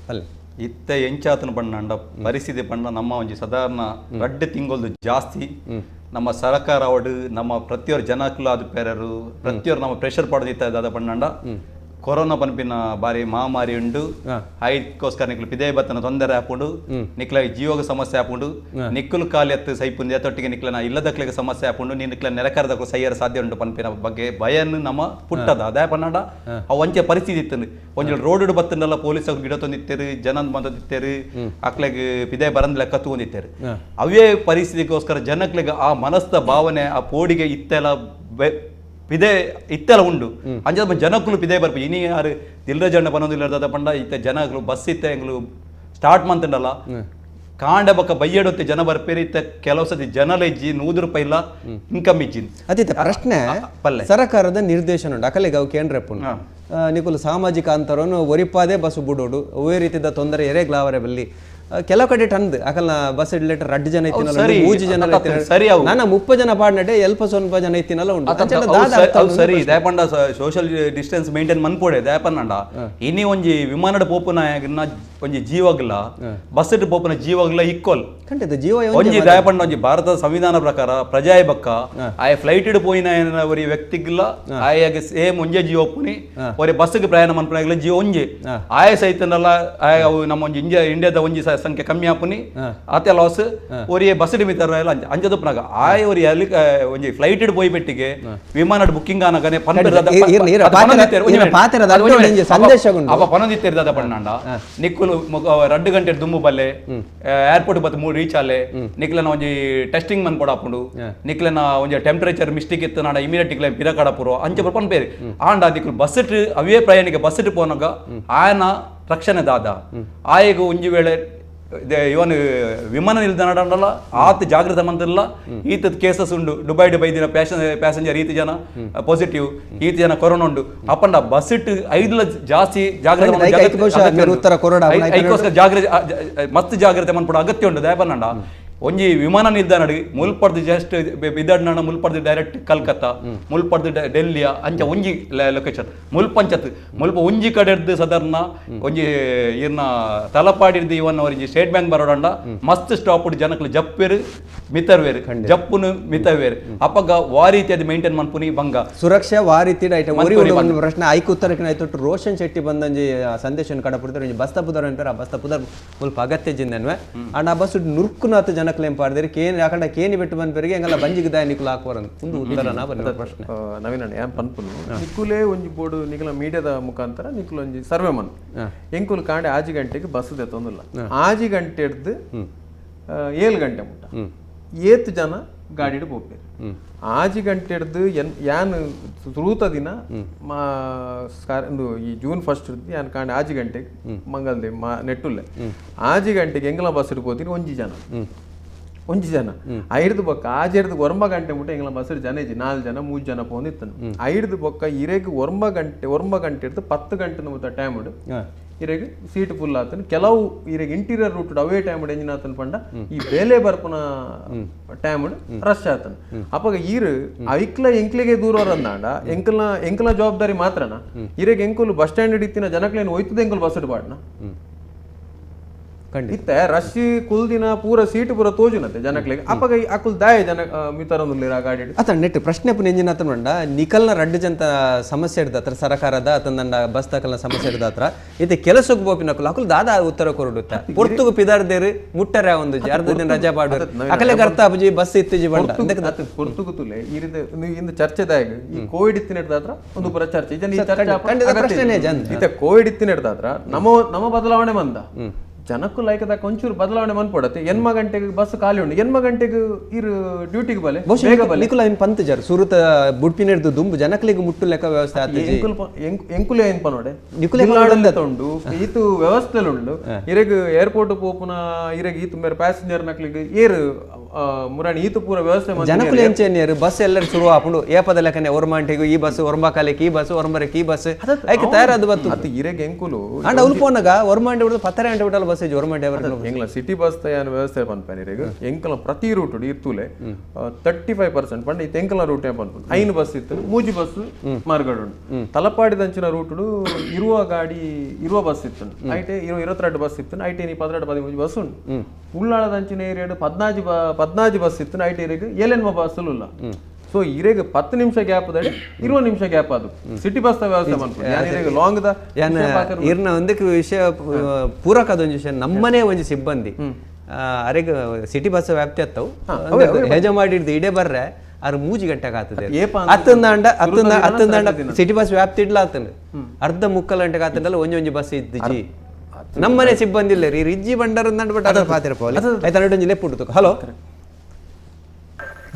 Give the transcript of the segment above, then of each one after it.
ಪಲ್ಲೆ. ಇತ್ತೆ ಎಂಚಾತನ ಪಂಡ ಪರಿಸ್ಥಿತಿ ಪಂಡ ನಮ್ಮ ಒಂಜಿ ಸಾಧಾರಣ ರಡ್ಡ್ ತಿಂಗೊಲ್ದು ಜಾಸ್ತಿ ನಮ್ಮ ಸರ್ಕಾರ ಅವಡು ನಮ್ಮ ಪ್ರತಿಯೊರು ಜನಕುಲು ಆದ್ ಪೇರರು ಪ್ರತಿಯೊರು ನಮ್ಮ ಪ್ರೆಷರ್ ಪಾಡ್ದಿತ್ತ ದಾದ ಪಂಡ ಕೊರೋನಾ ಪನ್ಪಿನ ಬಾರಿ ಮಹಾಮಾರಿ ಉಂಡು. ಐಕ್ಕೋಸ್ಕರ ನಿಕ್ಲು ಪಿದೇ ಬತ್ತನ ತೊಂದರೆ ಆಪುಂಡು, ನಿಕ್ಲ ಜೀವಗ ಸಮಸ್ಯೆ ಆಪುಂಡು, ನಿಕ್ಕುಲು ಖಾಲಿ ಎತ್ತು ಸೈಪುಂದು ಎತ್ತೊಟ್ಟಿಗೆ ನಿಕ್ಲನ ಇಲ್ಲದಕ್ಲೆಗೆ ಸಮಸ್ಯೆ ಆಪುಂಡು, ನೀ ನಿಕ್ಲ ನೆಲಕರದಕ್ಲು ಸೈಯರ ಸಾಧ್ಯ ಉಂಟು ಪನ್ಪಿನ ಬಗ್ಗೆ ಭಯನ್ ನಮ್ಮ ಪುಟ್ಟದ. ಅದೇ ಪನ್ನಡ ಅವು ಒಂಚೆ ಪರಿಸ್ಥಿತಿ ಇತ್ತು. ಒಂಜಿ ರೋಡ್ ಬತ್ತಂಡಲ್ಲ ಪೊಲೀಸ್ ಗಿಡ ತಂದಿತ್ತೇರು, ಜನ ಬಂದಿತ್ತೇರು, ಅಕ್ಲೆಗ್ ಪಿದೆ ಬರಂದ್ ಲೆಕ್ಕ ತೂಂದಿತ್ತೇರು. ಅವೇ ಪರಿಸ್ಥಿತಿಗೋಸ್ಕರ ಜನಕ್ಲೆಗ್ ಆ ಮನಸ್ದ ಭಾವನೆ ಆ ಪೋಡಿಗೆ ಇತ್ತೆಲ್ಲ ಪಿದೆ ಇತ್ತೆಲ್ಲ ಉಂಡು. ಅಂಚ ಜನಕ್ಕಲು ಪಿದೆ ಬರ್ಪು ಇನಿ ಯಾರು ದಿಲ್ರಜಣ್ಣ ಪನೊಂದಿಲ್ಲ ಪಂಡ ಇತ್ತೆ ಜನಗಳು ಬಸ್ ಇತ್ತೆ ಎಂಗ್ಲು ಸ್ಟಾರ್ಟ್ ಮಂತಂಡಲ್ಲ ಕಾಂಡ ಬಕ್ಕ ಬಯ್ಯಡೊತ್ತೆ ಜನ ಬರ್ಪೇರಿ. ಇತ್ತೆ ಕೆಲವು ಸತಿ ಜನಲ ಇಜ್ಜಿ 100 ರೂಪಾಯಿ ಇಲ್ಲ ಇನ್ಕಮ್ ಇಜ್ಜಿ. ಅತಿತ ಪ್ರಶ್ನೆ ಪಲ್ಲೆ. ಸರಕಾರದ ನಿರ್ದೇಶನ ಉಂಟು ಅಕಲೆಗೆ ಅವು ಕೇಂದ್ರಪ್ಪುನು ನಿಕುಲು ಸಾಮಾಜಿಕ ಅಂತರನು ಒರಿಪಾದೆ ಬಸ್ ಬುಡೋಡು ಅವೇ ರೀತಿದ ತೊಂದರೆ ಎರೆಗ್ಲಾವರೆ ಬಲ್ಲಿ ಕೆಲವು ಕಡೆ ಟಂದ್ ಅಕಲ್ನ ಬಸ್ ಇಡ್ಲೆಟ್ ರಡ್ಡು ಜನ ಇತ್ತಿನಲ್ಲ ಸರಿ, ಮೂಜಿ ಜನ ಸರಿ ಅವು. ನಾನು 30 ಜನ ಪಾಡ್ನಟೆ ಎಲ್ಪ ಸ್ವಲ್ಪ ಜನ ಇತ್ತಿನಲ್ಲ ಉಂಟು. ಅಂಚೆಲ್ಲ ದಾದ ಅರ್ಥ ಅವು ಸರಿ ದಯಪಂಡ ಸೋಷಿಯಲ್ ಡಿಸ್ಟೆನ್ಸ್ ಮೇಂಟೈನ್ ಮನ್ಪೋಡೆ. ದಯಪನ್ನಂಡ ಇನಿ ಒಂಜಿ ವಿಮಾನಡ್ ಪೋಪುನ ಒಂಜಿ ಜೀವಗ್ಲ ಬಸ್ ಪೋಪುನ ಜೀವಗ್ಲ ಈಕ್ವಲ್ ಖಂಡಿತ ಜೀವ ಒಂಜಿ ದಯಪಂಡ ಒಂಜಿ ಭಾರತದ ಸಂವಿಧಾನ ಪ್ರಕಾರ ಪ್ರಜಾಯ ಬಕ್ಕ ಆಯ ಫ್ಲೈಟ್ ಪೋಯಿನ ಒರಿ ವ್ಯಕ್ತಿಗ್ಲ ಆಯಾಗ ಸೇಮ್ ಒಂಜೆ ಜೀವ ಪುನಿ, ಒರಿ ಬಸ್ಗೆ ಪ್ರಯಾಣ ಮನ್ಪುನಾಗ್ಲ ಜೀವ ಒಂಜಿ ಆಯ ಸೈತನಲ್ಲ ಆಯ ಅವು ನಮ್ಮ ಒಂಜಿ ಇಂಡಿಯಾ ಇಂಡಿಯಾದ ಒಂಜಿ ಸಂಖ್ಯೆ ಕಮ್ಮಿ ಆಪುನಿ ಆತೆ ಲಾಸ್ ಒರಿ ಬಸ್ ಮಿತರ ಅಂಜದುಪ್ಪನಾಗ ಆಯ ಒರಿ ಅಲ್ಲಿ ಒಂಜಿ ಫ್ಲೈಟ್ ಪೋಯಿ ಪೆಟ್ಟಿಗೆ ವಿಮಾನಡ್ ಬುಕ್ಕಿಂಗ್ ಆನಗನೆ ಅಪ್ಪ ಪನೊಂದಿತ್ತೇರು ದಾದ ಪಣ್ಣಾಂಡ ನಿಕ್ಕುಲು 2 ಗಂಟೆ ದುಂಬು ಬಲ್ಲೆ ಏರ್ಪೋರ್ಟ್ ಬತ್ತ 3 ರೀಚ್ ಆಲೆ ನಿಕ್ಲನ ಒಂಜಿ ಟೆಸ್ಟಿಂಗ್ ಮನ್ ಕೊಡಾಪುಂಡು, ನಿಕ್ಲನ ಒಂಜಿ ಟೆಂಪರೇಚರ್ ಮಿಸ್ಟೇಕ್ ಇತ್ತು ನಾಡ ಇಮಿಡಿಯೇಟ್ ನಿಕ್ಲ ಪಿರ ಕಡಪುರು ಅಂಚೆ ಪನ್ಪೇರಿ. ಆಂಡ ನಿಕ್ಲು ಬಸ್ ಅವೇ ಪ್ರಯಾಣಿಕ ಬಸ್ ಪೋನಾಗ ಆಯನ ರಕ್ಷಣೆ ದಾದ ಆಯಗ ಒಂಜಿ ವೇಳೆ ಇವನು ವಿಮಾನ ನಿಲ್ದಾಣ ಆತ ಜಾಗೃತ ಮಂತಿಲ್ಲ. ಈತದ ಕೇಸಸ್ ಉಂಡು ದುಬೈ ದುಬೈ ದಿನ ಪ್ಯಾಸೆಂಜರ್ ಈತ ಜನ ಪಾಸಿಟಿವ್ ಈತ ಜನ ಕೊರೋನಾ ಉಂಡು. ಅಪ್ಪಂಡ ಬಸ್ ಇಟ್ಟು 5 ಜಾಸ್ತಿ ಜಾಗೃತ ಜಾಗೃತಿ ಮಸ್ತ್ ಜಾಗ್ರತೆ ಮನ್ಪಡ ಅಗತ್ಯ ಉಂಡು. ದಯಪನ್ನಂಡ ಒಂಜಿ ವಿಮಾನ ನಿಲ್ದಾಣ ಮುಲ್ಪಡ್ದು ಜಸ್ಟ್ ಬಿದಡ್ನ ಮುಲ್ಪಡ್ದು ಡೈರೆಕ್ಟ್ ಕಲ್ಕತ್ತಾ ಮುಲ್ಪಡ್ದು ಡೆಲ್ಲಿಯ ಅಂಚ ಒಂಜಿ ಲೊಕೇಶನ್ ಮುಲ್ಪಂಚತ್ ಮುಲ್ಪ ಒಂಜಿ ಕಡೆ ಇರ್ದು ಸದರ್ನ ಒಂಜಿ ಇರ್ನ ತಲಪಾಡಿರ್ದು ಇವನ್ ಒಂಜಿ ಸ್ಟೇಟ್ ಬ್ಯಾಂಕ್ ಬರೋಡಂಡ ಮಸ್ತ್ ಸ್ಟಾಪ್ ಜನಕ್ಲು ಜಪ್ಪೇರು ಮಿತರ್ವೇರು ಜಪ್ಪುನು ಮಿತವೇರು ಅಪ್ಪಗ ವಾ ರೀತಿ ಅದು ಮೇಂಟೈನ್ ಮನ್ಪುನಿ ಬಂಗ ಸುರಕ್ಷಾ ವಾ ರೀತಿ ಪ್ರಶ್ನೆ ಐಕು ಉತ್ತರಕ್ಕೆ ಆಯ್ತು. ರೋಷನ್ ಶೆಟ್ಟಿ ಬಂದಂಜಿ ಸಂದೇಶ ಕಡಪುಡ್ತಾರೆ ಒಂಜಿ ಬಸ್ ತಪ್ಪುದಾರ ಅಂತಾರೆ. ಆ ಬಸ್ ತಪ್ಪುದಾರ ಮುಲ್ಪ ಅಗತ್ಯ ಜಿಂದನ್ವೆ ಅಂಡ್ ಆ ಬಸ್ ನುರ್ಕುನಾಥ ಜನಕ್ಲೇಂ ಪಾಡ್ದಿರಿ ಕೇನ್ ಯಾಕಂಡ ಕೇನಿ ಬೆಟ್ಟು ಬಂದ್ಪೆರಿಗೆ ಎಂಗಲ್ಲ ಬಂಜಿಗೆ ದಾಯ ನಿಕುಲು ಹಾಕುವರಂದು ಒಂದು ಉತ್ತರನ ಬಂದ ಪ್ರಶ್ನೆ. ನವೀನ್ ಅಣ್ಣ ಯಾನ್ ಪನ್ಪುನು ನಿಕುಲೇ ಒಂಜಿ ಬೋರ್ಡು ನಿಕಲ ಮೀಡಿಯಾದ ಮುಖಾಂತರ ನಿಕುಲು ಒಂಜಿ ಸರ್ವೆ ಮನ್ ಎಂಕುಲು ಕಾಂಡೆ 5 ಗಂಟೆಗೆ ಬಸ್ ದೆತ್ತೊಂದಿಲ್ಲ 5 ಗಂಟೆ ಹಿಡ್ದು 7 ಗಂಟೆ ಮುಟ್ಟ ಏತ್ ಜನ ಗಾಡಿಡ್ ಪೋಪೇರು 5 ಗಂಟೆ ಹಿಡ್ದು ಯಾನ್ ಸುರೂತ ದಿನ ಈ ಜೂನ್ 1 ಯಾನ್ ಕಾಂಡೆ 5 ಗಂಟೆಗೆ ಮಂಗಲ್ದೆ ನೆಟ್ಟುಲ್ಲೆ 5 ಗಂಟೆಗೆ ಎಂಗಲ ಬಸ್ ಪೋತೀನಿ ಒಂಜಿ ಜನ ಒಂಜಿ ಜನ ಐರ್ದು ಬೊಕ್ಕ ಆಜೆರ್ದು 9 ಗಂಟೆ ಮುಟ್ಟ ಎಂಗಲ ಬಸ್ ಜನ ಇಜ್ಜಿ 4 ಜನ 3 ಜನ ಪೋಂದಿತ್ತನು ಐರ್ದು ಬೊಕ್ಕ ಇರೆಗ್ 9 ಗಂಟೆ 9 ಗಂಟೆ ಹಿಡ್ದು 10 ಗಂಟೆ ಮುಟ್ಟ ಟೈಮ್ ಇರೆಗ್ ಸೀಟ್ ಫುಲ್ ಆತನ. ಕೆಲವು ಇರೆಗ್ ಇಂಟೀರಿಯರ್ ರೂಟ್ ಅವೇ ಟೈಮ್ ಎಂಜಿನ್ ಆತನ ಪಂಡ ಈ ಬೇಲೆ ಬರ್ಪುನ ಟೈಮ್ ರಶ್ ಆತನ. ಅಪ್ಪಗ ಈರು ಐಕ್ಲ ಎಂಕ್ಲಿಗೆ ದೂರ ಅಂದಾಂಡ ಎಂಕಲ್ನ ಎಂಕಲ ಜವಾಬ್ದಾರಿ ಮಾತ್ರನ ಇರೆಗ್ ಎಂಕುಲು ಬಸ್ ಸ್ಟ್ಯಾಂಡ್ ಇತ್ತಿನ ಜನಕ್ಲೇನು ಹೋಯ್ತದ ಎಂಕುಲು ಬಸ್ ಬಾಡ್ನ ಇತ್ತೆ ರಶ್ ಕುಲ್ದಿನ ಪೂರ ಸೀಟ್ ಪೂರ ತೋಜುನತೆ ಜನಕ್ಲೆಗ್ ಅಪ್ಪಗ ಅಕುಲ್ ದಾಯ ಜನ ಮಿತರೊಂದುಲ್ಲೆರ್ ಆ ಗಾಡಿ ಅತ ನೆಟ್ ಪ್ರಶ್ನೆ ಪುನ ಎಂಜಿನ ಆತನ ನಿಕಲ್ನ ರಡ್ಡು ಜಂತ ಸಮಸ್ಯೆ ಹಿಡ್ದ ಹತ್ರ ಸರಕಾರದ ಅತಂದಂಡ ಬಸ್ ತಕಲ್ನ ಸಮಸ್ಯೆ ಹಿಡ್ದ ಹತ್ರ ಇತ್ತೆ ಕೆಲಸಕ್ಕೆ ಬೋಪಿನಕುಲು ಅಕುಲ್ ದಾದ ಉತ್ತರ ಕೊರಡುತ್ತ ಪೊರ್ತುಗು ಪಿದಾರ್ದೇರು ಮುಟ್ಟರೆ ಒಂದು ಅರ್ಧ ದಿನ ರಜಾ ಪಾಡು ಅಕಲೆಗ್ ಅರ್ಥ ಆಪುಜಿ ಬಸ್ ಇತ್ತಿಜಿ ಬಂಡ ಪೊರ್ತುಗು ತುಲೆ ಈ ರೀತಿ ಇಂದು ಚರ್ಚೆದಾಯಗ ಈ ಕೋವಿಡ್ ಇತ್ತಿನ ಹಿಡ್ದಾತ್ರ ಒಂದು ಪೂರ ಚರ್ಚೆ ಇತ್ತೆ ಕೋವಿಡ್ ಇತ್ತಿನ ಹಿಡ್ದಾತ್ರ ನಮ್ಮ ನಮ್ಮ ಬದಲಾವಣೆ ಬಂದ ಜನಕ್ಕೂ ಲೈಕದಾಗ ಒಂಚೂರು ಬದಲಾವಣೆ ಮನ್ಪಡತ್ತೆ. 8 ಗಂಟೆಗೆ ಬಸ್ ಖಾಲಿ ಉಂಟು 8 ಗಂಟೆಗೆ ಇರು ಡ್ಯೂಟಿಗೆ ಬಲೆ ಬೇಗ ಬಲೆ ನಿಕುಲ ಇನ್ ಪಂತ ಜರ್ ಸುರುತ ಬುಡ್ಪಿನೆಡ್ದು ದುಂಬು ಜನಕ್ಲಿಗೆ ಮುಟ್ಟು ಲೆಕ್ಕ ವ್ಯವಸ್ಥೆ ಆತಜಿ ಎಂಕುಲೆ ಏನ್ ಪನೋಡೆ ನಿಕುಲೆ ಉಂಡು ಈತು ವ್ಯವಸ್ಥೆ ಉಂಡು ಇರೆಗ್ ಏರ್ಪೋರ್ಟ್ ಪೋಪುನ ಇರೆಗ್ ಈತು ಮೇರೆ ಪ್ಯಾಸೆಂಜರ್ ನಕ್ಲಿಗೆ ಏರು ಮುರಾಣಿ ಈತು ಪೂರ ವ್ಯವಸ್ಥೆ ಜನಕುಲೆ ಎಂಚೇನಿಯರು ಬಸ್ ಎಲ್ಲರೂ ಶುರು ಆಪುಂಡು ಏಪದ ಲೆಕ್ಕನೆ ಒರ್ಮಾಂಟಿಗು ಈ ಬಸ್ ಒರ್ಂಬಕಾಲಿಗೆ ಈ ಬಸ್ ಒರ್ಂಬರಕ್ಕೆ ಈ ಬಸ್ ಐಕೆ ತಯಾರಾದ ಬತ್ತು ಅದು ಇರೆಗ್ ಎಂಕುಲು ಅಂಡ ಉಲ್ಪೋನಗ ಒರ್ಮಾಂಟಿ ಬಿಡುದು 10 ಗಂಟೆ ಬಿಟ್ಟಲ್ಲ ಬಸ್ Bus ಒರ್ಮಂಟೆ. ಎಂಗ್ಲ city bus ತಯಾನ ವ್ಯವಸ್ಥೆ ಪನ್ಪೇನೆ. ಎಂಕಲ ಪ್ರತಿ ರೂಟ್ ಇರ್ತುಲೆ 35% ಪಂಡ ಇತ್ತೆ ಎಂಕಲ ರೂಟ್ ಪನ್ಪುಂಡು 5 ಬಸ್ ಇತ್ತು, 3 ಬಸ್ ಮಾರ್ಗಡ್ ಉಂಡು. ತಲಪಾಡಿದಂಚಿನ ರೂಟ್ ಇರುವ ಗಾಡಿ ಇರುವ ಬಸ್ ಇತ್ತು, ಐಟೆ 22 ಬಸ್ ಇತ್ತು, ಐಟೆ 12 13 ಬಸ್ ಉಂಡು. ಉಳ್ಳಾಳದಂಚಿನ ಏರಿಯಾಡ್ 14 ಬಸ್ ಇತ್ತು, ಐಟೆ ಏರಿಯಾಗ್ ಏಳೆನ್ಮ ಬಸ್ ಉಲ್ಲ. ಸೊ ಇರೆಗ್ 10 ನಿಮಿಷ ಗ್ಯಾಪ್ ದಡಿ 20 ನಿಮಿಷ ಗ್ಯಾಪ್ ಅದು ಸಿಟಿ ಬಸ್ ವ್ಯವಸ್ಥೆ ಮನ್ಪುಂಡು ಲಾಂಗ್ the. ಇರ್ನ ಒಂದಕ್ಕೆ ವಿಷಯ ಪೂರಕ ಅದೊಂದು ವಿಷಯ, ನಮ್ಮನೇ ಒಂಜಿ ಸಿಬ್ಬಂದಿ ಅರೆಗ್ ಸಿಟಿ ಬಸ್ ವ್ಯಾಪ್ತಿ ಅತ್ತವು ಹೆಜ ಮಾಡಿಡ್ದು ಇಡೇ ಬರ್ರೆ ಆರು 3 ಗಂಟೆಗೆ ಆಗ್ತದೆ. ಹತ್ತೊಂದಾಂಡ ಹತ್ತೊಂದಾಂಡ ಸಿಟಿ ಬಸ್ ವ್ಯಾಪ್ತಿ ಇಡ್ಲ ಆತನ ಅರ್ಧ 3/4 ಗಂಟೆಗೆ ಆತಂಡಲ್ಲ ಒಂಜಿ ಒಂಜಿ ಬಸ್ ಇದ್ದಿಜಿ. ನಮ್ಮನೆ ಸಿಬ್ಬಂದಿ ಇಲ್ಲ ರೀ ರಿಜ್ಜಿ ಬಂಡಾರ ಬಟ್ ಅದರ ಪಾತಿರ ಪೋಲಿ ಆಯ್ತಾ ಒಂಜಿ ಲೆಪ್ಪು. ಹಲೋ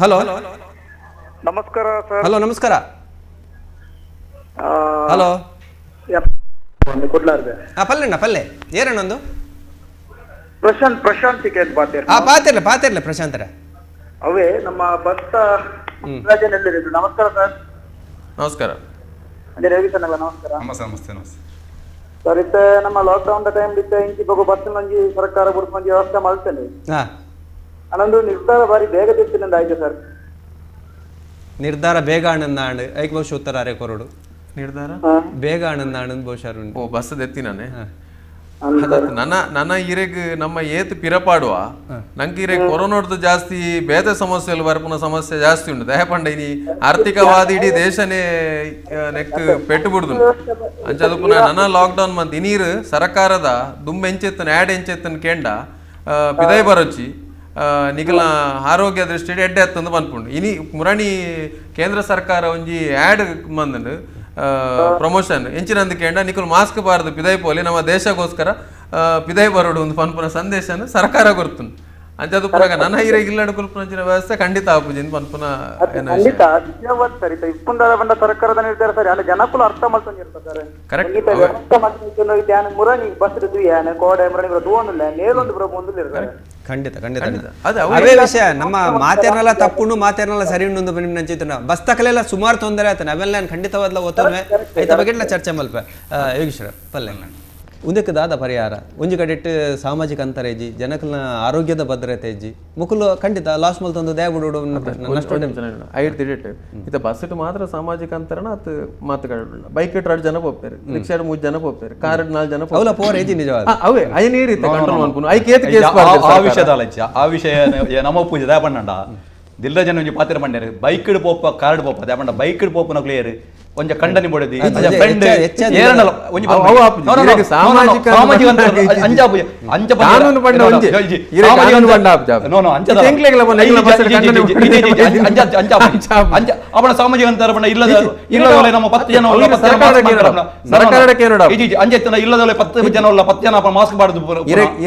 ಹಲೋ ನಮಸ್ಕಾರ ಸರ್. ಹಲೋ ನಮಸ್ಕಾರ. ಹಲೋ ಪಲ್ಲೆಣ್ಣ ಪಲ್ಲೆ ಏರಣ್ಣೊಂದು ಪ್ರಶಾಂತ್ ಪ್ರಶಾಂತ್ ಪಾತಿರ್ಲೆ ಪಾತಿರ್ಲೆ ಪ್ರಶಾಂತರ ಅವೇ ನಮ್ಮ ಭಕ್ತ. ನಮಸ್ಕಾರ ಸರ್. ನಮಸ್ಕಾರ. ರವಿ ಸರ್ ನಮಸ್ಕಾರ. ನಮಸ್ತೆ ನಮಸ್ತೆ ನಮಸ್ತೆ ಸರ್. ಇತ್ತೆ ನಮ್ಮ ಲಾಕ್ಡೌನ್ ಟೈಮ್ ಇತ್ತೆ ಇಂಚಿ ಬೊಕ ಬಸ್ ಒಂಜಿ ಸರ್ಕಾರ ಬುಡ್ದು ಒಂಜಿ ವ್ಯವಸ್ಥೆ ಮಾಡ್ತೇನೆ ಅನ್ನೊಂದು ನಿರ್ಧಾರ ಬಾರಿ ಬೇಗ ತಿತ್ತಿನಿಂದ ಆಯ್ತು ಸರ್. ನಿರ್ಧಾರ ಬೇಗ ಆಣಂದಾಂಡ್ ಐಕ್ ಬಹುಶಃ ಉತ್ತರ ಅರೆ ಕೊರಡು ನಿರ್ಧಾರ ಬೇಗ ಆಣಂದಾಂಡ್ ಬಹುಶಃ ಓ ಬಸ್ ದೆತ್ತಿ ನಾನೇ ನನ್ನ ನನ್ನ ಇರೆಗ್ ನಮ್ಮ ಏತ್ ಪಿರಪಾಡುವ ನಂಗೆ ಇರೆಗ್ ಕೊರೋನಾಡ್ದು ಜಾಸ್ತಿ ಬೇತೆ ಸಮಸ್ಯೆ ಬರ್ಪುನ ಸಮಸ್ಯೆ ಜಾಸ್ತಿ ಉಂಟು. ದಯಪಂಡ ಇನಿ ಆರ್ಥಿಕವಾದ ಇಡೀ ದೇಶನೇ ನೆಕ್ ಪೆಟ್ಟು ಬಿಡ್ದು ಅಂಚದು ಪುನಃ ನನ್ನ ಲಾಕ್ಡೌನ್ ಮಂತ್ ಇನೀರು ಸರ್ಕಾರದ ದುಂಬ ಎಂಚೆತ್ತನ ಆ್ಯಡ್ ಎಂಚೆತ್ತನ ಕೇಂಡ ಪಿದೈ ಬರೋಚಿ ನಿಗಲ ಆರೋಗ್ಯ ದೃಷ್ಟಿ ಎಡ್ಡೆ ಅತ್ತಂದು ಪನ್ಪುಂಡು. ಇನಿ ಮುರಣಿ ಕೇಂದ್ರ ಸರ್ಕಾರ ಒಂಜಿ ಆ್ಯಡ್ ಬಂದಂಡು ಪ್ರಮೋಷನ್ ಎಂಚಿನಂದು ಕೇಂಡ ನಿಕುಲ್ ಮಾಸ್ಕ್ ಬಾರದು ಪಿದೈ ಪೋಲಿ ನಮ್ಮ ದೇಶಕ್ಕೋಸ್ಕರ ಪಿದೈ ಬರೋಡು ಒಂದು ಪನ್ಪುನ ಸಂದೇಶನ ಸರ್ಕಾರ ಕೊರ್ತುಂಡು. ಅಂಚದು ಪುನಗ ನನ್ನ ಹಿರಿಯ ಇಲ್ಲಡು ಕುಲ್ಪುನಂಚಿನ ವ್ಯವಸ್ಥೆ ಖಂಡಿತ ಆಪುಜಿನ್ ಪನ್ಪುನ ಖಂಡಿತ ಸರಿ. ಇಪ್ಪುಂದಾದ ಬಂದ ಸರ್ಕಾರದ ನಿರ್ಧಾರ ಸರಿ ಅಲ್ಲ ಜನಕುಲ ಅರ್ಥ ಮಾಡ್ಕೊಂಡಿರ್ತಾರೆ. ಕರೆಕ್ಟ್. ಮುರಣಿ ಬಸ್ ಕೋಡೆ ಮುರಣಿ ತೂವೊಂದಿಲ್ಲ ನೇರೊಂದು ಪ್ರಭು ಇರ್ತಾರೆ. ಖಂಡಿತ ಖಂಡಿತ ಅದೇ ವಿಷಯ ನಮ್ಮ ಮಾತೇರ್ನೆಲ್ಲ ತಪ್ಪುಂಡು ಮಾತೇರ್ನೆಲ್ಲ ಸರಿ ಉಂಡು ನಿಮ್ಮ ಬಸ್ ತಕಲೆಲ್ಲ ಸುಮಾರು ತೊಂದರೆ ಆಯ್ತಾನೆ ಅವೆಲ್ಲ ನಾನು ಖಂಡಿತವಾದ್ಲ ಓದ್ತವೆ ಐತ ಬಗ್ಗೆ ಚರ್ಚೆ ಮಲ್ಪ ಯೋಗೀಶ್ವರ ಪಲ್ಲೆ ಉಂದಕ್ಕೆ ದಾದ ಪರಿಹಾರ ಒಂಜಿ ಕಡೆಟ್ ಸಾಮಾಜಿಕ ಅಂತರ ಇಜ್ಜಿ ಜನಕಲ್ನ ಆರೋಗ್ಯದ ಭದ್ರತೆ ಇಜ್ಜಿ ಮುಕುಲು ಖಂಡಿತ ಲಾಸ್ ಮಲ್ ತಂದು ದಯ ಬಿಡು ಐದು ಇತ್ತ ಬಸ್ ಮಾತ್ರ ಸಾಮಾಜಿಕ ಅಂತರನ ಅದು ಮಾತುಗಾಡ ಬೈಕ್ 2 ಜನ ಹೋಗ್ತಾರೆ, ರಿಕ್ಷಾ 3 ಜನ ಹೋಗ್ತಾರೆ, ಕಾರ್ 4 ಜನ ಅವಲ ಪೋರ್ ಇಜ್ಜಿ ನಿಜವಾದ ಅವೇ ಅಯ್ಯ ರೀತಿ ಕಂಟ್ರೋಲ್ ಮನ್ಪುನು ಐಕ್ ಏತ್ ಕೇಸ್ ಆ ವಿಷಯದ ಆ ವಿಷಯ ನಮ್ಮ ಪೂಜೆ ದಯ ಪಣ್ಣಂಡ ದಿಲ್ಲ ಜನ ಒಂಜಿ ಪಾತ್ರ ಪಂಡೇರು ಬೈಕ್ ಪೋಪ ಕಾರ್ ಪೋಪ ದಯ ಪಂಡ ಬೈಕ್ ಪೋಪನ ಕ್ಲಿಯರ್ ಒಂಜ ಕಂಡನಿ ಬೋಡದಿ ಫ್ರೆಂಡ್ ಏರನಲ್ಲ ಒಂಜಿ ಸಾಮಾಜಿಕ ಅಂಜ ಅಂಜ ಕಾನೂನು ಪಂಡ ಒಂಜಿ ಕಾನೂನು ಪಂಡ ಆಪ್ ನೋ ನೋ ಅಂಜ ಎಂಕ್ಲೆಗ್ಲ ಬನ್ನ ಎಂಕ್ಲ ಬಸ್ ಕಂಡನಿ ಅಂಜ ಅಂಜ ಅಂಜ ಅವನ ಸಾಮಾಜಿಕ ಅಂತರ ಪಂಡ ಇಲ್ಲದ ಇಲ್ಲದವಳೆ ನಮ್ಮ 10 ಜನ ಉಲ್ಲ 10 ಜನ ಸರ್ಕಾರಕ್ಕೆ ಏನಡ ಇಜಿ ಅಂಜ ಎತ್ತನ ಇಲ್ಲದವಳೆ 10 ಜನ ಉಲ್ಲ 10 ಜನ ಅಪ ಮಾಸ್ಕ್ ಬಾಡದು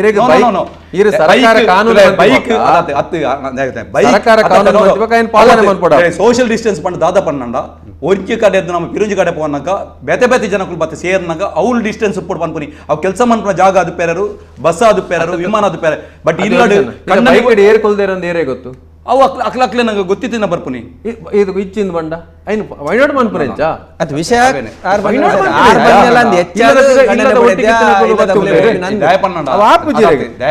ಇರೆಗ್ ಬೈಕ್ ಇರೆ ಸರ್ಕಾರ ಕಾನೂನು ಬೈಕ್ ಅದ ಅತ್ತು ಬೈಕ್ ಸರ್ಕಾರ ಕಾನೂನು ಮಂತಿಬಕ ಪಾಲನೆ ಮನ್ಪಡ ಸೋಶಿಯಲ್ ಡಿಸ್ಟೆನ್ಸ್ ಪಂಡ ದಾದ ಪಣ್ಣಂಡ ಒಂಜಿ ಕಡೆ ನಮ್ಮ ಪಿರುಂಜಿ ಕಡೆ ಪೋನಾಗ ಬೇತೆ ಬೇತೆ ಜನಕ್ಕೂ ಬತ್ತೆ ಸೇರ್ನಾಗ ಅವ್ರು ಡಿಸ್ಟೆನ್ಸ್ ಪುಡ್ ಪನ್ಪುನಿ ಅವ್ ಕೆಲಸ ಮನ್ಪುನ ಜಾಗ ಅದು ಪೇರರು ಬಸ್ ಅದು ಪೇರರು ವಿಮಾನ ಅದು ಪೇರ ಬಟ್ ಇಲ್ಲಡು ಬೈಕ್ ಏರ್ ಕೊಲ್ದೇರಂದು ಏರೇ ಗೊತ್ತು ಅವು ಅಕ್ಲ ಅಕ್ಲ ಅಕ್ಲೆ ನಂಗೆ ಗೊತ್ತಿತ್ತಿನ ಬರ್ಪುನಿ ಇದು ಇಚ್ಚಿಂದ ಬಂಡ ಐನು ವೈನಾಡ್ ಮನ್ಪುನಿ ಅದು ವಿಷಯ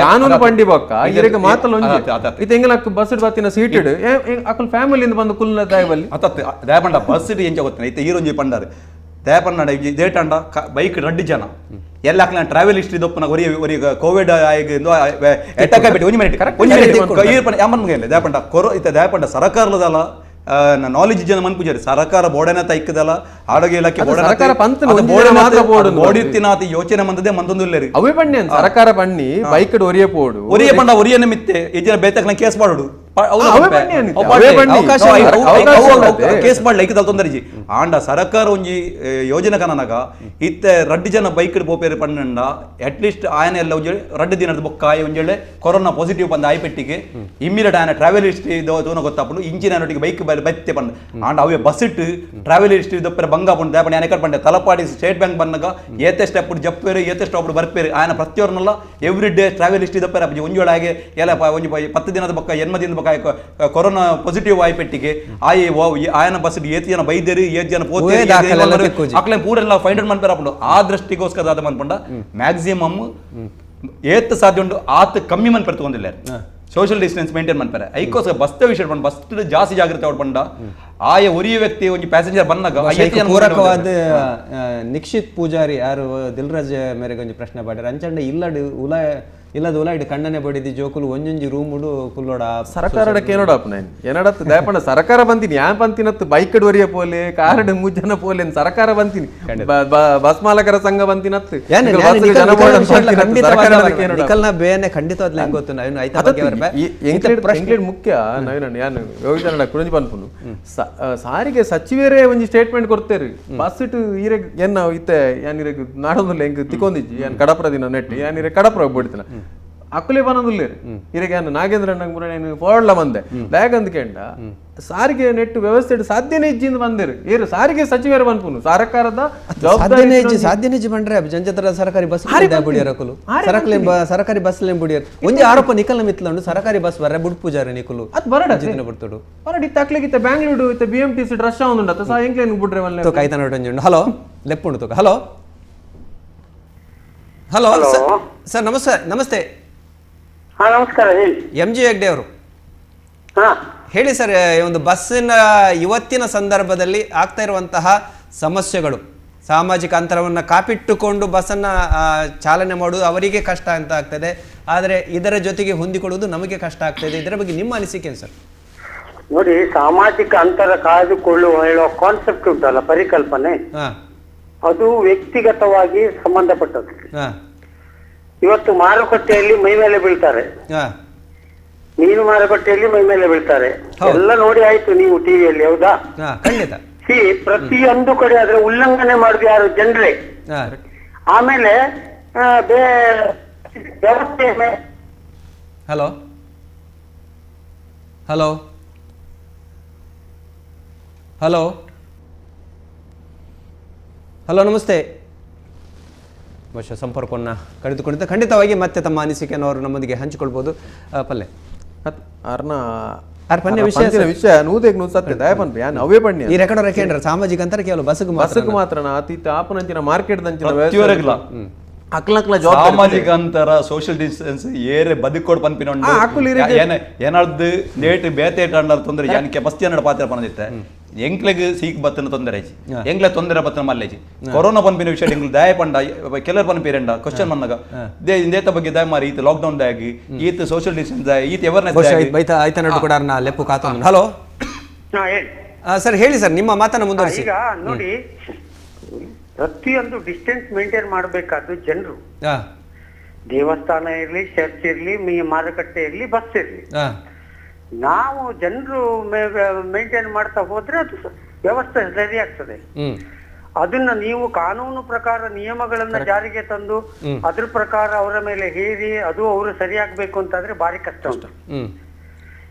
ಕಾನೂನು ಬಂಡಿ ಬೊಕ್ಕ ಇರೆಗ್ ಮಾತಲ್ಲ ಒಂಜಿ ಇತ್ತೆ ಎಂಗಲ ಬಸ್ ಬತ್ತಿನ ಸೀಟ್ ಇಡು ಅಕಲ್ ಫ್ಯಾಮಿಲಿ ಬಂದು ಕುಲ್ನ ದಾಯಬಲ್ಲಿ ಅತ್ತ ದಯಪಂಡ ಬಸ್ ಇಡು ಎಂಚ ಗೊತ್ತಿನ ಇತ್ತೆ ಈರೊಂಜಿ ಪಂಡಾರು ದಯಪಂಡ ದೇಟಂಡ ಬೈಕ್ ರಡ್ಡಿ ಜನ ಎಲ್ಲ ಅಕ್ಲ ಟ್ರಾವೆಲ್ ಹಿಸ್ಟ್ರಿ ದೊಪ್ಪನ ಒರಿ ಒರಿ ಕೋವಿಡ್ ಆಗಿ ಅಟ್ಯಾಕ್ ಆಗ್ಬಿಟ್ಟು ಒಂಜಿ ಮಿನಿಟ್ ಒಂಜಿ ಮಿನಿಟ್ ಈರ್ ಪಂಡ ಯಾಮನ್ ಮುಗಿಯಲ್ಲ ದಯಪಂಡ ಕೊರೋ ಇತ್ತೆ ದಯಪಂಡ ಸರ್ಕಾರದಲ್ಲ ನಾಲೆಜ್ ಜನ ಮನ್ಪುಜಾರಿ ಸರ್ಕಾರ ಬೋಡನ ತೈಕ್ಕದಲ್ಲ ಆರೋಗ್ಯ ಇಲಾಖೆ ಬೋಡಿತ್ತಿನಾತ ಯೋಚನೆ ಮಂದದೆ ಮಂದೊಂದು ಇಲ್ಲ ಅವೇ ಬಣ್ಣಿ ಸರ್ಕಾರ ಬಣ್ಣಿ ಬೈಕ್ ಒರಿಯ ಪೋಡು ಒರಿಯ ಬಂಡ ಒರಿಯ ನಿಮಿತ್ತೆ ಇಜನ ಬೇತಕ್ನ ಕೇಸ್ ಮಾಡೋಡು ಕೇಸ್ ಮಾಡ್ಲಿಕ್ಕೆ ತೊಂದರೆ ಇಜ್ಜಿ ಆಂಡ ಸರ್ಕಾರ ಒಂಜಿ ಯೋಜನೆ ಕನನಾಗ ಇತ್ತೆ ರಡ್ಡು ಜನ ಬೈಕ್ ಪೋಪೇರು ಪನ್ನಂಡ ಅಟ್ಲೀಸ್ಟ್ ಆಯನ ಎಲ್ಲ ಒಂಜಿ ರಡ್ಡು ದಿನದ ಬೊಕ್ಕ ಆಯ ಒಂಜೇಳೆ ಕೊರೋನಾ ಪಾಸಿಟಿವ್ ಬಂದ ಆಯ್ಪೆಟ್ಟಿಗೆ ಇಮ್ಮಿಡಿಯೇಟ್ ಆಯನ ಟ್ರಾವೆಲ್ ಹಿಸ್ಟ್ರಿ ದೋನ ಗೊತ್ತಾಪುಂಡು ಇಂಜಿನ್ ಒಟ್ಟಿಗೆ ಬೈಕ್ ಬತ್ತೆ ಪಂಡ ಆಂಡ ಅವೇ ಬಸ್ ಇಟ್ಟು ಟ್ರಾವೆಲ್ ಹಿಸ್ಟ್ರಿ ದೊಪ್ಪರೆ ಬಂಗ ಪಂಡ ದಾಪಂಡ ಆನೆ ಪಂಡೆ ತಲಪಾಡಿ ಸ್ಟೇಟ್ ಬ್ಯಾಂಕ್ ಬಂದಾಗ ಏತೆ ಸ್ಟೆಪ್ ಜಪ್ಪೇರು ಏತೆ ಸ್ಟಾಪ್ ಬರ್ಪೇರು ಆಯನ ಪ್ರತಿಯೊರ್ನಲ್ಲ every day travel history ದೊಪ್ಪರೆ ಅಪ್ಪ ಒಂಜೋಳ ಹಾಗೆ ಎಲ್ಲ ಒಂಜಿ 10 ದಿನದ ಬೊಕ್ಕ 80 ದಿನದ ಬೊಕ್ಕ ಕೊರೋನಾ ಪಾಸಿಟಿವ್ ಆಯ್ಪೆಟ್ಟಿಗೆ ಆಯ್ ಆಯನ ಬಸ್ ಏತ್ ಜನ ಬೈದೇರು ಏತ್ ಜನ ಪೋತೇರು ಅಕ್ಲೆ ಪೂರೆಲ್ಲ ಫೈಂಡ್ ಔಟ್ ಮನ್ಪೇರ ಆ ದೃಷ್ಟಿಗೋಸ್ಕರ ದಾದ ಮನ್ಪಂಡ ಮ್ಯಾಕ್ಸಿಮಮ್ ಏತ್ ಸಾಧ್ಯ ಉಂಡು ಆತ ಕಮ್ಮಿ ಮನ್ ಪೆರ್ತೊಂದಿಲ್ಲ social distance maintain ಮಾಡ್ತಾರೆ. ಐಕೋಸ್ಕರ ಬಸ್ ವಿಷಯ ಪಂಡ ಬಸ್ ಜಾಸ್ತಿ ಜಾಗ್ರತೆ ಅವ್ರು ಪಂಡ ಆಯ ಒರಿಯ ವ್ಯಕ್ತಿ ಒಂಜಿ ಪ್ಯಾಸೆಂಜರ್ ಬಂದಾಗ ಪೂರಕವಾದ ನಿಕ್ಷಿತ್ ಪೂಜಾರಿ ಯಾರು ದಿಲ್ರಾಜ್ ಮೇರೆಗೆ ಒಂಜಿ ಪ್ರಶ್ನೆ ಪಾಡ್ಯಾರ ಅಂಚಂಡ ಇಲ್ಲಡ್ ಉಲ ಇಲ್ಲದ ಉಲ ಇಡು ಕಣ್ಣನೆ ಬಡಿದಿ ಜೋಕುಲು ಒಂಜೊಂಜಿ ರೂಮುಡು ಕುಲ್ಲೋಡ ಸರ್ಕಾರ ಕೇನೋಡಪ್ಪ ನಾನು ಏನಡತ್ತು ದಯಪಂಡ ಸರ್ಕಾರ ಬಂತೀನಿ ಯಾನ್ ಬಂತಿನತ್ತು ಬೈಕ್ ಒರಿಯ ಪೋಲೆ ಕಾರ್ ಮೂಜನ ಪೋಲೆ ಸರ್ಕಾರ ಬಂತೀನಿ ಬಸ್ ಮಾಲಕರ ಸಂಘ ಬಂತಿನತ್ತು ನಿಕಲ್ನ ಬೇನೆ ಖಂಡಿತವಾದ್ಲ ಹೆಂಗ್ ಗೊತ್ತು ಪ್ರಶ್ನೆ ಮುಖ್ಯ ನವೀನ ಯಾನ್ ಯೋಗಜನ ಕುರಂಜಿ ಪನ್ಪುನು ಸಾರಿಗೆ ಸಚಿವರೇ ಒಂಜಿ ಸ್ಟೇಟ್ಮೆಂಟ್ ಕೊಡ್ತೇರು ಬಸ್ ಇಟ್ಟು ಈರೆ ಏನ್ ಇತ್ತೆ ಯಾನ್ ಇರೆಗ್ ನಾಡೊಂದುಲ್ಲ ಎಂಕ್ ತಿಕೊಂದಿಜ್ಜಿ ಯಾನ್ ಕಡಪುರ ದಿನ ನೆಟ್ಟಿ ಯಾನ್ ಇರೆ ಕಡಪುರ ಬಿಡ್ತಿನ ಅಕ್ಕುಲೇ ಬನ್ನೊಂದುಲ್ಲೇರು ಇರೆಗೆ ನಾಗೇಂದ್ರ ಅಣ್ಣಂಗ್ ಪೋಡ್ಲ ಬಂದೆ ದಾಯಕಂದ್ ಕೇಂಡ ಸಾರಿಗೆ ನೆಟ್ಟು ವ್ಯವಸ್ಥೆ ಸಾಧ್ಯನೇ ಇಜ್ಜಿಂದ ಬಂದೇರು ಏರು ಸಾರಿಗೆ ಸಚಿವರು ಪನ್ಪುನು ಸರ್ಕಾರದ ಜವಾಬ್ದಾರಿ ಸಾಧ್ಯನೇ ಇಜ್ಜಿ ಬಂದ್ರೆ ಜನಜತ್ರ ಸರ್ಕಾರಿ ಬಸ್ ಬುಡಿಯರಕುಲು ಸರ್ಕಾರಿ ಬಸ್ ಬುಡಿಯರ್ ಒಂಜಿ ಆರೋಪ ನಿಕಲ್ನ ಮಿತ್ಲುಂಡು ಸರ್ಕಾರಿ ಬಸ್ ಬರ್ರೆ ಬುಡ್ ಪೂಜಾರಿ ನಿಕುಲು ಅದು ಬರಡ ಬರ್ತಡು ಬರಡ ಇತ್ತ ಅಕ್ಲೆಗಿತ್ತ ಬ್ಯಾಂಗ್ಳೂರು ಇತ್ತ BMTC rush ಆವೊಂದುಂಡು ಸಾ ಎಂಕ್ಲೇನ್ ಬುಡ್ರೆ ಮಲ್ಲೆ ತೋಕ ಐತನ ಒಂಜಿ ಹಲೋ ಲೆಪ್ಪುಂಡು ತೋಕ hello hello sir ನಮಸ್ತೆ ನಮಸ್ತೆ ನಮಸ್ಕಾರ ಹೇಳಿ ಎಂ ಜಿ ಹೆಗ್ಡೆ ಅವರು ಹೇಳಿ ಸರ್, ಈ ಒಂದು ಬಸ್ಸಿನ ಇವತ್ತಿನ ಸಂದರ್ಭದಲ್ಲಿ ಆಗ್ತಾ ಇರುವಂತಹ ಸಮಸ್ಯೆಗಳು, ಸಾಮಾಜಿಕ ಅಂತರವನ್ನು ಕಾಪಿಟ್ಟುಕೊಂಡು ಬಸ್ಸನ್ನು ಚಾಲನೆ ಮಾಡುವುದು ಅವರಿಗೆ ಕಷ್ಟ ಅಂತ ಆಗ್ತದೆ, ಆದರೆ ಇದರ ಜೊತೆಗೆ ಹೊಂದಿಕೊಳ್ಳುವುದು ನಮಗೆ ಕಷ್ಟ ಆಗ್ತದೆ. ಇದರ ಬಗ್ಗೆ ನಿಮ್ಮ ಅನಿಸಿಕೆ ಏನು ಸರ್? ನೋಡಿ, ಸಾಮಾಜಿಕ ಅಂತರ ಕಾಯ್ದುಕೊಳ್ಳುವ ಹೇಳುವ ಕಾನ್ಸೆಪ್ಟ್ ಉಂಟಲ್ಲ, ಪರಿಕಲ್ಪನೆ, ಅದು ವ್ಯಕ್ತಿಗತವಾಗಿ ಸಂಬಂಧಪಟ್ಟದ್ದು. ಇವತ್ತು ಮಾರುಕಟ್ಟೆಯಲ್ಲಿ ಮೈ ಮೇಲೆ ಬೀಳ್ತಾರೆ, ಮೀನು ಮಾರುಕಟ್ಟೆಯಲ್ಲಿ ಮೈ ಮೇಲೆ ಬೀಳ್ತಾರೆ, ಎಲ್ಲ ನೋಡಿ ಆಯ್ತು ನೀವು ಟಿವಿಯಲ್ಲಿ, ಹೌದಾ? ಸಿ, ಪ್ರತಿಯೊಂದು ಕಡೆ ಅದ್ರ ಉಲ್ಲಂಘನೆ ಮಾಡುದು ಯಾರು? ಜನರೇ. ಆಮೇಲೆ ವ್ಯವಸ್ಥೆ. Hello hello hello hello namaste. ಬಹುಶಃ ಸಂಪರ್ಕವನ್ನು ಕಳೆದುಕೊಂಡಿದ್ದ. ಖಂಡಿತವಾಗಿ ಮತ್ತೆ ತಮ್ಮ ಅನಿಸಿಕೆಯನ್ನು ಅವರು ನಮ್ಮೊಂದಿಗೆ ಹಂಚಿಕೊಳ್ಬೋದು. ಪಲ್ಲೆ ವಿಷಯ ನೂದೆಗ್ ನೂದು ಸತ್ಯ ದಯಪನ್ಪಿ ಯಾನ್ ಅವೇ ಪಣ್ಯ ಈ ರೆಕಾರ್ಡ್ ಕೇಂದ್ರ ಸಾಮಾಜಿಕ ಅಂತರ ಕೇವಲ ಬಸ್ಗೆ ಬಸ್ಗೆ ಮಾತ್ರ ಅತೀತ ಆಪನಂಚಿನ ಮಾರ್ಕೆಟ್ ದಂಚಿನ ಅಕ್ಲಕ್ಲ ಸಾಮಾಜಿಕ ಅಂತರ ಸೋಷಿಯಲ್ ಡಿಸ್ಟೆನ್ಸ್ ಏರೆ ಬದುಕೋಡ್ ಪನ್ಪಿನ ಏನಾರ್ದು ನೇಟ್ ಬೇತೆ ತೊಂದರೆ ಯಾನಿಕೆ ಬಸ್ತಿ ಅನ್ನಡ ಪಾತ್ರ ಪನದಿತ್ತೆ ಎಂಕ್ಲೆಗ್ ಸೀಕ್ ಬತ್ತನ ತೊಂದರೆ ಐಜಿ, ಎಂಕ್ಲೆ ತೊಂದರೆ ಬತ್ತನ ಮಲ್ಲೇಜಿ. ಕೊರೋನಾ ಪನ್ಪಿನ ವಿಷಯ ಎಂಗ್ಲು ದಯ ಪಂಡ ಕೆಲವರು ಪನ್ಪಿರಂಡ ಕ್ವಶನ್ ಮನ್ನಗ they ಇಂದೇತ ಬಗ್ಗೆ ದಯ ಮಾರಿ ಈತ ಲಾಕ್ಡೌನ್ ದಾಗಿ ಈತ ಸೋಷಿಯಲ್ ಡಿಸ್ಟೆನ್ಸ್ ಈತ ಅವೇರ್ನೆಸ್ ಐತ ಕೂಡ ಲೆಪ್ಪು ಕಾತ. ಹಲೋ ಸರ್ ಹೇಳಿ ಸರ್, ನಿಮ್ಮ ಮಾತನ್ನ ಮುಂದುವರಿಸಿ. ಈಗ ನೋಡಿ, ಪ್ರತಿಯೊಂದು ಡಿಸ್ಟೆನ್ಸ್ ಮೇಂಟೈನ್ ಮಾಡಬೇಕಾದ್ದು ಜನರು. ದೇವಸ್ಥಾನ ಇರ್ಲಿ, ಚರ್ಚ್ ಇರ್ಲಿ, ಮಾರುಕಟ್ಟೆ ಇರ್ಲಿ, ಬಸ್ ಇರ್ಲಿ, ನಾವು ಜನರು ಮೇಂಟೈನ್ ಮಾಡ್ತಾ ಹೋದ್ರೆ ಅದು ವ್ಯವಸ್ಥೆ ಸರಿ ಆಗ್ತದೆ. ಅದನ್ನ ನೀವು ಕಾನೂನು ಪ್ರಕಾರ ನಿಯಮಗಳನ್ನ ಜಾರಿಗೆ ತಂದು ಅದ್ರ ಪ್ರಕಾರ ಅವರ ಮೇಲೆ ಹೇರಿ ಅದು ಅವರು ಸರಿಯಾಗಬೇಕು ಅಂತಂದ್ರೆ ಭಾರಿ ಕಷ್ಟ ಉಂಟು.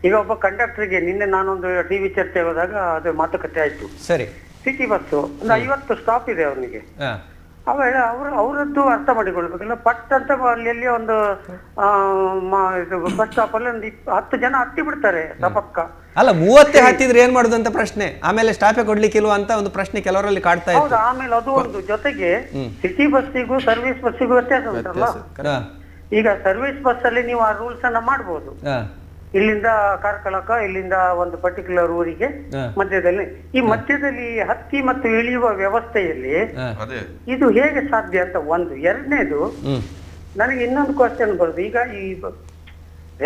ಈಗ ಒಬ್ಬ ಕಂಡಕ್ಟರ್ಗೆ ನಿನ್ನೆ ನಾನೊಂದು ಟಿವಿ ಚರ್ಚೆ ಹೋದಾಗ ಅದು ಮಾತುಕತೆ ಆಯ್ತು. ಸರಿ, ಸಿಟಿ ಬಸ್ಸು ಒಂದು 50 ಸ್ಟಾಪ್ ಇದೆ ಅವನಿಗೆ. ಅವ ಅವರದ್ದು ಅರ್ಥ ಮಾಡಿಕೊಳ್ಬೇಕಲ್ಲ. ಪಟ್ ಅಂತ ಅಲ್ಲಿ ಒಂದು ಬಸ್ ಸ್ಟಾಪ್ ಅಲ್ಲಿ ಒಂದು 10 ಜನ ಹತ್ತಿ ಬಿಡ್ತಾರೆ ತಪಕ್ಕ. ಅಲ್ಲ, 30 ಹತ್ತಿದ್ರೆ ಏನ್ ಮಾಡುದು ಅಂತ ಪ್ರಶ್ನೆ, ಆಮೇಲೆ ಸ್ಟಾಪೇ ಕೊಡ್ಲಿಕ್ಕಿಲ್ವಾ ಅಂತ ಒಂದು ಪ್ರಶ್ನೆ ಕೆಲವರಲ್ಲಿ ಕಾಡ್ತಾ ಇದೆ. ಹೌದು, ಆಮೇಲೆ ಅದು ಒಂದು ಜೊತೆಗೆ ಸಿಟಿ ಬಸ್ಸಿಗೂ ಸರ್ವಿಸ್ ಬಸ್ಸಿಗೂ ವ್ಯತ್ಯಾಸ ಉಂಟಲ್ಲ. ಈಗ ಸರ್ವಿಸ್ ಬಸ್ ಅಲ್ಲಿ ನೀವು ಆ ರೂಲ್ಸ್ ಅನ್ನ ಮಾಡ್ಬೋದು. ಇಲ್ಲಿಂದ ಕಾರ್ಕಳಕ, ಇಲ್ಲಿಂದ ಒಂದು ಪರ್ಟಿಕ್ಯುಲರ್ ಊರಿಗೆ ಮಧ್ಯದಲ್ಲಿ, ಈ ಮಧ್ಯದಲ್ಲಿ ಹತ್ತಿ ಮತ್ತು ಇಳಿಯುವ ವ್ಯವಸ್ಥೆಯಲ್ಲಿ ಇದು ಹೇಗೆ ಸಾಧ್ಯ ಅಂತ ಒಂದು. ಎರಡನೇದು ನನಗೆ ಇನ್ನೊಂದು ಕ್ವಶನ್ ಬರುದು. ಈಗ ಈ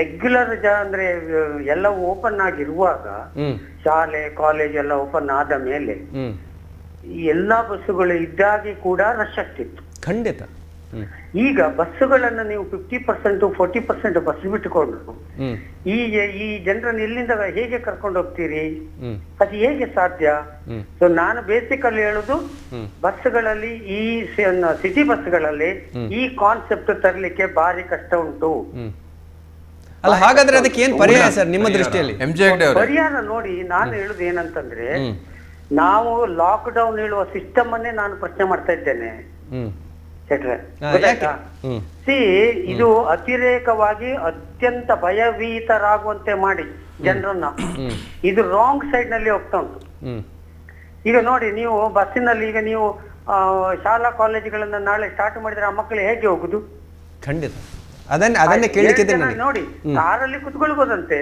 ರೆಗ್ಯುಲರ್ ಅಂದ್ರೆ ಎಲ್ಲ ಓಪನ್ ಆಗಿರುವಾಗ, ಶಾಲೆ ಕಾಲೇಜ್ ಎಲ್ಲ ಓಪನ್ ಆದ ಮೇಲೆ ಈ ಎಲ್ಲಾ ಬಸ್ಸುಗಳು ಇದ್ದಾಗಿ ಕೂಡ ರಶ್ ಆಗ್ತಿತ್ತು ಖಂಡಿತ. ಈಗ ಬಸ್ಸುಗಳನ್ನ ನೀವು 50% 40% ಬಸ್ ಬಿಟ್ಟುಕೊಂಡು ಈ ಈ ಜನರನ್ನು ಎಲ್ಲಿಂದ ಹೇಗೆ ಕರ್ಕೊಂಡು ಹೋಗ್ತೀರಿ? ಅದು ಹೇಗೆ ಸಾಧ್ಯ? ಸೊ ನಾನು ಬೇಸಿಕಲ್ಲಿ ಹೇಳುದು, ಬಸ್ಗಳಲ್ಲಿ ಈ ಸಿಟಿ ಬಸ್ಗಳಲ್ಲಿ ಈ ಕಾನ್ಸೆಪ್ಟ್ ತರಲಿಕ್ಕೆ ಭಾರಿ ಕಷ್ಟ ಉಂಟು. ಅಲ್ಲ, ಹಾಗಾದ್ರೆ ಅದಕ್ಕೆ ಏನ್ ಪರಿಹಾರ ಸರ್ ನಿಮ್ಮ ದೃಷ್ಟಿಯಲ್ಲಿ? ಪರಿಹಾರ ನೋಡಿ, ನಾನು ಹೇಳುದು ಏನಂತಂದ್ರೆ, ನಾವು ಲಾಕ್ ಡೌನ್ ಹೇಳುವ ಸಿಸ್ಟಮ್ ಅನ್ನೇ ನಾನು ಪ್ರಶ್ನೆ ಮಾಡ್ತಾ ಇದ್ದೇನೆ. ಸಿ, ಇದು ಅತಿರೇಕವಾಗಿ ಅತ್ಯಂತ ಭಯಭೀತರಾಗುವಂತೆ ಮಾಡಿ ಜನರನ್ನ ಇದು ರಾಂಗ್ ಸೈಡ್ ನಲ್ಲಿ ಹೋಗ್ತಾ ಉಂಟು. ಈಗ ನೋಡಿ, ನೀವು ಬಸ್ಸಿನಲ್ಲಿ ಈಗ ನೀವು ಶಾಲಾ ಕಾಲೇಜುಗಳನ್ನ ನಾಳೆ ಸ್ಟಾರ್ಟ್ ಮಾಡಿದ್ರೆ ಆ ಮಕ್ಕಳು ಹೇಗೆ ಹೋಗುದು? ಖಂಡಿತ. ಅದನ್ನೇ ಕೇಳಲಿಕ್ಕೆ ನೋಡಿ, ಕಾರಲ್ಲಿ ಕುತ್ಕೊಳ್ಬೋದಂತೆ.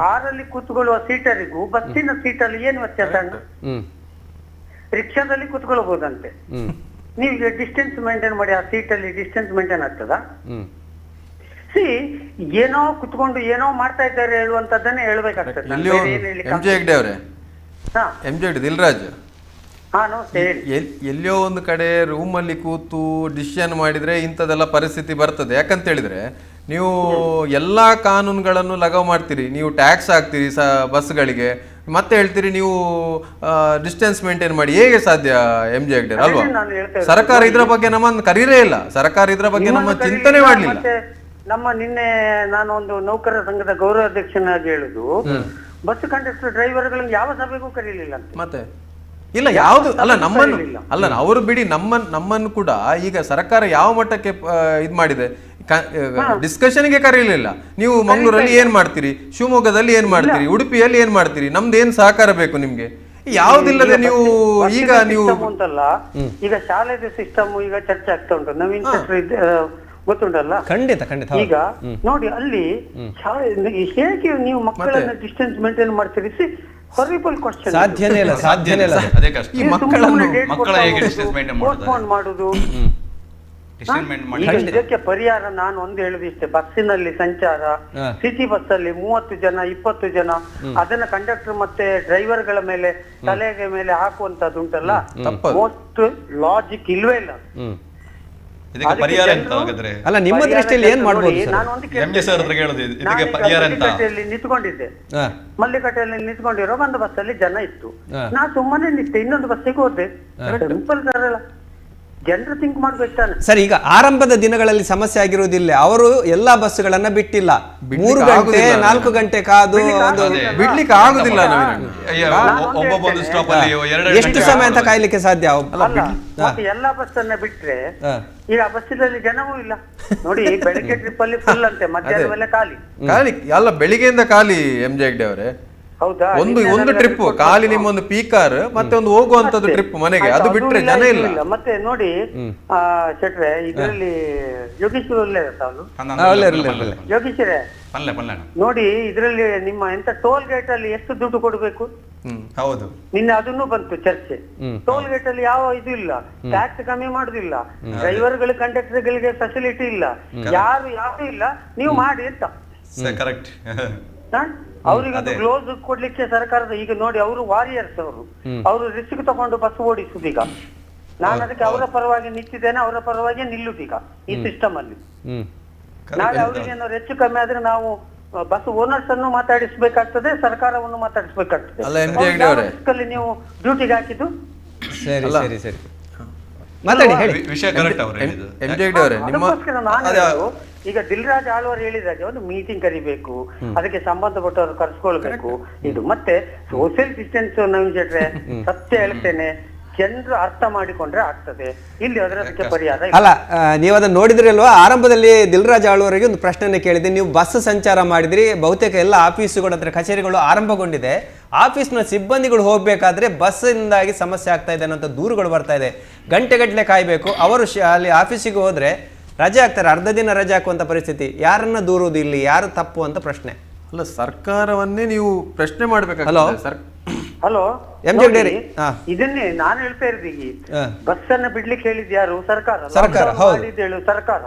ಕಾರಲ್ಲಿ ಕೂತ್ಕೊಳ್ಳುವ ಸೀಟರಿಗೂ ಬಸ್ಸಿನ ಸೀಟಲ್ಲಿ ಏನು ವ್ಯತ್ಯಾಸ? ರಿಕ್ಷಾದಲ್ಲಿ ಕುತ್ಕೊಳ್ಬೋದಂತೆ. ನೀವು ಡಿಸ್ಟೆನ್ಸ್ ಮೇಂಟೈನ್ ಮಾಡಿ, ಆ ಸೀಟಲ್ಲಿ ಡಿಸ್ಟೆನ್ಸ್ ಮೇಂಟೈನ್ ಆಗ್ತದಾ? ಸಿ, ಏನೋ ಕುತ್ಕೊಂಡು ಏನೋ ಮಾಡ್ತಾ ಇದ್ದಾರೆ ಹೇಳುವಂತದ್ದನ್ನೇ ಹೇಳ್ಬೇಕಾಗ್ತದೆ. ಎಂ ಜೆ ಹೆಗ್ಡೆ ಅವರೇ, ಎಂ ಜೆ ಹೆಗ್ಡೆ, ದಿಲ್ರಾಜ್, ಎಲ್ಲಿಯೋ ಒಂದು ಕಡೆ ರೂಮಲ್ಲಿ ಕೂತು ಡಿಸಿಷನ್ ಮಾಡಿದ್ರೆ ಇಂಥದ್ದೆಲ್ಲ ಪರಿಸ್ಥಿತಿ ಬರ್ತದೆ. ಯಾಕಂತ ಹೇಳಿದ್ರೆ ನೀವು ಎಲ್ಲ ಕಾನೂನುಗಳನ್ನು ಲಗಾವ್ ಮಾಡ್ತೀರಿ, ನೀವು ಟ್ಯಾಕ್ಸ್ ಹಾಕ್ತೀರಿ ಬಸ್ಗಳಿಗೆ, ಮತ್ತೆ ಹೇಳ್ತೀರಿ ನೀವು ಡಿಸ್ಟೆನ್ಸ್ ಮೇಂಟೈನ್ ಮಾಡಿ. ಹೇಗೆ ಸಾಧ್ಯ ಎಂ ಜೆ ಹೆಗ್ಡೆ ಅಲ್ವಾ? ಸರ್ಕಾರ ಇದರ ಬಗ್ಗೆ ನಮ್ಮನ್ನು ಕರೀರೇ ಇಲ್ಲ, ಸರ್ಕಾರ ಇದರ ಬಗ್ಗೆ ನಮ್ಮ ಚಿಂತನೆ ಮಾಡಲಿಲ್ಲ. ನಮ್ಮ ನಿನ್ನೆ ನಾನು ಒಂದು ನೌಕರರ ಸಂಘದ ಗೌರವಾಧ್ಯಕ್ಷನಾಗಿ ಹೇಳುದು, ಬಸ್ ಕಂಡಕ್ಟರ್ ಡ್ರೈವರ್ಗಳನ್ನು ಯಾವ ಸಭೆಗೂ ಕರೀಲಿಲ್ಲ ಅಂತ. ಮತ್ತೆ ಇಲ್ಲ ಯಾವುದು ಅಲ್ಲ, ನಮ್ಮನ್ನು ಅಲ್ಲ ಅವರು ಬಿಡಿ, ನಮ್ಮನ್ನು ಕೂಡ ಈಗ ಸರ್ಕಾರ ಯಾವ ಮಟ್ಟಕ್ಕೆ ಇದು ಮಾಡಿದೆ, ಡಿಸ್ಕಷನ್ಗೆ ಕರೀಲಿಲ್ಲ. ನೀವು ಮಂಗಳೂರಲ್ಲಿ ಏನ್ ಮಾಡ್ತೀರಿ, ಶಿವಮೊಗ್ಗದಲ್ಲಿ ಏನ್ ಮಾಡ್ತೀರಿ, ಉಡುಪಿಯಲ್ಲಿ ಏನ್ ಮಾಡ್ತೀರಿ, ನಮ್ದು ಏನ್ ಸಹಕಾರ ಬೇಕು ನಿಮ್ಗೆ? ಯಾವ್ದಿಲ್ಲದೆ ನೀವು ಈಗ ನೀವು ಅಂತಲ್ಲ, ಈಗ ಶಾಲೆದ ಸಿಸ್ಟಮ್ ಈಗ ಚರ್ಚೆ ಆಗ್ತಾ ಉಂಟು. ನವೀನ್ ಗೊತ್ತುಂಟಲ್ಲ? ಖಂಡಿತ ಖಂಡಿತ. ಈಗ ನೋಡಿ ಅಲ್ಲಿ ಹೇಗೆ ನೀವು ಮಕ್ಕಳನ್ನ ಡಿಸ್ಟೆನ್ಸ್ ಮೇಂಟೈನ್ ಮಾಡ್ತೀರಿ? ಸಾಧ್ಯನೇ ಇಲ್ಲ, ಸಾಧ್ಯನೇ ಇಲ್ಲ. ಈ ಮಕ್ಕಳನ್ನು ಪೋಸ್ಟ್ಪೋನ್ ಮಾಡುದು. ಇದಕ್ಕೆ ಪರಿಹಾರ ನಾನು ಒಂದು ಹೇಳುದು ಇಷ್ಟೇ, ಬಸ್ಸಿನಲ್ಲಿ ಸಂಚಾರ, ಸಿಟಿ ಬಸ್ ಅಲ್ಲಿ 30 ಜನ 20 ಜನ, ಅದನ್ನ ಕಂಡಕ್ಟರ್ ಮತ್ತೆ ಡ್ರೈವರ್ಗಳ ಮೇಲೆ ತಲೆಗೆ ಮೇಲೆ ಹಾಕುವಂತದ್ದು ಉಂಟಲ್ಲ, ಮೋಸ್ಟ್ ಲಾಜಿಕ್ ಇಲ್ವೇ ಇಲ್ಲ. ಅಲ್ಲ, ನಿಮ್ಮ ದೃಷ್ಟಿಯಲ್ಲಿ ಏನ್ ಮಾಡಬಹುದು? ನಾನು ಒಂದು ನಿಂತ್ಕೊಂಡಿದ್ದೆ, ಮಲ್ಲಿಕಟ್ಟೆಯಲ್ಲಿ ನಿಂತ್ಕೊಂಡಿರೋ ಒಂದು ಬಸ್ ಅಲ್ಲಿ ಜನ ಇತ್ತು, ನಾ ಸುಮ್ಮನೆ ನಿಂತೆ, ಇನ್ನೊಂದು ಬಸ್ಸಿಗೆ ಹೋದೆ. ಸಿಂಪಲ್ ಸರ್, ಜನರು ಥಿಂಕ್ ಮಾಡ್ಬೇಕು ತಾನೆ. ಸರ್, ಈಗ ಆರಂಭದ ದಿನಗಳಲ್ಲಿ ಸಮಸ್ಯೆ ಆಗಿರುವುದಿಲ್ಲ, ಅವರು ಎಲ್ಲಾ ಬಸ್ಸುಗಳನ್ನ ಬಿಟ್ಟಿಲ್ಲ, 3 ಗಂಟೆ 4 ಗಂಟೆ ಕಾದು ಬಿಡ್ಲಿಕ್ಕೆ ಆಗುದಿಲ್ಲ. ಎಷ್ಟು ಸಮಯ ಅಂತ ಕಾಯ್ಲಿಕ್ಕೆ ಸಾಧ್ಯ? ಮತ್ತೆ ಎಲ್ಲಾ ಬಸ್ ಅನ್ನ ಬಿಟ್ರೆ ಈಗ ಬಸ್ಸಿನಲ್ಲಿ ಜನವೂ ಇಲ್ಲ ನೋಡಿ. ಬೆಳಗ್ಗೆ ಟ್ರಿಪ್ ಅಲ್ಲಿ ಫುಲ್ ಅಂತೆ, ಮಧ್ಯಾಹ್ನ ಮೇಲೆ ಖಾಲಿ ಖಾಲಿ ಅಲ್ಲ, ಬೆಳಿಗ್ಗೆಯಿಂದ ಖಾಲಿ ಎಂ ಜೆ ಹೆಗ್ಡೆ ಅವರೇ. ಹೌದಾ? ಒಂದು ಒಂದು ಟ್ರಿಪ್ ಖಾಲಿ, ನಿಮ್ಮೊಂದು ಪೀಕಾರ್ ಮತ್ತೆ ಒಂದು ಹೋಗುವಂತದ್ದು ಟ್ರಿಪ್ ಮನೆಗೆ, ಅದು ಬಿಟ್ರೆ ಜನ ಇಲ್ಲ. ಮತ್ತೆ ನೋಡಿ ಶೆಟ್ರೆ, ಇದರಲ್ಲಿ ಯೋಗೀಶ್ವರ ಯೋಗೀಶ್ವರೇ ನೋಡಿ, ಇದರಲ್ಲಿ ನಿಮ್ಮ ಎಂತ ಟೋಲ್ ಗೇಟ್ ಅಲ್ಲಿ ಎಷ್ಟು ದುಡ್ಡು ಕೊಡ್ಬೇಕು? ಹೌದು, ನಿನ್ನೆ ಅದನ್ನು ಬಂತು ಚರ್ಚೆ. ಟೋಲ್ ಗೇಟ್ ಅಲ್ಲಿ ಯಾವ ಇದು ಇಲ್ಲ, ಟ್ಯಾಕ್ಸ್ ಕಮ್ಮಿ ಮಾಡುದಿಲ್ಲ, ಡ್ರೈವರ್ಗಳು ಕಂಡಕ್ಟರ್ಗಳಿಗೆ ಫೆಸಿಲಿಟಿ ಇಲ್ಲ, ಯಾರು ಯಾರು ಇಲ್ಲ, ನೀವು ಮಾಡಿ ಅಂತ. ಕರೆಕ್ಟ್. ಅವರಿಗೆ ಗ್ಲೋಸ್ ಕೊಡ್ಲಿಕ್ಕೆ ಸರ್ಕಾರದ ಈಗ ನೋಡಿ, ಅವರು ವಾರಿಯರ್ಸ್, ಅವರು ಅವರು ರಿಸ್ಕ್ ತಗೊಂಡು ಬಸ್ ಓಡಿಸುದು. ಈಗ ನಾನು ಅದಕ್ಕೆ ಅವರ ಪರವಾಗಿ ನಿಂತಿದ್ದೇನೆ, ಅವರ ಪರವಾಗಿ ನಿಲ್ಲುದೀಗ ಈ ಸಿಸ್ಟಮ್ ಅಲ್ಲಿ. ನಾಳೆ ಅವರಿಗೆ ಏನಾದ್ರು ಹೆಚ್ಚು ಕಮ್ಮಿ ಆದ್ರೆ ನಾವು ಬಸ್ ಓನರ್ಸ್ ಅನ್ನು ಮಾತಾಡಿಸಬೇಕಾಗ್ತದೆ, ಸರ್ಕಾರವನ್ನು ಮಾತಾಡಿಸಬೇಕಾಗ್ತದೆ. ನೀವು ಡ್ಯೂಟಿಗೆ ಹಾಕಿದ್ದು ಸರಿ ಸರಿ ಸರಿ, ಮಾತಾಡಿ ಹೇಳಿ. ವಿಷಯ ಕರೆಕ್ಟ್ ಅವರೇ. ಅದಕ್ಕೋಸ್ಕರ ನಾನು ಈಗ ದಿಲ್ರಾಜ್ ಆಳ್ವರು ಹೇಳಿದಾಗೆ ಒಂದು ಮೀಟಿಂಗ್ ಕರಿಬೇಕು, ಅದಕ್ಕೆ ಸಂಬಂಧಪಟ್ಟವರು ಕರ್ಸ್ಕೊಳ್ಬೇಕು ಇದು. ಮತ್ತೆ ಸೋಷಿಯಲ್ ಡಿಸ್ಟೆನ್ಸ್ ನವೀನ್ ಶೆಟ್ರೆ, ಸತ್ಯ ಹೇಳ್ತೇನೆ, ಜನರು ಅರ್ಥ ಮಾಡಿಕೊಂಡ್ರೆ ಆಗ್ತದೆ, ಇಲ್ಲಿ ಅದಕ್ಕೆ ಪರಿಹಾರ ಅಲ್ಲ. ನೀವು ಅದನ್ನ ನೋಡಿದ್ರಿ ಅಲ್ವಾ? ಆರಂಭದಲ್ಲಿ ದಿಲ್ರಾಜ್ ಆಳ್ವರಿಗೆ ಒಂದು ಪ್ರಶ್ನೆಯನ್ನು ಕೇಳಿದೆ, ನೀವು ಬಸ್ ಸಂಚಾರ ಮಾಡಿದ್ರಿ, ಬಹುತೇಕ ಎಲ್ಲ ಆಫೀಸುಗಳ ಹತ್ರ ಕಚೇರಿಗಳು ಆರಂಭಗೊಂಡಿದೆ, ಆಫೀಸ್ನ ಸಿಬ್ಬಂದಿಗಳು ಹೋಗಬೇಕಾದ್ರೆ ಬಸ್ಸಿಂದಾಗಿ ಸಮಸ್ಯೆ ಆಗ್ತಾ ಇದೆ ಅನ್ನೋಂಥ ದೂರುಗಳು ಬರ್ತಾ ಇದೆ, ಗಂಟೆಗಟ್ಟಲೆ ಕಾಯಬೇಕು, ಅವರು ಅಲ್ಲಿ ಆಫೀಸಿಗೆ ಹೋದ್ರೆ ರಜೆ ಹಾಕ್ತಾರೆ, ಅರ್ಧ ದಿನ ರಜೆ ಹಾಕುವಂಥ ಪರಿಸ್ಥಿತಿ, ಯಾರನ್ನ ದೂರುವುದು ಇಲ್ಲಿ, ಯಾರು ತಪ್ಪು ಅಂತ ಪ್ರಶ್ನೆ. ಅಲ್ಲ, ಸರ್ಕಾರವನ್ನೇ ನೀವು ಪ್ರಶ್ನೆ ಮಾಡ್ಬೇಕಾಗಲ್ಲ sir. Hello M J, ಇದನ್ನೇ ನಾನು ಹೇಳ್ತಾ ಇರೋದು, ಬಸ್ ಅನ್ನ ಬಿಡ್ಲಿಕ್ಕೆ ಹೇಳಿದ್ ಯಾರು? ಸರ್ಕಾರ. ಸರ್ಕಾರ ಸರ್ಕಾರ.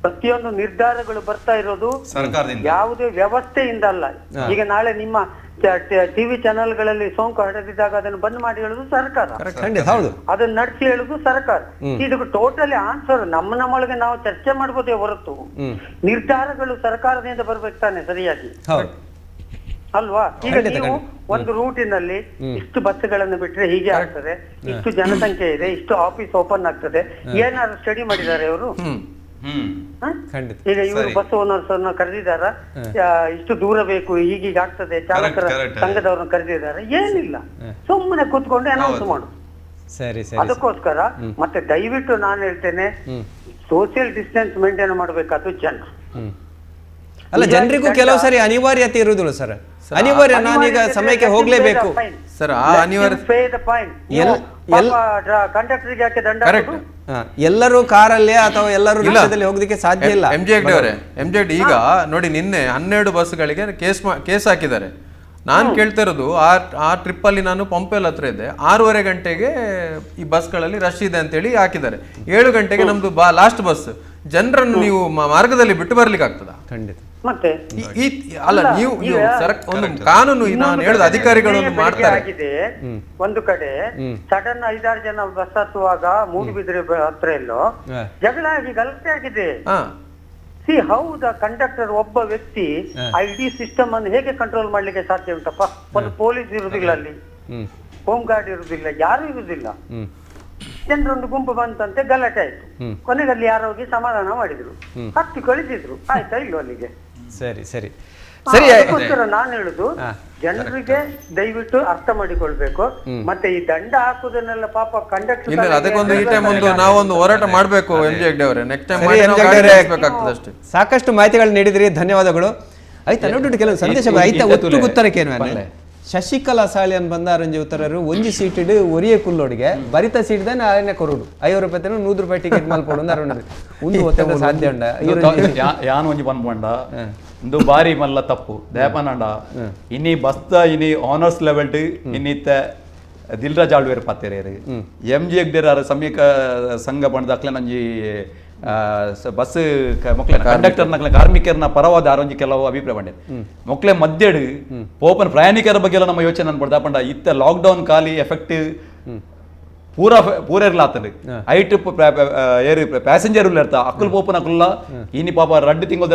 ಪ್ರತಿಯೊಂದು ನಿರ್ಧಾರಗಳು ಬರ್ತಾ ಇರೋದು ಸರ್ಕಾರದಿಂದ, ಯಾವುದೇ ವ್ಯವಸ್ಥೆಯಿಂದ ಅಲ್ಲ. ಈಗ ನಾಳೆ ನಿಮ್ಮ ಟಿವಿ ಚಾನೆಲ್ ಗಳಲ್ಲಿ ಸೋಂಕು ಹರಡಿದಾಗ ಅದನ್ನು ಬಂದ್ ಮಾಡಿ ಹೇಳುದು ಸರ್ಕಾರ, ಅದನ್ನ ನಡೆಸಿ ಹೇಳುದು ಸರ್ಕಾರ. ಇದಕ್ಕೆ ಟೋಟಲಿ ಆನ್ಸರ್ ನಮ್ಮೊಳಗೆ ನಾವು ಚರ್ಚೆ ಮಾಡ್ಬೋದೇ ಹೊರತು ನಿರ್ಧಾರಗಳು ಸರ್ಕಾರದಿಂದ ಬರ್ಬೇಕು ತಾನೆ ಸರಿಯಾಗಿ, ಅಲ್ವಾ? ಈಗ ನೀವು ಒಂದು ರೂಟಿನಲ್ಲಿ ಇಷ್ಟು ಬಸ್ಗಳನ್ನು ಬಿಟ್ರೆ ಹೀಗೆ ಆಗ್ತದೆ, ಇಷ್ಟು ಜನಸಂಖ್ಯೆ ಇದೆ, ಇಷ್ಟು ಆಫೀಸ್ ಓಪನ್ ಆಗ್ತದೆ, ಏನಾದ್ರು ಸ್ಟಡಿ ಮಾಡಿದ್ದಾರೆ ಅವರು? ಈಗ ಇವರು ಬಸ್ ಓನರ್ಸ್ ಅನ್ನ ಕರೆದಿದಾರ, ಇಷ್ಟು ದೂರ ಬೇಕು, ಹೀಗೀಗ ಆಗ್ತದೆ, ಚಾಲಕರ ಸಂಘದವ್ರನ್ನ ಕರೆದಿದ್ದಾರೆ, ಏನಿಲ್ಲ, ಸುಮ್ಮನೆ ಕೂತ್ಕೊಂಡು ಅನೌನ್ಸ್ ಮಾಡು. ಅದಕ್ಕೋಸ್ಕರ ಮತ್ತೆ ದಯವಿಟ್ಟು ನಾನು ಹೇಳ್ತೇನೆ, social distance maintain ಮಾಡಬೇಕಾದ್ರು ಜನರು ಅಲ್ಲ, ಜನರಿಗೂ ಕೆಲವು ಸಾರಿ ಅನಿವಾರ್ಯತೆ ಇರುವುದಿಲ್ಲ ಸರ್, ಅನಿವಾರ್ಯ, ನಾನೀಗ ಸಮಯಕ್ಕೆ ಹೋಗ್ಲೇಬೇಕು ಸರ್, ಆ ಅನಿವಾರ್ಯ Conductor ಯಾಕೆ ದಂಡ? ಎಲ್ಲರೂ ಕಾರಲ್ಲೇ ಅಥವಾ ಎಲ್ಲರೂ ರಿಕ್ಷಾದಲ್ಲಿ ಹೋಗೋದಕ್ಕೆ ಸಾಧ್ಯ ಇಲ್ಲ. ಎಂ ಜೆ ಹೆಗ್ಡೆ ಅವರೇ, ಎಂ ಜೆ ಈಗ ನೋಡಿ ನಿನ್ನೆ 12 ಬಸ್ಗಳಿಗೆ ಕೇಸ್ ಹಾಕಿದ್ದಾರೆ. ನಾನು ಕೇಳ್ತಾ ಇರೋದು ಆ ಟ್ರಿಪ್ಪಲ್ಲಿ ನಾನು ಪಂಪೆಲ್ ಹತ್ರ ಇದ್ದೆ, 6:30 ಗಂಟೆಗೆ ಈ ಬಸ್ಗಳಲ್ಲಿ ರಶ್ ಇದೆ ಅಂತೇಳಿ ಹಾಕಿದ್ದಾರೆ. 7 ಗಂಟೆಗೆ ನಮ್ದು ಲಾಸ್ಟ್ ಬಸ್. ಜನರನ್ನು ನೀವು ಮಾರ್ಗದಲ್ಲಿ ಬಿಟ್ಟು ಬರ್ಲಿಕ್ಕೆ ಆಗ್ತದ? ಖಂಡಿತ. ಮತ್ತೆ ಅಲ್ಲ, ನೀವು ಒಂದು ಕಾನೂನು ನಾನು ಹೇಳುದು ಅಧಿಕಾರಿಗಳು ಮಾಡ್ತಾರೆ. ಒಂದು ಕಡೆ ಸಡನ್ 5-6 ಜನ ಬಸ್ ಹತ್ತುವಾಗ ಮೂಡುಬಿದ್ರೆ ಹತ್ರ ಎಲ್ಲೋ ಜಗಳ ಆಗಿ ಗಲಾಟೆ ಆಗಿದೆ. C how the conductor ಒಬ್ಬ ವ್ಯಕ್ತಿ ಆ ಇಡೀ ಸಿಸ್ಟಮ್ ಅನ್ನು ಹೇಗೆ ಕಂಟ್ರೋಲ್ ಮಾಡ್ಲಿಕ್ಕೆ ಸಾಧ್ಯ ಉಂಟಪ್ಪ? ಒಂದು ಪೊಲೀಸ್ ಇರುದಿಲ್ಲ ಅಲ್ಲಿ, ಹೋಮ್ ಗಾರ್ಡ್ ಇರುದಿಲ್ಲ, ಯಾರು ಇರುದಿಲ್ಲ. ಜನರೊಂದು ಗುಂಪು ಬಂತಂತೆ, ಗಲಾಟೆ ಆಯ್ತು. ಕೊನೆಗೆ ಅಲ್ಲಿ ಯಾರೋ ಹೋಗಿ ಸಮಾಧಾನ ಮಾಡಿದ್ರು, ಹತ್ತಿ ಕಳಿಸಿದ್ರು. ಆಯ್ತಾ ಇಲ್ವ ಅಲ್ಲಿಗೆ? ಸರಿ ಸರಿ ಸರಿ. ಅದಕ್ಕೋಸ್ಕರ ನಾನು ಹೇಳುದು ಜನರಿಗೆ ದಯವಿಟ್ಟು ಅರ್ಥ ಮಾಡಿಕೊಳ್ಬೇಕು. ಮತ್ತೆ ಈ ದಂಡ ಹಾಕುದನ್ನೆಲ್ಲ ಪಾಪ ಕಂಡಕ್ಟರ್ ಅದಕ್ಕೊಂದು ಈ ಟೈಮ್ ಒಂದು ನಾವೊಂದು ಹೋರಾಟ ಮಾಡಬೇಕು ಎಂ ಜೆ ಹೆಗ್ಡೆ ಅವರೇ. ನೆಕ್ಸ್ಟ್ ಟೈಮ್ ಅಷ್ಟೇ. ಸಾಕಷ್ಟು ಮಾಹಿತಿಗಳು ನೀಡಿದ್ರಿ, ಧನ್ಯವಾದಗಳು. ಆಯ್ತಾ ನೋಡಿ ಕೆಲವು ಸಂದೇಶ ಆಯ್ತಾ ಒತ್ತು ಗುತ್ತರಕ್ಕೆ ಶಶಿಕಲಾ ಸಾಲಿಯನ್ ಬಂದ ಅರಂಜಿ ಉತ್ತರರು ಒಂಜಿ ಸೀಟ್ ಒರಿಯೇ ಕುಲ್ಲೋಡಿಗೆ ಬರಿತ ಸೀಟ್ ದಾನೆ ಆಯನೆ ಕೊರಡು 50 ರೂಪಾಯಿ 100 ರೂಪಾಯಿ ಟಿಕೆಟ್ ಮಲ್ಪೊಡು ಅರುಣ್ ಒಂದು ಒತ್ತಡ ಸಾಧ್ಯ ಉಂಡ ಯಾನ್ ಒಂಜಿ ಪನ್ಪುಂಡ ಇಂದು ಬಾರಿ ಮಲ್ಲ ತಪ್ಪು ದೇಪನಂಡ ಇನಿ ಬಸ್ತ ಇನಿ honours level ಇನ್ನಿತ್ತ Dilraj ಆಳ್ವೇರ್ ಪಾತೆರೇರು M G ಹೆಗ್ಡೆರ್ ಆರ್ ಸಮೀಕ ಸಂಘ ಪಂಡದ ಅಕ್ಲೆ ನಂಜಿ ಬಸ್ ಮೊಕ್ಲೆ ಕಂಡಕ್ಟರ್ ನಕ್ಲೆ ಕಾರ್ಮಿಕರನ್ನ ಪರವಾದ ಆರೊಂಜಿ ಕೆಲವು ಅಭಿಪ್ರಾಯ ಪಂಡೆ ಮೊಕ್ಲೆ ಮಧ್ಯಡು ಪೋಪನ್ ಪ್ರಯಾಣಿಕರ ಬಗ್ಗೆ ಎಲ್ಲ ನಮ್ಮ ಯೋಚನೆ ಅನ್ಪಡ್ದ ಪಂಡ ಇತ್ತ ಲಾಕ್ಡೌನ್ ಖಾಲಿ ಎಫೆಕ್ಟ್ ಪೂರಾ ಪೂರ ಇರ್ಲಾತಂಡು ಐಟ್ ಏರು ಪ್ಯಾಸೆಂಜರ್ ಇರ್ತ ಅಕುಲ್ ಪೋಪನ್ ಅಕುಲ್ಲ ಇನಿ ಪಾಪ ರಡ್ಡು ತಿಂಗಳ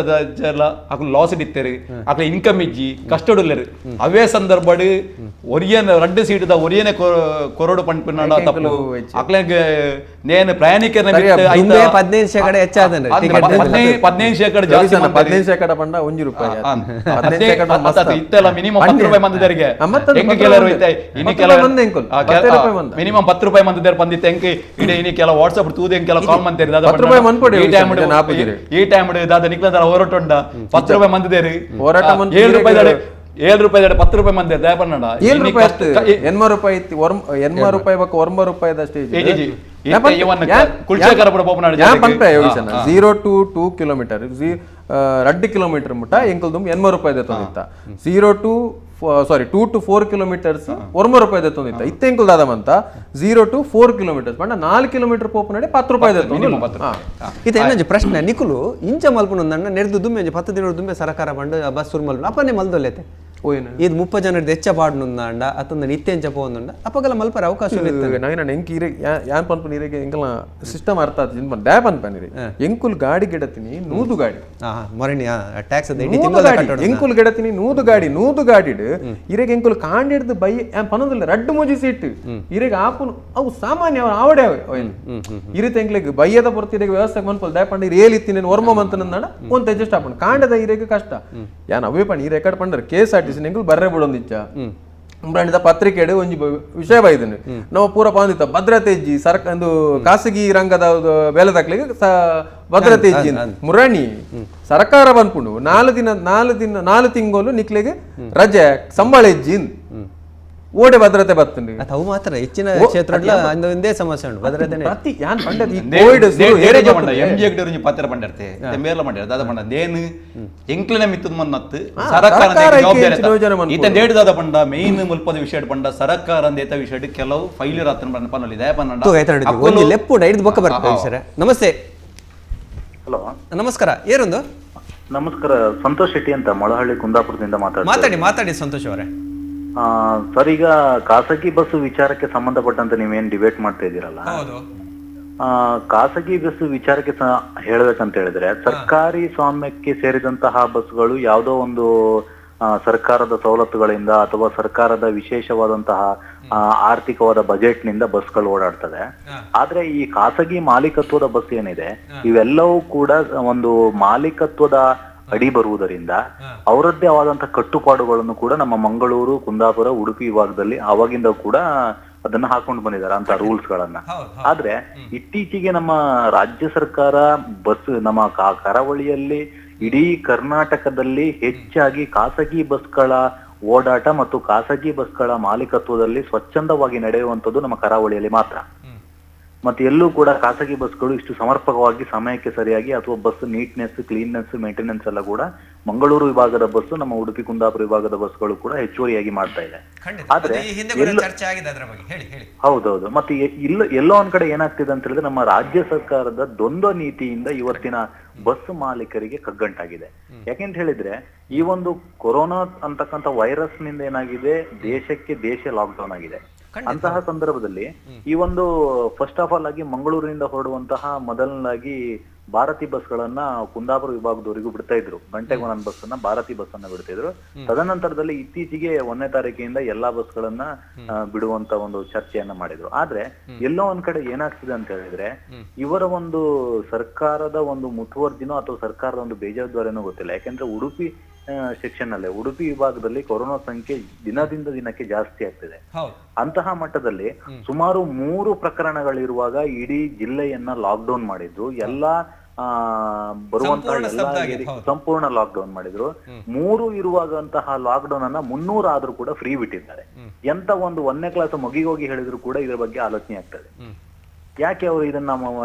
ಅಕುಲ್ ಲಾಸ್ ಇತ್ತೇರು ಅಕುಲ ಇನ್ಕಮ್ ಇಜ್ಜಿ ಕಷ್ಟಡುಲ್ಲೇರು ಅವೇ ಸಂದರ್ಭಡ್ ಒರಿಯನ ರಡ್ಡು ಸೀಟದ ಒರಿಯನೆ ಕೊರಡು ಪಂಪಿನ ತಪ್ಪು ಅಕ್ಲೆ ನೇನು ಪ್ರಯಾಣಿಕರ 15% ಹೆಚ್ಚಾದ 15% ಜಾಸ್ತಿ 15% ಪಂಡ 1 ರೂಪಾಯಿ ಇತ್ತೆಲ್ಲ ಮಿನಿಮಮ್ 10 ರೂಪಾಯಿ ಮಂದರಿಗೆ ಹೆಂಗೆ ಕೆಲವರು ಇನಿ ಕೆಲವು ಮಿನಿಮಮ್ 10 ರೂಪಾಯಿ ಮಂದಿದ್ದಾರೆ ಬಂದಿತ್ತು ಹೆಂಗೆ ಇಡೀ ಇನಿ ಕೆಲ ವಾಟ್ಸ್ಆಪ್ ತೂದು ಹೆಂಗೆ ಕೆಲ ಕಾಲ್ ಮಂತೇರಿ ದಾದಾ 10 ರೂಪಾಯಿ ಮನ್ಪೊಡಿ ಈ ಟೈಮ್ ಈ ಟೈಮ್ ದಾದಾ ನಿಕ್ಲದಾರ ಹೋರಾಟ ಉಂಡ 10 ರೂಪಾಯಿ ಮಂದಿದ್ದೇರಿ ಹೋರಾಟ 7 ರೂಪಾಯಿ 7 ರೂಪಾಯಿ 10 ರೂಪಾಯಿ ಮಂದಿ ದಯಪನ್ನಡ 7 ರೂಪಾಯಿ 80 ರೂಪಾಯಿ 80 ರೂಪಾಯಿ ಬಕ್ಕ 9 ರೂಪಾಯಿದಷ್ಟೇ zero to 2 kilometre 2 kilometre ಮುಟ್ಟ ಎಂಕಲ್ ದುಂಬು 80 ರೂಪಾಯಿ ತಂದಿತ್ತ 0 to 2 to 4 kilometres 9 ರೂಪಾಯಿ ತಂದಿತ್ತ ಇತ್ತ ಎಂಕಲ್ ದಾದಮಂತ 0 to 4 kilometres ಪಂಡ 4 ಕಿಲೋಮೀಟರ್ ಪೋಪು ನಡೆ 10 ರೂಪಾಯಿ ಇದು ಏನಂಜಿ ಪ್ರಶ್ನೆ ನಿಕುಲು ಇಂಚ ಮಲ್ಪುನಂದಣ್ಣ ನೆರೆದು ದುಮ್ಮೆ 10 ದಿನ ದುಮ್ಮೆ ಸರ್ಕಾರ ಬಂಡು ಬಸ್ ಸುರು ಮಲ್ಪು ಅಪ್ಪನೇ ಮಲ್ದೊಲ್ಲೆತೆ ಇದು 30 ಜನದ ಹೆಚ್ಚ ಪಾಡ್ನುಂದಾಂಡ ಅತ್ತಂದ ನಿತ್ಯ ಎಂಚ ಪೋಂದುಂಡ ಅಪ್ಪಗಲ ಮಲ್ಪರ ಅವಕಾಶ ನಾನು ಎಂಕ್ ಇರೆ ಯಾನ್ ಪನ್ಪು ನೀರಿಗೆ ಎಂಕಲ ಸಿಸ್ಟಮ್ ಅರ್ಥ ಆತು ಇನ್ ಡ್ಯಾ ಪನ್ಪ ನೀರಿ ಎಂಕುಲ್ ಗಾಡಿ ಗಿಡತೀನಿ 100 ಗಾಡಿ ಮೊರಣಿ ಟ್ಯಾಕ್ಸ್ ಎಂಕುಲ್ ಗಿಡತೀನಿ 100 ಗಾಡಿ 100 ಗಾಡಿಡ್ ಇರೆಗೆ ಎಂಕುಲ್ ಕಾಂಡಿಡ್ದು ಬೈ ಪನದಿಲ್ಲ ರಡ್ಡು ಮೂಜಿ ಸೀಟ್ ಇರೆಗೆ ಆಪುನು ಅವು ಸಾಮಾನ್ಯ ಅವ್ರು ಆವಡೆ ಇರಿತ ಎಂಕ್ಲೆಗ್ ಬೈಯದ ಪೊರ್ತು ಇರೆಗೆ ವ್ಯವಸ್ಥೆ ಮನ್ಪಲ್ ದ್ಯಾ ಪಂಡ ಏಲ್ ಇತ್ತಿ ಒರ್ಮ ಮಂತನಂದಾಣ ಒಂತ ಅಡ್ಜಸ್ಟ್ ಆಪುಂಡು ಕಾಂಡದ ಇರೆಗೆ ಕಷ್ಟ ಯಾನ್ ಅವೇ ಪಂಡ ಈ record ಪಂಡರ್ K S R T C ಎಂಕುಲು ಬರ್ರೆ ಬಿಡೊಂದಿಚ್ಚ ಉಂಬ್ರಾಣಿದ ಪತ್ರಿಕೆಡು ಒಂಜಿ ವಿಷಯ ಬೈದನು ನಾವು ಪೂರ ಪಾಂದಿತ್ತ ಭದ್ರತೆ ಇಜ್ಜಿ ಸರ್ಕ ಒಂದು ಖಾಸಗಿ ರಂಗದ ಬೇಲೆದಾಕ್ಲಿಗೆ ಭದ್ರತೆ ಇಜ್ಜಿ ಮುರಾಣಿ ಸರ್ಕಾರ ಬಂದ್ಪುಂಡು 4 ದಿನ 4 ದಿನ 4 ತಿಂಗಳು ನಿಕ್ಲೆಗೆ ರಜೆ ಸಂಬಳ ಇಜ್ಜಿ ಓಡೆ ಭದ್ರತೆ ಬರ್ತುಂಡು ಅವು ಮಾತ್ರ ಹೆಚ್ಚಿನ ಕ್ಷೇತ್ರ ಒಂದೇ ಸಮಸ್ಯೆ ಉಂಟು ಭದ್ರತೆ ಪ್ರತಿ ಯಾನ್ ಪಂಡದ ಈ Covid M G ಹೆಗ್ಡೆ ಒಂಜಿ ಪಾತ್ರ ಪಂಡರ್ತೆ ಮೇರ್ಲ ಪಂಡರ್ ದಾದ ಪಂಡ ದೇನು ಎಂಕ್ಲೆನ ಮಿತ್ತದ ಮನ್ನತ್ತು ಸರ್ಕಾರ ಜವಾಬ್ದಾರಿ ಈತ ದೇಡ್ ದಾದ ಪಂಡ ಮೇನ್ ಮುಲ್ಪದ ವಿಷಯ ಪಂಡ ಸರ್ಕಾರ ಅಂದೇತ ವಿಷಯ ಕೆಲವು ಫೈಲ್ಯೂರ್ ಆತನ ಪಂಡ ಪನ್ನಲಿ ದಯ ಪಂಡ ಒಂದು ಲೆಪ್ಪು ಹಿಡಿದು ಬೊಕ್ಕ ಬರ್ತದೆ ಸರ್. ನಮಸ್ತೆ. ಹಲೋ, ನಮಸ್ಕಾರ. ಏರೊಂದು ನಮಸ್ಕಾರ, ಸಂತೋಷ್ ಶೆಟ್ಟಿ ಅಂತ ಮೊಳಹಳ್ಳಿ ಕುಂದಾಪುರದಿಂದ ಮಾತಾಡ್ತೀನಿ. ಮಾತಾಡಿ ಮಾತಾಡಿ ಸಂತೋಷ್ ಅವರೇ. ಸರ್, ಈಗ ಖಾಸಗಿ ಬಸ್ ವಿಚಾರಕ್ಕೆ ಸಂಬಂಧಪಟ್ಟಂತೆ ನೀವೇನ್ ಡಿಬೇಟ್ ಮಾಡ್ತಾ ಇದ್ದೀರಲ್ಲ, ಖಾಸಗಿ ಬಸ್ ವಿಚಾರಕ್ಕೆ ಹೇಳ್ಬೇಕಂತ ಹೇಳಿದ್ರೆ ಸರ್ಕಾರಿ ಸ್ವಾಮ್ಯಕ್ಕೆ ಸೇರಿದಂತಹ ಬಸ್ಗಳು ಯಾವುದೋ ಒಂದು ಸರ್ಕಾರದ ಸವಲತ್ತುಗಳಿಂದ ಅಥವಾ ಸರ್ಕಾರದ ವಿಶೇಷವಾದಂತಹ ಆರ್ಥಿಕವಾದ ಬಜೆಟ್ ನಿಂದ ಬಸ್ಗಳು ಓಡಾಡ್ತದೆ. ಆದ್ರೆ ಈ ಖಾಸಗಿ ಮಾಲೀಕತ್ವದ ಬಸ್ ಏನಿದೆ ಇವೆಲ್ಲವೂ ಕೂಡ ಒಂದು ಮಾಲೀಕತ್ವದ ಅಡಿ ಬರುವುದರಿಂದ ಅವರದ್ದೇ ಆದಂತಹ ಕಟ್ಟುಪಾಡುಗಳನ್ನು ಕೂಡ ನಮ್ಮ ಮಂಗಳೂರು, ಕುಂದಾಪುರ, ಉಡುಪಿ ವಿಭಾಗದಲ್ಲಿ ಅವಾಗಿಂದ ಕೂಡ ಅದನ್ನ ಹಾಕೊಂಡು ಬಂದಿದ್ದಾರೆ ಅಂತ ರೂಲ್ಸ್ ಗಳನ್ನ. ಆದ್ರೆ ಇತ್ತೀಚೆಗೆ ನಮ್ಮ ರಾಜ್ಯ ಸರ್ಕಾರ ಬಸ್ ನಮ್ಮ ಕರಾವಳಿಯಲ್ಲಿ ಇಡೀ ಕರ್ನಾಟಕದಲ್ಲಿ ಹೆಚ್ಚಾಗಿ ಖಾಸಗಿ ಬಸ್ಗಳ ಓಡಾಟ ಮತ್ತು ಖಾಸಗಿ ಬಸ್ಗಳ ಮಾಲೀಕತ್ವದಲ್ಲಿ ಸ್ವಚ್ಛಂದವಾಗಿ ನಡೆಯುವಂಥದ್ದು ನಮ್ಮ ಕರಾವಳಿಯಲ್ಲಿ ಮಾತ್ರ. ಮತ್ತೆ ಎಲ್ಲೂ ಕೂಡ ಖಾಸಗಿ ಬಸ್ಗಳು ಇಷ್ಟು ಸಮರ್ಪಕವಾಗಿ ಸಮಯಕ್ಕೆ ಸರಿಯಾಗಿ ಅಥವಾ bus neatness, cleanness, maintenance ಎಲ್ಲ ಕೂಡ ಮಂಗಳೂರು ವಿಭಾಗದ ಬಸ್ಸು, ನಮ್ಮ ಉಡುಪಿ ಕುಂದಾಪುರ ವಿಭಾಗದ ಬಸ್ಗಳು ಕೂಡ ಹೆಚ್ಚುವರಿಯಾಗಿ ಮಾಡ್ತಾ ಇದೆ. ಆದ್ರೆ ಹೌದೌದು, ಮತ್ತೆ ಇಲ್ಲ ಎಲ್ಲೋ ಒಂದ್ ಕಡೆ ಏನಾಗ್ತಿದೆ ಅಂತ ಹೇಳಿದ್ರೆ ನಮ್ಮ ರಾಜ್ಯ ಸರ್ಕಾರದ ದ್ವಂದ್ವ ನೀತಿಯಿಂದ ಇವತ್ತಿನ ಬಸ್ ಮಾಲೀಕರಿಗೆ ಕಗ್ಗಂಟಾಗಿದೆ. ಯಾಕೆಂತ ಹೇಳಿದ್ರೆ ಈ ಒಂದು ಕೊರೋನಾ ಅಂತಕ್ಕಂಥ ವೈರಸ್ ನಿಂದ ಏನಾಗಿದೆ, ದೇಶಕ್ಕೆ ದೇಶ ಲಾಕ್ಡೌನ್ ಆಗಿದೆ. ಅಂತಹ ಸಂದರ್ಭದಲ್ಲಿ ಈ ಒಂದು first of all ಆಗಿ ಮಂಗಳೂರಿನಿಂದ ಹೊರಡುವಂತಹ ಮೊದಲನೇದಾಗಿ ಭಾರತಿ ಬಸ್ಗಳನ್ನ ಕುಂದಾಪುರ ವಿಭಾಗದವರಿಗೂ ಬಿಡ್ತಾ ಇದ್ರು. ಗಂಟೆಗೆ ಒಂದೊಂದು ಬಸ್ ಅನ್ನ ಭಾರತಿ ಬಸ್ ಅನ್ನ ಬಿಡ್ತಾ ಇದ್ರು. ತದನಂತರದಲ್ಲಿ ಇತ್ತೀಚೆಗೆ 1ನೇ ತಾರೀಕಿನಿಂದ ಎಲ್ಲಾ ಬಸ್ಗಳನ್ನ ಬಿಡುವಂತ ಒಂದು ಚರ್ಚೆಯನ್ನ ಮಾಡಿದ್ರು. ಆದ್ರೆ ಎಲ್ಲೋ ಒಂದ್ ಕಡೆ ಏನಾಗ್ತಿದೆ ಅಂತ ಹೇಳಿದ್ರೆ ಇವರ ಒಂದು ಸರ್ಕಾರದ ಒಂದು ಮುತುವರ್ಜಿನೋ ಅಥವಾ ಸರ್ಕಾರದ ಒಂದು ಬೇಜವಾಬ್ದಾರಿನೋ ಗೊತ್ತಿಲ್ಲ. ಯಾಕೆಂದ್ರೆ ಉಡುಪಿ ಸೆಕ್ಷನ್ ಅಲ್ಲೇ ಉಡುಪಿ ವಿಭಾಗದಲ್ಲಿ ಕೊರೋನಾ ಸಂಖ್ಯೆ ದಿನದಿಂದ ದಿನಕ್ಕೆ ಜಾಸ್ತಿ ಆಗ್ತಿದೆ. ಅಂತಹ ಮಟ್ಟದಲ್ಲಿ ಸುಮಾರು 3 ಪ್ರಕರಣಗಳಿರುವಾಗ ಇಡೀ ಜಿಲ್ಲೆಯನ್ನ ಲಾಕ್ಡೌನ್ ಮಾಡಿದ್ರು. ಎಲ್ಲಾ ಬರುವಂತಹ ಎಲ್ಲಾ ಸಂಪೂರ್ಣ ಲಾಕ್ಡೌನ್ ಮಾಡಿದ್ರು. 3 ಇರುವಾಗಂತಹ ಲಾಕ್ಡೌನ್ ಅನ್ನ 300 ಆದ್ರೂ ಕೂಡ ಫ್ರೀ ಬಿಟ್ಟಿದ್ದಾರೆ. ಎಂತ ಒಂದು 1ನೇ ಕ್ಲಾಸ್ ಮಗಿಗೋಗಿ ಹೇಳಿದ್ರು ಕೂಡ ಇದ್ರ ಬಗ್ಗೆ ಆಲೋಚನೆ ಆಗ್ತದೆ. ಯಾಕೆ ಅವರು ಇದನ್ನ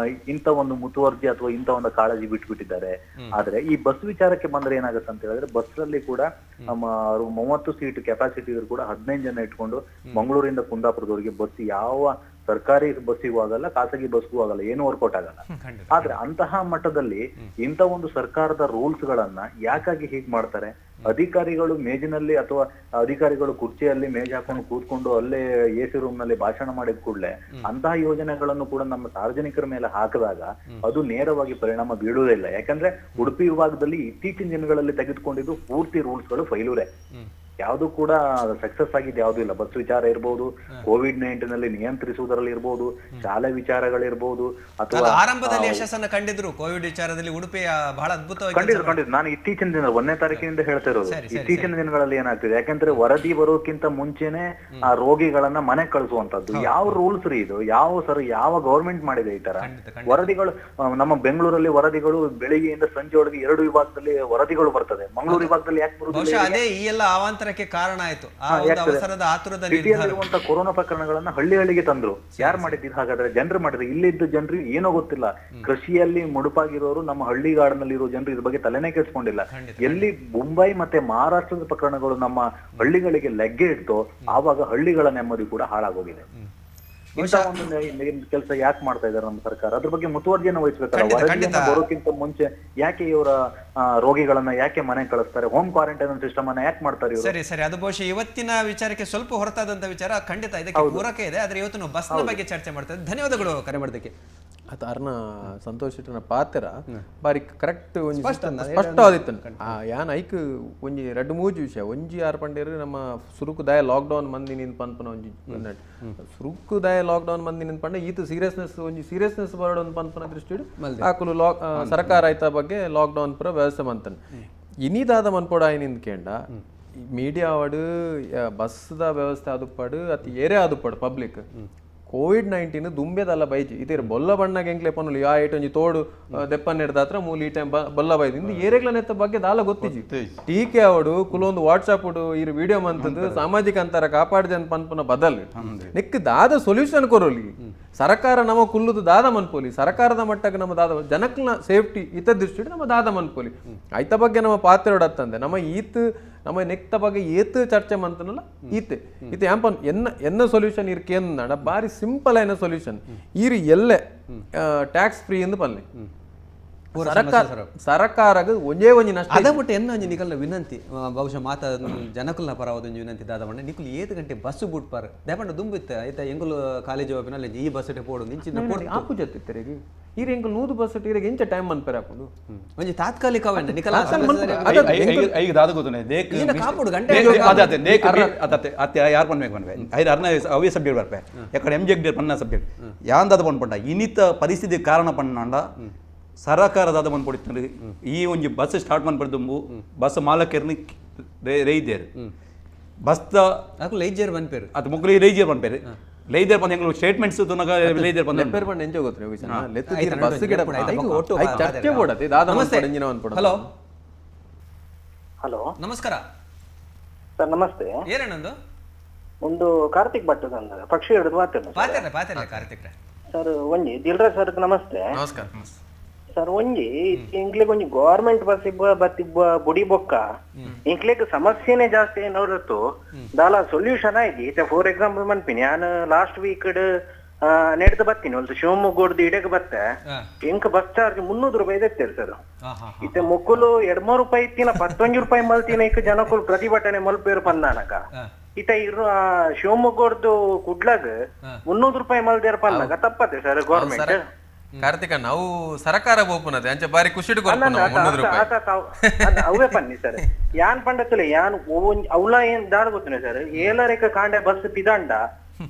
ಇಂಥ ಒಂದು ಮುತುವರ್ಜಿ ಅಥವಾ ಇಂಥ ಒಂದು ಕಾಳಜಿ ಬಿಟ್ಬಿಟ್ಟಿದ್ದಾರೆ? ಆದ್ರೆ ಈ ಬಸ್ ವಿಚಾರಕ್ಕೆ ಬಂದ್ರೆ ಏನಾಗುತ್ತೆ ಅಂತ ಹೇಳಿದ್ರೆ ಬಸ್ ಅಲ್ಲಿ ಕೂಡ ನಮ್ಮ 30 ಸೀಟ್ ಕೆಪಾಸಿಟಿ ಇದ್ರು ಕೂಡ 15 ಜನ ಇಟ್ಕೊಂಡು ಮಂಗಳೂರಿಂದ ಕುಂದಾಪುರದವರಿಗೆ ಬಸ್ ಯಾವ ಸರ್ಕಾರಿ ಬಸ್ಸಿಗೂ ಆಗಲ್ಲ, ಖಾಸಗಿ ಬಸ್ಗೂ ಆಗಲ್ಲ, ಏನು ವರ್ಕೌಟ್ ಆಗಲ್ಲ. ಆದ್ರೆ ಅಂತಹ ಮಟ್ಟದಲ್ಲಿ ಇಂಥ ಒಂದು ಸರ್ಕಾರದ ರೂಲ್ಸ್ ಗಳನ್ನ ಯಾಕಾಗಿ ಹೀಗ್ ಮಾಡ್ತಾರೆ? ಅಧಿಕಾರಿಗಳು ಮೇಜಿನಲ್ಲಿ ಅಥವಾ ಅಧಿಕಾರಿಗಳು ಕುರ್ಚಿಯಲ್ಲಿ ಮೇಜ್ ಹಾಕೊಂಡು ಕೂತ್ಕೊಂಡು ಅಲ್ಲೇ A C room ನಲ್ಲಿ ಭಾಷಣ ಮಾಡಿದ ಕೂಡಲೇ ಅಂತಹ ಯೋಜನೆಗಳನ್ನು ಕೂಡ ನಮ್ಮ ಸಾರ್ವಜನಿಕರ ಮೇಲೆ ಹಾಕಿದಾಗ ಅದು ನೇರವಾಗಿ ಪರಿಣಾಮ ಬೀಳುವುದೇ ಇಲ್ಲ. ಯಾಕಂದ್ರೆ ಉಡುಪಿ ವಿಭಾಗದಲ್ಲಿ ಇತ್ತೀಚಿನ ದಿನಗಳಲ್ಲಿ ತೆಗೆದುಕೊಂಡಿದ್ದು ಪೂರ್ತಿ ರೂಲ್ಸ್ ಗಳು ಫೈಲೂರೇ, ಯಾವ್ದು ಕೂಡ ಸಕ್ಸಸ್ ಆಗಿದ್ದು ಯಾವ್ದು ಇಲ್ಲ. ಬಸ್ ವಿಚಾರ ಇರ್ಬೋದು, ಕೋವಿಡ್-19 ನಲ್ಲಿ ನಿಯಂತ್ರಿಸುವುದರಲ್ಲಿ ಇರ್ಬೋದು, ಶಾಲೆ ವಿಚಾರಗಳಿರ್ಬೋದು, ಅಥವಾ ಆರಂಭದಲ್ಲಿ ಯಶಸ್ಸನ್ನು ಕಂಡಿದ್ರು ಕೋವಿಡ್ ವಿಚಾರದಲ್ಲಿ ಉಡುಪಿಯ ಬಹಳ ಅದ್ಭುತವಾಗಿ ಕಂಡಿದ್ರು. ನಾನು ಇತ್ತೀಚಿನ ದಿನ 1ನೇ ತಾರೀಕಿನಿಂದ ಹೇಳ್ತಾ ಇರೋದು. ಇತ್ತೀಚಿನ ದಿನಗಳಲ್ಲಿ ಏನಾಗ್ತಿದೆ ಯಾಕಂದ್ರೆ ವರದಿ ಬರೋಕ್ಕಿಂತ ಮುಂಚೆನೆ ಆ ರೋಗಿಗಳನ್ನ ಮನೆ ಕಳಿಸುವಂತದ್ದು ಯಾವ ರೂಲ್ಸ್ ರೀ ಇದು? ಯಾವ ಸರ್, ಯಾವ ಗವರ್ಮೆಂಟ್ ಮಾಡಿದೆ ಈ ತರ ವರದಿಗಳು? ನಮ್ಮ ಬೆಂಗಳೂರಲ್ಲಿ ವರದಿಗಳು ಬೆಳಿಗ್ಗೆಯಿಂದ ಸಂಜೆ ಒಳಗೆ 2 ವಿಭಾಗದಲ್ಲಿ ವರದಿಗಳು ಬರ್ತದೆ. ಮಂಗಳೂರು ವಿಭಾಗದಲ್ಲಿ ಯಾಕೆ ಬರುವುದಿಲ್ಲ? ಅದೇ ಈ ಎಲ್ಲ ಅವಾಂತರಕ್ಕೆ ಕಾರಣ ಆಯ್ತು. ಸಿಟಿಯಲ್ಲಿರುವಂತಹ ಕೊರೋನಾ ಪ್ರಕರಣಗಳನ್ನ ಹಳ್ಳಿ ಹಳ್ಳಿಗೆ ತಂದ್ರು. ಯಾರು ಮಾಡಿದ್ದು ಹಾಗಾದ್ರೆ? ಜನರು ಮಾಡಿದ್ರು. ಇಲ್ಲಿದ್ದ ಜನರು ಏನೋ ಗೊತ್ತಿಲ್ಲ, ಕೃಷಿಯಲ್ಲಿ ಮುಡುಪಾಗಿರೋರು, ನಮ್ಮ ಹಳ್ಳಿಗಾಡಿನಲ್ಲಿರೋ ಜನರು ಇದ್ರ ಬಗ್ಗೆ ತಲೆನೇ ಕೆಡಿಸ್ಕೊಂಡಿಲ್ಲ. ಎಲ್ಲಿ ಮುಂಬೈ ಮತ್ತೆ ಮಹಾರಾಷ್ಟ್ರದ ಪ್ರಕರಣಗಳು ನಮ್ಮ ಹಳ್ಳಿಗಳಿಗೆ ಲಗ್ಗೆ ಇಡ್ತೋ ಆವಾಗ ಹಳ್ಳಿಗಳ ನೆಮ್ಮದಿ ಕೂಡ ಹಾಳಾಗೋಗಿದೆ. ಇಂಥ ಒಂದು ಕೆಲಸ ಯಾಕೆ ಮಾಡ್ತಾ ಇದ್ದಾರೆ ನಮ್ಮ ಸರ್ಕಾರ? ಅದ್ರ ಬಗ್ಗೆ ಮುತುವರ್ಜಿಯನ್ನು ವಹಿಸ್ಬೇಕಲ್ಲ. ವರದಿಯನ್ನು ಬರೋಕ್ಕಿಂತ ಮುಂಚೆ ಯಾಕೆ ಇವರ ರೋಗಿಗಳನ್ನ ಯಾಕೆ ಮನೆ ಕಳಿಸ್ತಾರೆ? Home quarantine system ಅನ್ನ ಯಾಕೆ ಮಾಡ್ತಾರೆ ಇವರು? ಸರಿ ಸರಿ, ಅದು ಬಹುಶಃ ಇವತ್ತಿನ ವಿಚಾರಕ್ಕೆ ಸ್ವಲ್ಪ ಹೊರತಾದಂತ ವಿಚಾರ, ಖಂಡಿತ ಇದಕ್ಕೆ ಪೂರಕ ಇದೆ. ಆದ್ರೆ ಇವತ್ತು ನಾವು ಬಸ್ನ ಬಗ್ಗೆ ಚರ್ಚೆ ಮಾಡ್ತಾ ಇದ್ದೀವಿ. ಧನ್ಯವಾದಗಳು ಕರೆ ಮಾಡೋದಕ್ಕೆ. ಅದು ಅರ್ನ ಸಂತೋಷ್ ಶೆಟ್ಟಿನ ಪಾತ್ರ ಬಾರಿ ಕರೆಕ್ಟ್ ಒಂಜಿ ಸ್ಪಷ್ಟ ಆದಿತ್ತು. ಯಾನ್ ಐಕ್ ಒಂಜಿ ರಡ್ಡು ಮೂಜಿ ವಿಷಯ ಒಂಜಿ ಆರು ಪಂಡೇರು ನಮ್ಮ ಸುರುಕು ದಾಯ ಲಾಕ್ಡೌನ್ ಮಂದಿ ನಿನ್ ಪನ್ಪನ ಒಂಜಿ ಸುರುಕು ದಾಯ ಲಾಕ್ಡೌನ್ ಮಂದಿ ನಿನ್ ಪಂಡ ಈತ ಸೀರಿಯಸ್ನೆಸ್ ಒಂಜಿ ಸೀರಿಯಸ್ನೆಸ್ ಬರೋಡು ಒಂದು ಪನ್ಪನ ದೃಷ್ಟಿ ಆಕುಲು ಲಾಕ್ ಸರ್ಕಾರ ಆಯ್ತ ಬಗ್ಗೆ ಲಾಕ್ಡೌನ್ ಪುರ ವ್ಯವಸ್ಥೆ ಮಂತನ್ ಇನಿದಾದ ಮನ್ಪೋಡ ಆಯ್ನಿಂದ ಕೇಂಡ ಮೀಡಿಯಾ ಅವಡು ಬಸ್ದ ವ್ಯವಸ್ಥೆ ಆದುಪ್ಪಾಡು ಅತಿ ಏರೇ ಆದುಪ್ಪಾಡು ಪಬ್ಲಿಕ್ ಕೋವಿಡ್-19 ದುಂಬೆದಲ್ಲ ಬೈಜಿ ಇದೇ ಬೊಲ್ಲ ಬಣ್ಣಗೆ ಎಂಕ್ಲೆ ಪನ್ನುಲು ಯಾ ಏಟ್ ಒಂಜಿ ತೋಡು ದೆಪ್ಪನ್ ಹಿಡ್ದಾತ್ರ ಮೂಲಿ ಈ ಟೈಮ್ ಬೊಲ್ಲ ಬೈದು ಇಂದು ಏರೆಗ್ಲನೆತ್ತ ಬಗ್ಗೆ ದಾಲ ಗೊತ್ತಿಜಿ ಟೀಕೆ ಅವಡು ಕುಲೊಂದು ವಾಟ್ಸಾಪ್ ಇರು ವಿಡಿಯೋ ಮಂತದ್ದು ಸಾಮಾಜಿಕ ಅಂತರ ಕಾಪಾಡ್ದೆ ಅಂತ ಪನ್ಪುನ ಬದಲು ನೆಕ್ ದಾದ ಸೊಲ್ಯೂಷನ್ ಕೊರೋಲಿ ಸರ್ಕಾರ ನಮ್ಮ ಕುಲ್ಲುದು ದಾದ ಮನ್ಪೋಲಿ ಸರ್ಕಾರದ ಮಟ್ಟಕ್ಕೆ ನಮ್ಮ ದಾದ ಜನಕ್ನ ಸೇಫ್ಟಿ ಇತ ದೃಷ್ಟಿ ನಮ್ಮ ದಾದ ಮನ್ಪೋಲಿ ಐತ ಬಗ್ಗೆ ನಮ್ಮ ಪಾತ್ರೆಡತ್ತಂದೆ ನಮ್ಮ ಈತ್ ನಮ್ಮ ನೆಕ್ತ ಬಗ್ಗೆ ಏತ್ ಚರ್ಚೆ ಮಂತನಲ್ಲ ಈತೆ ಈತೆ ಯಾಂಪನ್ ಎನ್ನ ಎನ್ನ ಸೊಲ್ಯೂಷನ್ ಇರ್ಕೇಂದ ಬಾರಿ ಸಿಂಪಲ್ ಏನ ಸೊಲ್ಯೂಷನ್ ಈರು ಎಲ್ಲೆ ಟ್ಯಾಕ್ಸ್ ಫ್ರೀ ಎಂದು ಪಲ್ಲೆ ಸರ್ಕಾರಗ ಒಂಜೇ ಒಂಜಿ ನಷ್ಟ ಅದ ಮುಟ್ಟ ಎನ್ನ ಒಂಜಿ ನಿಕಲ್ನ ವಿನಂತಿ ಬಹುಶಃ ಮಾತಾ ಜನಕುಲ್ನ ಪರವಾದ ಒಂಜಿ ವಿನಂತಿ ದಾದವಣ್ಣ ನಿಕುಲು ಏತ್ ಗಂಟೆ ಬಸ್ ಬುಟ್ಪಾರ್ ದೇಪಂಡ ದುಂಬಿತ್ತ ಐತ ಎಂಗುಲು ಕಾಲೇಜ್ ಓಪಿನಲ್ಲಿ ಈ ಬಸ್ ಪೋಡು ನಿಂಚಿನ ಆಪುಜತ್ತು ತೆರೆಗೆ ಈರ್ ಎಂಕುಲು ನೂದು ಬಸ್ ಈರೆಗೆ ಎಂಚ ಟೈಮ್ ಮನ್ಪೆರೆ ಹಾಕೊಂಡು ಒಂಜಿ ತಾತ್ಕಾಲಿಕ ಅವೆಂಡ ನಿಕಲ ಐಗ ದಾದ ಗೊತ್ತುನೆ ದೇಕ್ ಕಾಪುಡು ಗಂಟೆ ಅದೇ ದೇಕ್ ಅದೇ ಅತ್ತೆ ಯಾರು ಪನ್ಬೇಕು ಪನ್ವೆ ಐದು ಅರ್ನ ಅವೇ ಸಬ್ಜೆಕ್ಟ್ ಬರ್ಪೆ ಯಾಕಡೆ ಎಂ ಜೆಗ್ ಪನ್ನ ಸಬ್ಜೆಕ್ಟ್ ಯಾಂದಾದ ಪನ್ಪಂಡ ಇನ್ನಿತ ಪರಿಸ್ಥಿತಿ ಕಾರಣ ಪಣ್ಣಾಂಡ ಸರಕಾರದಾದ ಬಂದ್ಕೊಡಿತ್ತು ಈ ಒಂಜಿ ಬಸ್ ಸ್ಟಾರ್ಟ್ ಮನ್ಪಡ್ದುಂಬು ಬಸ್ ಮಾಲಕರ್ನಿ ರೈದೇರು ಬಸ್ತ ಲೈಜರ್ ಬಂದ್ಪೇರು ಅದು ಮುಗ್ಲಿ ರೈಜರ್ ಬಂದ್ಪೇರು ಲೈದೇರ್ ಬಂದ ಎಂಗ್ಲು ಸ್ಟೇಟ್ಮೆಂಟ್ಸ್ ತುನಗ ಲೈದೇರ್ ಬಂದ ಲೆಪ್ಪೇರ್ ಬಂದ ಎಂಜೋ ಗೊತ್ತು ಲೆತ್ತು ಬಸ್ ಗಿಡ ಚರ್ಚೆ ಬೋಡತ್ತೆ ದಾದ ಹಲೋ ಹಲೋ ನಮಸ್ಕಾರ. Sir ನಮಸ್ತೆ. ಏನೇನೊಂದು ಒಂದು ಕಾರ್ತಿಕ್ ಭಟ್ ಅಂದ ಪಕ್ಷಿ ಹಿಡಿದು ಮಾತಾಡ ಪಾತಿರ್ಲೆ ಕಾರ್ತಿಕ್ ಸರ್. ಒಂಜಿ ದಿಲ್ರಾಜ್ ಸರ್ ನಮಸ್ತೆ. ನಮಸ್ಕಾರ ಸರ್. ಒಂಜಿ ಇಂಕ್ಲೆಗ್ ಒಂಜಿ ಗವರ್ಮೆಂಟ್ ಬಸ್ ಬತ್ತಿ ಬುಡಿ ಬೊಕ್ಕ ಇಂಕ್ಲೆಗ್ ಸಮಸ್ಯೆನೆ ಜಾಸ್ತಿ ಏನೋರತ್ತು ದಾಲ ಸೊಲ್ಯೂಷನ್ ಆಯ್ತು. ಫಾರ್ ಎಕ್ಸಾಂಪಲ್ ಮನ್ಪಿನಿ ನಾನು ಲಾಸ್ಟ್ ವೀಕ್ ನೆಡ್ದು ಬತ್ತೀನಿ ಒಂದು ಶಿವಮೊಗ್ಗದ ಇಡೆಗ್ ಬತ್ತೆ ಇಂಕ್ ಬಸ್ ಚಾರ್ಜ್ 300 ರೂಪಾಯಿ ಎತ್ತೇರು ಸರ್. ಇತ್ತೆ ಮೊಕ್ಕಲು 2-3 ರೂಪಾಯಿ ಇತ್ತಿನ 11 ರೂಪಾಯಿ ಮಲ್ತಿನ ಇಕ್ಕ ಜನಕುಲು ಪ್ರತಿಭಟನೆ ಮಲ್ಪೇರು ಪಂದಾನಕ. ಇತ್ತ ಇರು ಶಿವಮೊಗ್ಗದ್ದು ಕುಡ್ಲಾಗ 300 ರೂಪಾಯಿ ಮಲ್ದೇರ್ ಪನ್ನಾಗ ತಪ್ಪತ್ತೆ ಸರ್ ಗವರ್ಮೆಂಟ್. ಕಾರ್ತಿಕ ನಾವು ಸರ್ಕಾರ ಬೋಪುನದೆ ಅಂಚೆ ಬಾರಿ ಖುಷಿ ಅವೇ ಪನ್ನಿ ಸರ್. ಯಾನ್ ಪಂಡತ್ತಲೆ ಯಾನ್ ಅವಲ ಏನ್ ದಾದ ಗೊತ್ತನೆ ಸರ್, ಏಲರೇಕ ಕಾಂಡೆ ಬಸ್ ಪಿದಾಂಡ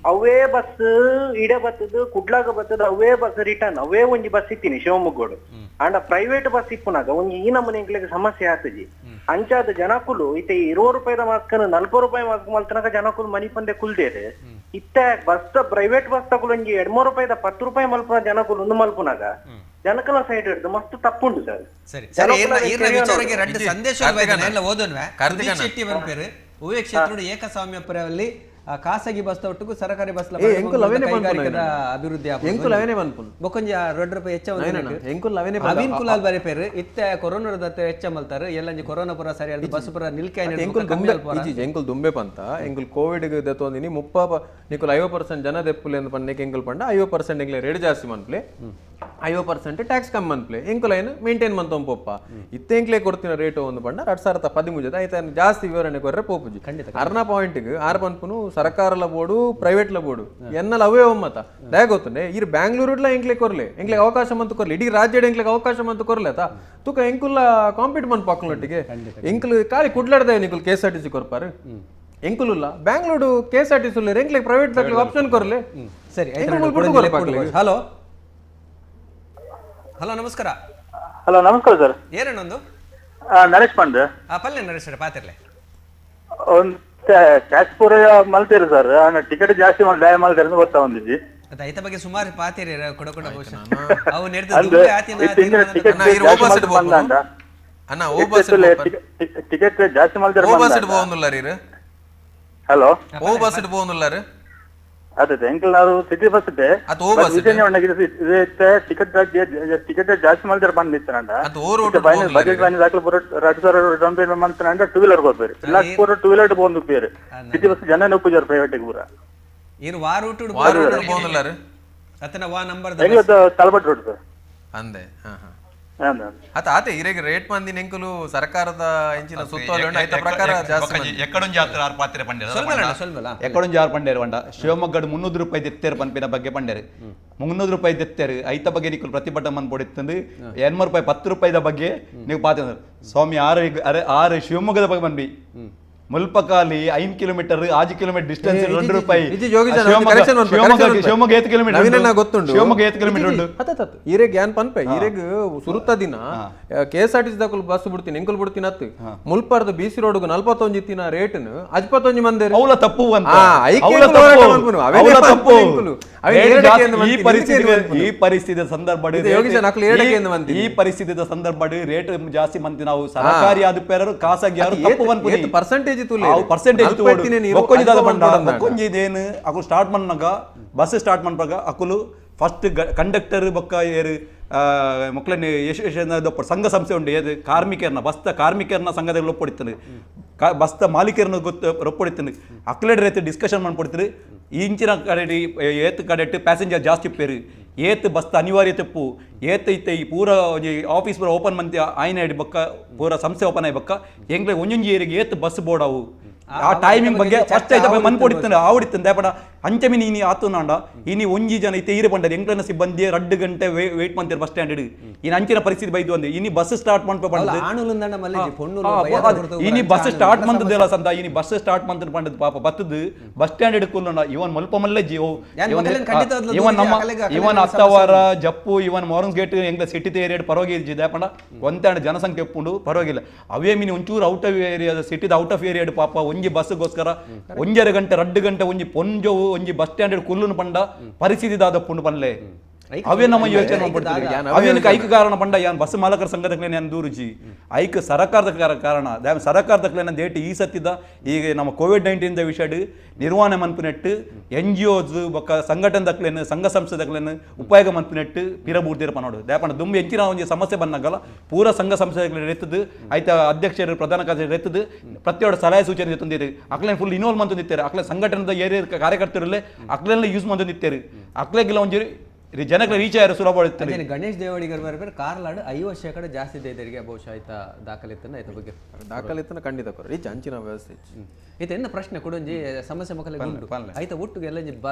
ಅವೇ ಬಸ್ ಇಡೆ ಬತ್ತದ ಕುಡ್ಲಾಗ ಬತ್ತದ ಅವೇ ಬಸ್ ರಿಟರ್ನ್ ಅವೇ ಒಂಜಿ ಬಸ್ ಇತ್ತೀನಿ ಶಿವಮೊಗ್ಗಡು. And private bus ಇಪ್ಪುನಾಗ ಒಂಜಿ ಈ ನಮೂನೆ ಎಂಕ್ಲೆಗ್ ಸಮಸ್ಯೆ ಆತಜಿ. ಅಂಚಾದ ಜನಕುಲು ಇತ್ತೆ 20 ರೂಪಾಯಿದ ಮಾಸ್ಕ್ 40 ರೂಪಾಯಿ ಮಾಸ್ಕ್ ಮಲ್ತನಾಗ ಜನಕುಲು ಮನಿ ಪಂದೆ ಕುಲ್ದೇರು. ಇತ್ತೆ bus private bus ತಗೊಳ್ಳು ಒಂಜಿ 2-3 ರೂಪಾಯಿದ 10 ರೂಪಾಯಿ ಮಲ್ಪುನ ಜನಕುಲು ಒಂದು ಮಲ್ಪುನಾಗ ಜನಕಲ ಸೈಡ್ ಹಿಡಿದು ಮಸ್ತ್ ತಪ್ಪುಂಡು ಸರ್. ಸರಿ ಕ್ಷೇತ್ರ ಏಕಸ್ವಾಮ್ಯ ಪರವಲ್ಲಿ ಖಾಸಗಿ ಬಸ್ ಒಟ್ಟಿಗೂ ಸರಕಾರಿ ಬಸ್ ಅಭಿವೃದ್ಧಿ ಬೊಕೊಂಜಿ 2 ರೂಪಾಯಿ ಹೆಚ್ಚ ನವೀನ್ ಕುಲಾಲ್ ಬಾರಿ ಪೇರು ಇತ್ತೆ ಕೊರೋನಾ ಹೆಚ್ಚ ಮಲ್ತಾರೆ ಎಲ್ಲಂಜಿ ಕೊರೋನಾ ಪುರ ಸರಿ ಬಸ್ ಪುರ ನಿಲ್ಕೆ ಎಂಕುಲ್ ದುಂಬೆ ಪಂತ ಎಂಕುಲ್ ಕೋವಿಡ್ ದೆತ್ತೊಂದಿನಿ 30 ನಿಕುಲ್ 50% ಜನ ದೆಪ್ಪುಲೆ ಅಂತ ಪನ್ನೆಕ್ ಎಂಕುಲ್ ಪಂಡ 50% ಎಂಕ್ಲೆ ರೇಟ್ ಜಾಸ್ತಿ ಮನ್ಪ್ಲೆ 50% ಟ್ಯಾಕ್ಸ್ ಕಮ್ಮಿ ಮನ್ಪ್ಲೆ ಎಂಕುಲ್ ಐನ್ ಮೇಂಟೈನ್ ಮಂತೊಂ ಪೊಪ್ಪ ಇತ್ತೆ ಎಂಕ್ಲೆ ಕೊಡ್ತಿನ ರೇಟ್ ಒಂದು ಪಂಡ 2013 ಐತ ಜಾಸ್ತಿ ವಿವರಣೆ ಕೊರ್ರೆ ಪೋಪುಜಿ. ಅರ್ನ ಪಾಯಿಂಟ್ಗೆ ಆರ್ ಪನ್ಪುನು ಸರ್ಕಾರಲ ಬೋರ್ಡು ಪ್ರೈವೇಟ್ ಲ ಬೋರ್ಡು ಎನ್ನಲ ಅವೇ ಒಮ್ಮತ ದಯ ಗೊತ್ತುಂಡೆ ಇರ್ ಬ್ಯಾಂಗ್ಳೂರುಡ್ಲ ಎಂಕ್ಲೆ ಕೊರ್ಲೆ ಎಂಕ್ಲೆ ಅವಕಾಶ ಮಂತು ಕೊರ್ಲೆ ಇಡೀ ರಾಜ್ಯದ ಎಂಕ್ಲೆಗ್ ಅವಕಾಶ ಮಂತು ಕೊರ್ಲೆ ಆತ ತುಕ ಎಂಕುಲ್ಲ ಕಾಂಪೀಟ್ ಮನ್ಪು ಅಕ್ಲೊಟ್ಟಿಗೆ ಎಂಕುಲು ಖಾಲಿ ಕುಡ್ಲಾಡ್ದೆ ನಿಕುಲ್ K S R T C ಕೊರ್ಪಾರು ಎಂಕುಲುಲ್ಲ Bangalore K S R T C ಎಂಕ್ಲೆ private option ಕೊರ್ಲೆ. ಸರಿ, ಹಲೋ ಹಲೋ ನಮಸ್ಕಾರ. ಹಲೋ ನಮಸ್ಕಾರ ಸರ್. ಏನೇನೊಂದು ನರೇಶ್ ಪಾಂಡೆ. ಪಲ್ಲೆ ನರೇಶ್ ಪಾತಿರ್ಲೆ ಒಂದು ಟ್ಯಾಕ್ಸ್ ಪೂರ ಮಲ್ತೀರಿ ಸರ್, ಟಿಕೆಟ್ ಜಾಸ್ತಿ ದಯ ಮಲ್ತೀರಿ ಅಂತ ಗೊತ್ತಾ ಒಂದಿಜಿ. ಐತ ಬಗ್ಗೆ ಸುಮಾರು ಪಾತಿರಿ ಕೊಡ ಕೊಡ ಅವು ಟಿಕೆಟ್ ಜಾಸ್ತಿ ಮಲ್ತೀರಿ. ಹಲೋ ಓ ಬಸ್ ಪೋವೊಂದುಲ್ಲಾರು? ಅದೇ ಎಂಕಲ್ ನಾವು ಸಿಟಿ ಬಸ್ ಇದೆ ಟಿಕೆಟ್ ಟಿಕೆಟ್ ಜಾಸ್ತಿ ಮಲ್ತಾರೆ ಬಂದಿತ್ತಂಡ ಬಜೆಟ್ ಬಂದ ದಾಖಲೆ ಬರೋ 2000 ಡೌನ್ ಪೇಮೆಂಟ್ ಮಂತಂಡ ಟೂ ವೀಲರ್ ಹೋಗ್ಬೇರಿ ಇಲ್ಲ ಪೂರ ಟೂ ವೀಲರ್ ಬಂದು ಬೇರೆ ಸಿಟಿ ಬಸ್ ಜನ ಒಪ್ಪುಜಾರು ಪ್ರೈವೇಟ್ ಪೂರ. ಏನು ವಾ ರೂಟ್ ಪೋವೊಂದುಲ್ಲಾರು? ಅತನ ವಾ ನಂಬರ್ ತಲಬಟ್ ರೋಡ್ ಸರ್ ಅಂದೆ. ಅತ ಆತೆ ಇರೆಗ್ ರೇಟ್ ಮಂದಿನ ಎಂಕುಲು ಸರ್ಕಾರದ ಎಂಚಿನ ಸುತ್ತೋಲೆ ಉಂಡು ಐತ ಪ್ರಕಾರ ಜಾಸ್ತಿ ಎಕ್ಕಡೊಂಜಿ ಆತ್ರ ಆರ್ ಪಾತ್ರೆ ಪಂಡೇರು ಎಕ್ಕಡೊಂಜಿ ಆರ್ ಪಂಡೇರು ಪಂಡ ಶಿವಮೊಗ್ಗಡ್ 300 ರೂಪಾಯಿ ದೆತ್ತೇರು ಪನ್ಪಿನ ಬಗ್ಗೆ ಪಂಡೇರು 300 ರೂಪಾಯಿ ದೆತ್ತೇರು ಐತ ಬಗ್ಗೆ ನಿಕುಲು ಪ್ರತಿಭಟನೆ ಮನ್ಪೊಡಿತ್ತಂದು 8 ರೂಪಾಯಿ 10 ರೂಪಾಯಿದ ಬಗ್ಗೆ ನೀವು ಪಾತ್ರೆ ಸ್ವಾಮಿ ಆರು ಆರು ಶಿವಮೊಗ್ಗದ ಬಗ್ಗೆ ಬಂದ್ವಿ ಮುಲ್ಪಕಾಲಿ 5 kilometre 6 kilometre distance 2 ರೂಪಾಯಿ. ಶಿವಮೊಗ್ಗ 8 ಕಿಲೋಮೀಟರ್ ಗೊತ್ತುಂಟು. ಶಿವಮೊಗ್ಗ 8 ಕಿಲೋಮೀಟರ್ ಉಂಟು. ಈರೆಗ್ ಯಾನ್ ಪನ್ಪೆ ಈರೆಗ್ ಸುರುತ್ತ ದಿನ K S R T C ದಾಕುಲು bus ಬಿಡ್ತೀನಿ ಎಂಕುಲು ಬಿಡ್ತೀನಿ ಅತ್ತು ಮುಲ್ಪಾರ್ದು ಬಿ ಸಿ ರೋಡ್ಗು 41 ಇತ್ತಿನ ರೇಟ್ 51 ಮಂದಿ ಅವಲ ತಪ್ಪು ಅಂತ ಈ ಪರಿಸ್ಥಿತಿಯ ಸಂದರ್ಭ ಈ ಪರಿಸ್ಥಿತಿಯ ಸಂದರ್ಭ ರೇಟ್ ಜಾಸ್ತಿ ಮಂದಿ ನಾವು ಸರ್ಕಾರಿ ಆದ ಪೇರರು ಖಾಸಗಿ ಯಾರು ತಪ್ಪು ಪರ್ಸೆಂಟೇಜ್ ಪರ್ಸೆಂಟೇಜ್ ಒಕ್ಕೊಂಜಿದೇನು ಅಕುಲು ಸ್ಟಾರ್ಟ್ ಮನ್ನಾಗ ಬಸ್ ಸ್ಟಾರ್ಟ್ ಮನ್ಪಾಗ ಅಕುಲು ಫಸ್ಟ್ ಕಂಡಕ್ಟರ್ ಬೊಕ್ಕ ಏರು ಮಕ್ಕಳನ್ನ ಯಶಸ್ವಿ ಸಂಘ ಸಂಸ್ಥೆ ಉಂಟು ಏದು ಕಾರ್ಮಿಕರನ್ನ ಬಸ್ತ ಕಾರ್ಮಿಕರನ್ನ ಸಂಘದಲ್ಲಿ ಒಪ್ಪೊಡಿತಾನೆ ಬಸ್ತ ಮಾಲೀಕರನ್ನ ಗೊತ್ತು ರೊಪ್ಪೊಡಿತಾನೆ ಅಕ್ಲೆಡ್ ರೈತ ಡಿಸ್ಕಷನ್ ಮಾಡ್ಕೊಡ್ತೀರಿ ಇಂಚಿನ ಕಡೆ ಏತ್ ಕಡೆಟ್ ಪ್ಯಾಸೆಂಜರ್ ಜಾಸ್ತಿ ಇಪ್ಪೇರು ಏತ್ ಬಸ್ತ ಅನಿವಾರ್ಯ ತೆಪ್ಪು ಏತ್ ಇತ್ತೆ ಈ ಪೂರ ಆಫೀಸ್ ಪೂರ ಓಪನ್ ಮಂತಿ ಆಯ್ನ ಹಿಡಿ ಬಕ್ಕ ಪೂರ ಸಂಸ್ಥೆ ಓಪನ್ ಆಗಿ ಬಕ್ಕ ಎಂಗ್ಲೆ ಒಂಜೊಂಜಿ ಏರಿಗೆ ಏತ್ ಬಸ್ ಬೋರ್ಡ್ ಅವು ಆ ಟೈಮಿಂಗ್ ಬಗ್ಗೆ ಫಸ್ಟ್ ಐತ ಮನ್ ಕೊಡಿತ್ತಾನೆ ಆವಡಿತ್ತಾನೆ ದಾಪಡ ಅಂಚಮಿನಿ ಇನಿ ಆತುನಾಂಡ ಇನಿ ಒಂಜಿ ಜನ ಇತ್ತೆ ಈರೆ ಪಂಡರು ಎಂಕ್ಲನ ಸಿಬ್ಬಂದಿ 2 ಗಂಟೆ ವೇಟ್ ಮಂತಿರ್ ಬಸ್ ಸ್ಟ್ಯಾಂಡ್ ಇನ್ನು ಅಂಚಿನ ಪರಿಸ್ಥಿತಿ ಬೈದು ಅಂದೆ ಇನಿ ಬಸ್ ಸ್ಟಾರ್ಟ್ ಮನ್ಪ ಪಂಡದು ಇನಿ ಬಸ್ ಸ್ಟಾರ್ಟ್ ಮಂತದೆಲ್ಲ ಸಂದ ಇನಿ ಬಸ್ ಸ್ಟಾರ್ಟ್ ಮಂತ ಪಂಡದು ಪಾಪ ಬತ್ತದು ಬಸ್ ಸ್ಟ್ಯಾಂಡ್ ಹಿಡ್ಕೊಳ್ಳೋಣ ಇವನ್ ಮಲ್ಪ ಮಲ್ಲೆ ಜೀವ ಇವನ್ ನಮ್ಮ ಇವನ್ ಅತ್ತವಾರ ಜಪ್ಪು ಇವನ್ ಮಾರನ್ಸ್ ಗೇಟ್ ಎಂಗ್ಲ ಸಿಟಿ ಏರಿಯಾ ಪರವಾಗಿಲ್ಲ ದಾಪಂಡ ಒಂತಾಂಡ ಜನಸಂಖ್ಯೆ ಉಪ್ಪುಂಡು ಪರವಾಗಿಲ್ಲ ಅವೇ ಮೀನಿ ಒಂಚೂರು out of area ಸಿಟಿದ out of area ಪಾಪ ಒಂಜಿ ಬಸ್ಗೋಸ್ಕರ 1.5 ಗಂಟೆ 2 ಗಂಟೆ ಒಂಜಿ ಪೊಂಜೋವು ಒಂಜಿ ಬಸ್ ಸ್ಟ್ಯಾಂಡ್ ಕುಲ್ಲುನು ಪಂಡ ಪರಿಸ್ಥಿತಿ ದಾದ ಪುಂಡು ಪನ್ಲೆ. ಅವೇ ನಮ್ಮ ಯೋಚನೆ ಮಾಡ್ಬಿಡ್ತೀವಿ. ಅವೇನಕ್ಕೆ ಐಕ ಕಾರಣ ಪಂಡ ಯಾನ್ ಬಸ್ ಮಾಲಕರ ಸಂಘದಕ್ಲೆ ನಾನು ದೂರುಜಿ ಐಕ ಸರ್ಕಾರದ ಕಾರಣ ಸರ್ಕಾರದಕ್ಲೆ ದೇಟ್ ಈ ಸತ್ತಿದ ಈಗ ನಮ್ಮ ಕೋವಿಡ್-19 ವಿಷಯ ನಿರ್ವಹಣೆ ಮನ್ಪುನೆಟ್ಟು ಎನ್ ಜಿ ಒಸ್ ಬೊಕ್ಕ ಸಂಘಟನೆದಕ್ಲೇನು ಸಂಘ ಸಂಸ್ಥೆದಕ್ಲೇನು ಉಪಯೋಗ ಮನ್ಪುನೆಟ್ಟು ಪಿರಬೂರ್ದಿರ ಪನೋಡು ದಾಪಣ ದುಂಬು ಎಂಚಿನ ಒಂಜಿ ಸಮಸ್ಯೆ ಬಂದಾಗಲ್ಲ ಪೂರ ಸಂಘ ಸಂಸ್ಥೆಗಳು ಎತ್ತದು ಐತ ಅಧ್ಯಕ್ಷರು ಪ್ರಧಾನ ಕಾರ್ಯದರ್ಶಿ ಎತ್ತದು ಪ್ರತಿಯೊಂದು ಸಲಹೆ ಸೂಚನೆ ಎತ್ತೊಂದಿರು ಅಕ್ಲೇನು ಫುಲ್ ಇನ್ವಾಲ್ವ್ ಮಂತೊಂದಿತ್ತಾರೆ ಅಕ್ಲೆ ಸಂಘಟನೆದ ಏರಿಯ ಕಾರ್ಯಕರ್ತರಲ್ಲೇ ಅಕ್ಲೆಲ್ಲ ಯೂಸ್ ಮಂತೊಂದಿತ್ತಾರೆ ಅಕ್ಲೆಗೆಲ್ಲ ಒಂಜಿ ಜನಕ್ಕೆ ರೀಚ್ ಆಯ್ತು ಸುಲಭ. ಗಣೇಶ್ ದೇವಡಿಗರ್ ಬರ್ಬೇಕು ಕಾರ್ಲಾಡ್ 50% ಜಾಸ್ತಿ ಇದೆ ಬಹುಶಃ ಆಯ್ತಾ ದಾಖಲೆತ್ತನ್ನ ಆಯ್ತ ಬಗ್ಗೆ ದಾಖಲೆತ್ತನ್ನ ಖಂಡಿತ ರೀಚ್ ಅಂಚಿನ ವ್ಯವಸ್ಥೆ ಈತ ಎನ್ನ ಪ್ರಶ್ನೆ ಕೊಡೊಂಜಿ ಸಮಸ್ಯೆ ಮಕ್ಕಳಿಗೆ ಉಂಟು ಆಯ್ತಾ ಒಟ್ಟಿಗೆ ಎಲ್ಲ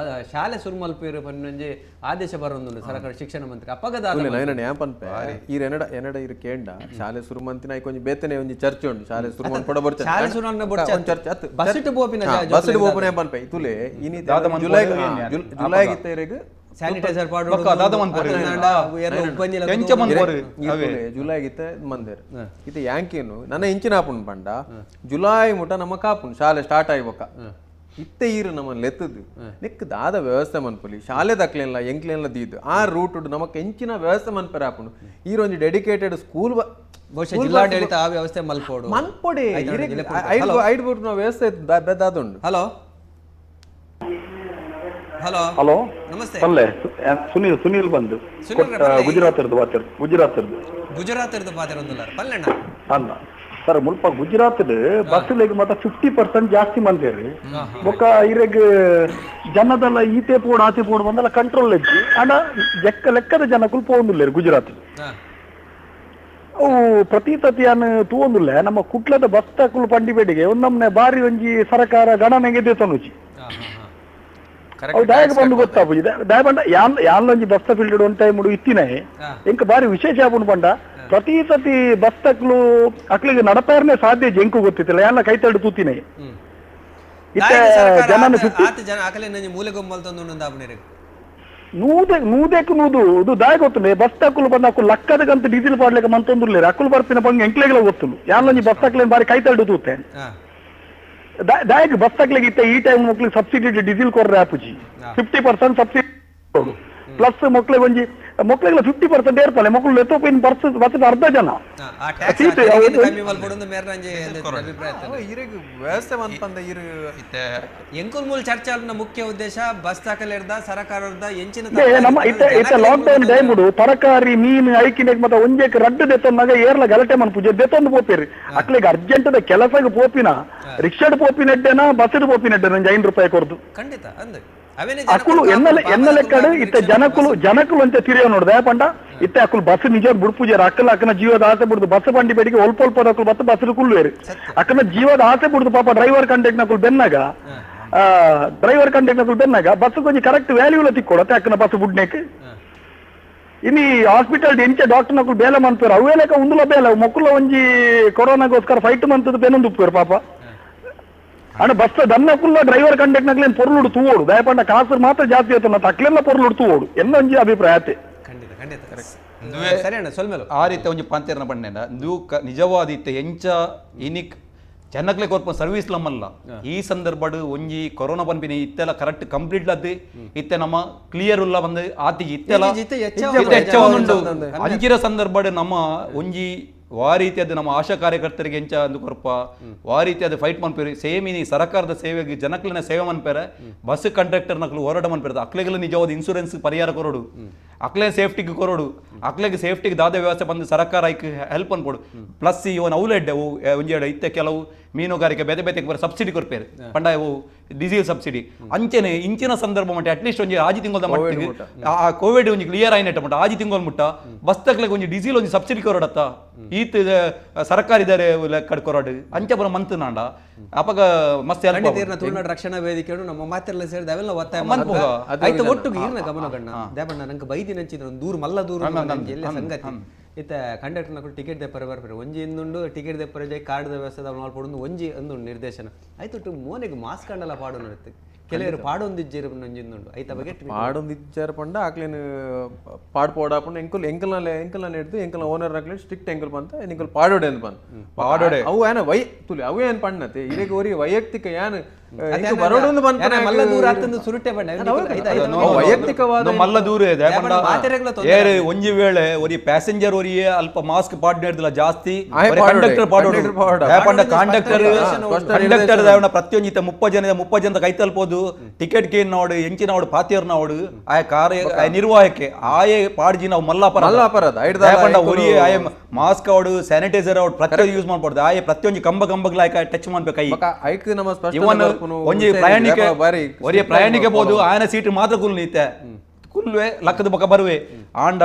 ಶಾಲೆ ಸುರುಮಲ್ಪೇರು ಪನ್ನೊಂಜಿ ಆದೇಶ ಬರೋಂದುಂಡು ಸರ್ಕಾರ ಶಿಕ್ಷಣ ಮಂತ್ರಿ ಅಪಗದ ಈರ್ ಎನ್ನಡ ಎನ್ನಡ ಇರು ಕೇಂಡ ಶಾಲೆ ಸುರುಮಂತಿನ ಐಕೊಂಜಿ ಬೇತನೆ ಒಂಜಿ ಚರ್ಚೆ ಉಂಟು ಶಾಲೆ ಸುರುಮನ್ ಪಡ ಬರ್ಚೆ ಶಾಲೆ ಸುರುಮನ್ನ ಬೊಡ್ಚೆ ಚರ್ಚೆ ಅತ್ತು ಬಸ್ಸಿಟ್ಟು ಪೋಪಿನ ಬಸ್ಸಿಟ್ಟು ಪೋಪಿನ ಪನ್ಪೆ ತುಲೆ ಇನಿ ಜುಲೈ ಜುಲೈ ಗಿತ್ತರೆಗ್ ಸ್ಯಾನಿಟೈಸರ್ ಜುಲೈ ಗಿತ್ತ ಮಂದಿರ್ ಇದು ಯಾಂಕೇನು ನನ್ನ ಇಂಚಿನ ಆಪುನ್ ಪಂಡ ಜುಲೈ ಮುಟ ನಮ್ಮ ಕಾಪುನ್ ಶಾಲೆ ಸ್ಟಾರ್ಟ್ ಆಯ್ಬೊಕ್ಕ ಇತ್ತೆ ಈರು ನಮ್ಮ ಲೆತ್ತದು ನಿಕ್ ದಾದ ವ್ಯವಸ್ಥೆ ಮನ್ಪುಲಿ ಶಾಲೆ ದಕ್ಲೇನ್ಲ ಎಂಕ್ಲೇನ್ಲ ದೀದು ಆ ರೂಟ್ ನಮಕ್ ಎಂಚಿನ ವ್ಯವಸ್ಥೆ ಮನ್ಪರ ಆಪುಂಡು ಈರೊಂಜಿ ಡೆಡಿಕೇಟೆಡ್ ಸ್ಕೂಲ್ ಜಿಲ್ಲಾಡಳಿತ ಆ ವ್ಯವಸ್ಥೆ ಮಲ್ಪೋಡು ಮನ್ಪೊಡೆ ಐಡ್ ವ್ಯವಸ್ಥೆ ಬೆದ್ದಾದುಂಡು. ಹಲೋ ಹಲೋ ಹಲೋ ನಮಸ್ತೆ. ಪಲ್ಲೆ ಸುನೀಲ್ ಸುನೀಲ್ ಬಂದು ಗುಜರಾತ್ ಗುಜರಾತ್ ಗುಜರಾತ್ ಪಲ್ಲೆಣ್ಣ ಅಲ್ಲ ಸರ್ ಮುಲ್ಪ ಗುಜರಾತ್ ಬಸ್ ಮಾತ್ರ 50% ಜಾಸ್ತಿ ಮಂದಿರಿ ಬೊಕ್ಕ ಇರೆಗ್ ಜನದಲ್ಲ ಈತೆ ಪೋಡು ಆತೆ ಪೋಡು ಬಂದಲ್ಲ ಕಂಟ್ರೋಲ್ ಇಜ್ಜಿ ಅಂಡ ಜಕ್ಕ ಲೆಕ್ಕದ ಜನಕ್ಕೂ ಪೋಂದುಲ್ಲೇರು ಗುಜರಾತ್ ಅವು ಪ್ರತಿ ಸತಿಯಾನ್ ತೂವೊಂದುಲ್ಲ ನಮ್ಮ ಕುಟ್ಲದ ಬಸ್ ತಕುಲು ಪಂಡಿಬೇಡಿಗೆ ಒಂದೊಮ್ಮೆ ಬಾರಿ ಒಂಜಿ ಸರ್ಕಾರ ಗಣನೆಗೆ ದೇತನುಜಿ ಅವು ದಾಯಕ ಬಂದು ಗೊತ್ತಾಪುಜಿ ದಾಯ ಬಂಡ ಯಾನ್ ಯಾನ್ಲೊಂಜಿ ಬಸ್ ಫೀಲ್ಡ್ ಒಂದ್ ಟೈಮ್ ಇತ್ತಿನೇ ಎಂಕ ಬಾರಿ ವಿಶೇಷ ಆಪುಂಡು ಪಂಡ ಪ್ರತಿ ಸತಿ ಬಸ್ ತಕ್ಲು ಅಕ್ಲಿಗೆ ನಡಪಾರನೆ ಸಾಧ್ಯ ಎಂಕು ಗೊತ್ತಿತ್ತಿಲ್ಲ ಯಾನ್ಲ ಕೈ ತಳ್ಳು ತೂತಿನೇ ಇತ್ತೆ ಜನನ ನೂದೆ ನೂದೆಕ್ ನೂದು ಇದು ದಾಯ ಗೊತ್ತುಂಡೆ ಬಸ್ ತಕ್ಕಲು ಬಂದ ಅಕ್ಕಲು ಲಕ್ಕದಗಂತ ಡೀಸೆಲ್ ಪಾಡ್ಲಿಕ್ಕೆ ಮಂತೊಂದುರ್ಲೇರು ಅಕ್ಕಲು ಬರ್ಪಿನ ಬಂಗ್ ಎಂಕ್ಲೆಗ್ಲ ಗೊತ್ತುಂಡು ಯಾನ್ಲೊಂಜಿ ಬಸ್ ತಕ್ಲೇನ್ ಬಾರಿ ಕೈ ತಳ್ಳು ತೂತೆ ದಾಯಕ್ ಬಸ್ ತಕ್ಲಿಗೆ ಇತ್ತ ಈ ಟೈಮ್ ಮಕ್ಳಿಗೆ ಸಬ್ಸಿಡಿ ಡೀಸೆಲ್ ಕೊರ್ರೆ ಆಪುಜಿ 50% ಸಬ್ಸಿಡಿ ಪ್ಲಸ್ ಮಕ್ಳಿಗೆ ಒಂಜಿ ಮಕ್ಳಿಗೆಲ್ಲ 50% ಏರ್ಪಲೆ ಮಕ್ಕಳು ಲೆತ್ತೋಪಿನ ಬರ್ಸ್ ಬಸ್ ಅರ್ಧ ಜನ ಮುಖ್ಯ ಉದ್ದೇಶ ಬಸ್ ಸರ್ಕಾರದ ನಮ್ಮ ಇತ್ತ ಲಾಕ್ಡೌನ್ ಟೈಮ್ ತರಕಾರಿ ಮೀನು ಐಕಿನ ಮತ್ತೆ ಒಂಜೆಕ್ ರಡ್ಡು ದೆತ್ತೊಂದಾಗ ಏರ್ಲ ಗಲಾಟೆ ಮನ್ಪುಜೆ ದೆತ್ತೊಂದು ಪೋಪಿರಿ ಅಕ್ಲಿಗೆ ಅರ್ಜೆಂಟ್ ಕೆಲಸಕ್ಕೆ ಪೋಪಿನ ರಿಕ್ಷಾಡ್ ಪೋಪಿನ ಬಸ್ ಪೋಪಿನ ಎಡ್ಡೆನ 5 ರೂಪಾಯಿ ಕೊರ್ದು ಖಂಡಿತ ಅಂದ್ ಅಕುಲು ಎನ್ನ ಎನ್ನ ಲೆಕ್ಕಡು ಇತ್ತ ಜನಕುಲು ಜನಕುಲು ಅಂತ ತಿರಿಯೋ ನೋಡ್ದೆ ಪಂಡ ಇತ್ತೆ ಅಕುಲು ಬಸ್ ನಿಜ ಬುಡ್ಪುಜಾರ ಅಕ್ಕಲ ಅಕ್ಕನ ಜೀವದ ಆಸೆ ಬಿಡುದು ಬಸ್ ಬಂಡಿ ಬೇಡಿಗೆ ಒಲ್ಪ ಒಲ್ಪ ಅಕುಲು ಬಸ್ ಬಸ್ ಕುಳ್ಳುವೇರು ಅಕ್ಕನ ಜೀವದ ಆಸೆ ಬಿಡುದು ಪಾಪ ಡ್ರೈವರ್ ಕಂಡಕ್ಟ್ ನಕುಲು ಬೆನ್ನಾಗ ಡ್ರೈವರ್ ಕಂಡಕ್ಟ್ ನಕುಲು ಬೆನ್ನಾಗ ಬಸ್ ಕೊಂಚ ಕರೆಕ್ಟ್ ವ್ಯಾಲ್ಯೂ ತಿಕ್ಕೊಡತ್ತೆ ಅಕ್ಕನ ಬಸ್ ಬುಡ್ನೇಕ್ ಇನ್ನು ಹಾಸ್ಪಿಟಲ್ ಎಂಚ ಡಾಕ್ಟರ್ ನಕುಲು ಬೇಲೆ ಮನ್ಪೇರು ಅವೇ ಲೆಕ್ಕ ಉಂದುಲ ಬೇಲೆ ಮೊಕ್ಕುಲ ಒಂಜಿ ಕೊರೋನಾಗೋಸ್ಕರ ಫೈಟ್ ಮಂತದ್ದು ಬೆನ್ನೊಂದು ಉಪ್ಪೇರು ಪಾಪ ಅಣ್ಣ ಬಸ್ ದನ್ನಕುಲ್ಲ ಡ್ರೈವರ್ ಕಂಡಕ್ಟ್ ನಕ್ಲೇನು ಪೊರ್ಲುಡು ತೂವೋಡು ದಯಪಂಡ ಕಾಸು ಮಾತ್ರ ಜಾಸ್ತಿ ಆಯ್ತು ತಕ್ಲೆಲ್ಲ ಪೊರ್ಲುಡು ತೂವೋಡು ಎಲ್ಲ ಒಂಜಿ ಅಭಿಪ್ರಾಯ ಆತೆ. ಖಂಡಿತ ಖಂಡಿತ ಸರಿ ಅಣ್ಣ ಸೊಲ್ಮೇಲು ಆ ರೀತಿ ಒಂಜಿ ಪಾಂತೇರ್ನ ಪಂಡೆನ ಇಂದು ನಿಜವಾದ ಇತ್ತೆ ಎಂಚ ಇನಿಕ್ ಜನಕ್ಲೆ ಕೊರ್ಪ ಸರ್ವಿಸ್ ಲಮ್ಮಲ್ಲ ಈ ಸಂದರ್ಭಡ್ ಒಂಜಿ ಕೊರೋನಾ ಪನ್ಪಿನಿ ಇತ್ತೆಲ್ಲ ಕರೆಕ್ಟ್ ಕಂಪ್ಲೀಟ್ ಲದ್ದು ಇತ್ತೆ ನಮ್ಮ ಕ್ಲಿಯರ್ ಉಲ್ಲ ಬಂದು ಆತಿಗೆ ಇತ್ತೆಲ್ಲ ಹೆಚ್ಚ ಒಂದುಂಡು ಅಂಚಿನ ಸಂದರ್ಭಡ್ ನಮ್ಮ ಒಂಜಿ ವಾ ರೀತಿಯಾದ ನಮ್ಮ ಆಶಾ ಕಾರ್ಯಕರ್ತರಿಗೆ ಎಂಚ ಅಂದು ಕೊರ್ಪ ವಾ ರೀತಿಯಾದ ಫೈಟ್ ಮನ್ಪೇರು ಸೇಮ್ ಇನಿ ಸರ್ಕಾರದ ಸೇವೆಗೆ ಜನಕ್ಲೆನ ಸೇವೆ ಮನ್ಪೇರೆ ಬಸ್ ಕಂಡಕ್ಟರ್ ನಕ್ಲು ಹೋರಾಟ ಮನ್ಪೇರು ಅಕ್ಲೆಗೆಲ್ಲ ನಿಜವಾದ ಇನ್ಶೂರೆನ್ಸ್ ಪರಿಹಾರ ಕೊರೋಡು ಅಕ್ಲೆ ಸೇಫ್ಟಿಗೆ ಕೊರೋಡು ಅಕ್ಲೆಗೆ ಸೇಫ್ಟಿಗೆ ದಾದ ವ್ಯವಸ್ಥೆ ಬಂದು ಸರ್ಕಾರ ಐಕ್ ಹೆಲ್ಪ್ ಅನ್ಕೊಡು ಪ್ಲಸ್ ಇವನ್ ಅವಲೆಡ್ ಒಂಜೆರಡು ಇತ್ತೆ ಕೆಲವು ಮೀನುಗಾರಿಕೆ ಬೇತೆ ಬೇತೆ ಬರ ಸಬ್ಸಿಡಿ ಕೊರ್ಪೇರು ಪಂಡ ಅವು ಡೀಸೆಲ್ ಸಬ್ಸಿಡಿ ಅಂಚೆನೆ ಇಂಚಿನ ಸಂದರ್ಭ ಮಟ್ಟ ಅಟ್ಲೀಸ್ಟ್ ಒಂಜಿ ಆಜಿ ತಿಂಗಳ ಮಟ್ಟಿಗೆ ಆ ಕೋವಿಡ್ ಒಂಜಿ ಕ್ಲಿಯರ್ ಆಯ್ನೆಟ್ಟ ಮಟ್ಟ ಆಜಿ ತಿಂಗಳ ಮುಟ್ಟ ಬಸ್ ತಕ್ಲೆಗೆ ಒಂಜಿ ಡೀಸೆಲ್ ಒಂಜಿ ಸಬ್ಸಿಡಿ ಕೊರಡತ್ತ ಈತ ಸರ್ಕಾರಿದಾರೆ ಲೆಕ್ಕ ಕೊರಡು ಅಂಚೆ ಬರ ಮಂತ್ ನಾಂಡ ಅಪಗ ಮಸ್ತ್ ಹೆಲ್ಪ್ ತುಳುನಾಡು ರಕ್ಷಣಾ ವೇದಿಕೆ ನಮ್ಮ ಮಾತೆಲ್ಲ ಸೇರಿದ ಅವೆಲ್ಲ ಒತ್ತಾಯ ಆಯ್ತು ಒಟ್ಟಿಗೆ ಈರ್ನ ಗಮನ ಗಣ್ಣ ದೇವಣ್ಣ ನಂಗೆ ಬೈದಿನಂಚಿನ ದೂರ ಮಲ್ಲ ದೂರ ಎಲ್ಲ ಸಂಗತಿ ಇತ್ತ ಕಂಡಕ್ಟರ್ ನಕುಲು ಟಿಕೆಟ್ ದೆಪ್ಪರೆ ಬರ್ಪೇರು ಒಂಜಿ ಇಂದುಂಡು ಟಿಕೆಟ್ ದೆಪ್ಪರೆ ಜೈ ಕಾರ್ಡ್ ವ್ಯವಸ್ಥೆ ಮಲ್ಪೊಡು ಒಂಜಿ ಅಂದುಂಡು ನಿರ್ದೇಶನ ಆಯ್ತು ಮೋನೆಗೆ ಮಾಸ್ಕ್ ಕಂಡಲ ಪಾಡು ನೋಡುತ್ತೆ ಕೆಲವರು ಪಾಡೊಂದಿಜ್ಜೇರು ಒಂಜಿಂದುಂಡು ಐತ ಬಗ್ಗೆ ಪಾಡೊಂದಿಜ್ಜಾರ ಪಂಡ ಆಕ್ಲೇನು ಪಾಡ್ ಪೋಡಾಪುಂಡು ಎಂಕುಲು ಎಂಕಲ್ನ ಎಂಕಲ್ನ ಹಿಡ್ದು ಎಂಕಲ್ನ ಓನರ್ ಹಾಕ್ಲಿ ಸ್ಟ್ರಿಕ್ಟ್ ಎಂಕಲ್ ಪಂತ ಎಂಕಲ್ ಪಾಡೋಡೆ ಅಂತ ಪಂದ್ ಪಾಡೋಡೆ ಅವು ಏನ ವೈ ತುಲಿ ಅವು ಏನ್ ಪಣ್ಣತೆ ಇದಕ್ಕೆ ಒರಿ ವೈಯಕ್ತಿಕ ಏನ್ ಬರೋಡೊಂದು ಮಲ್ಲ ದೂರ ಆತಂದು ಸುರುಟೆ ಪಂಡ ವೈಯಕ್ತಿಕವಾದ ಮಲ್ಲ ದೂರ ಇದೆ ಒಂಜಿ ವೇಳೆ ಒರಿ ಪ್ಯಾಸೆಂಜರ್ ಒರಿಯೇ ಅಲ್ಪ ಮಾಸ್ಕ್ ಪಾಡ್ ನೇರ್ದಿಲ್ಲ ಜಾಸ್ತಿ ಕಂಡಕ್ಟರ್ ಪಾಡೋಡು ಕಾಂಡಕ್ಟರ್ ಕಂಡಕ್ಟರ್ ಪ್ರತಿಯೊಂಜಿ 30 ಜನ 30 ಜನ ಕೈ ತಲುಪೋದು ಟಿಕೆಟ್ ಕೇನ್ ನೋಡು ಎಂಚಿನ ನೋಡು ಪಾತಿಯರ್ ನೋಡು ಆಯ ಕಾರ್ಯ ನಿರ್ವಾಹಕ್ಕೆ ಆಯೆ ಪಾಡ್ಜಿ ನಾವು ಮಲ್ಲಾಪರ ಮಲ್ಲಾಪರ ಒರಿಯೇ ಆಯೆ ಮಾಸ್ಕ್ ಅವಡು ಸ್ಯಾನಿಟೈಸರ್ ಅವಡು ಪ್ರತಿಯೊಂದು ಯೂಸ್ ಮಾಡ್ಬಾರ್ದು ಆಯೆ ಪ್ರತಿಯೊಂದು ಕಂಬ ಕಂಬಗ್ಲ ಟಚ್ ಮಾಡ್ಬೇಕು ಕೈ ಐಕ್ ನಮ್ಮ ಒಂಜಿ ಪ್ರಯಾಣಿಕ ಒರಿಯ ಪ್ರಯಾಣಿಕೆ ಬೋದು ಆಯನ ಸೀಟ್ ಮಾತ್ರ ಕುಲ್ ನೀತೆ ಕುಲ್ವೆ ಲಕ್ಕದ ಬೊಕ ಬರುವೆ ಆಂಡ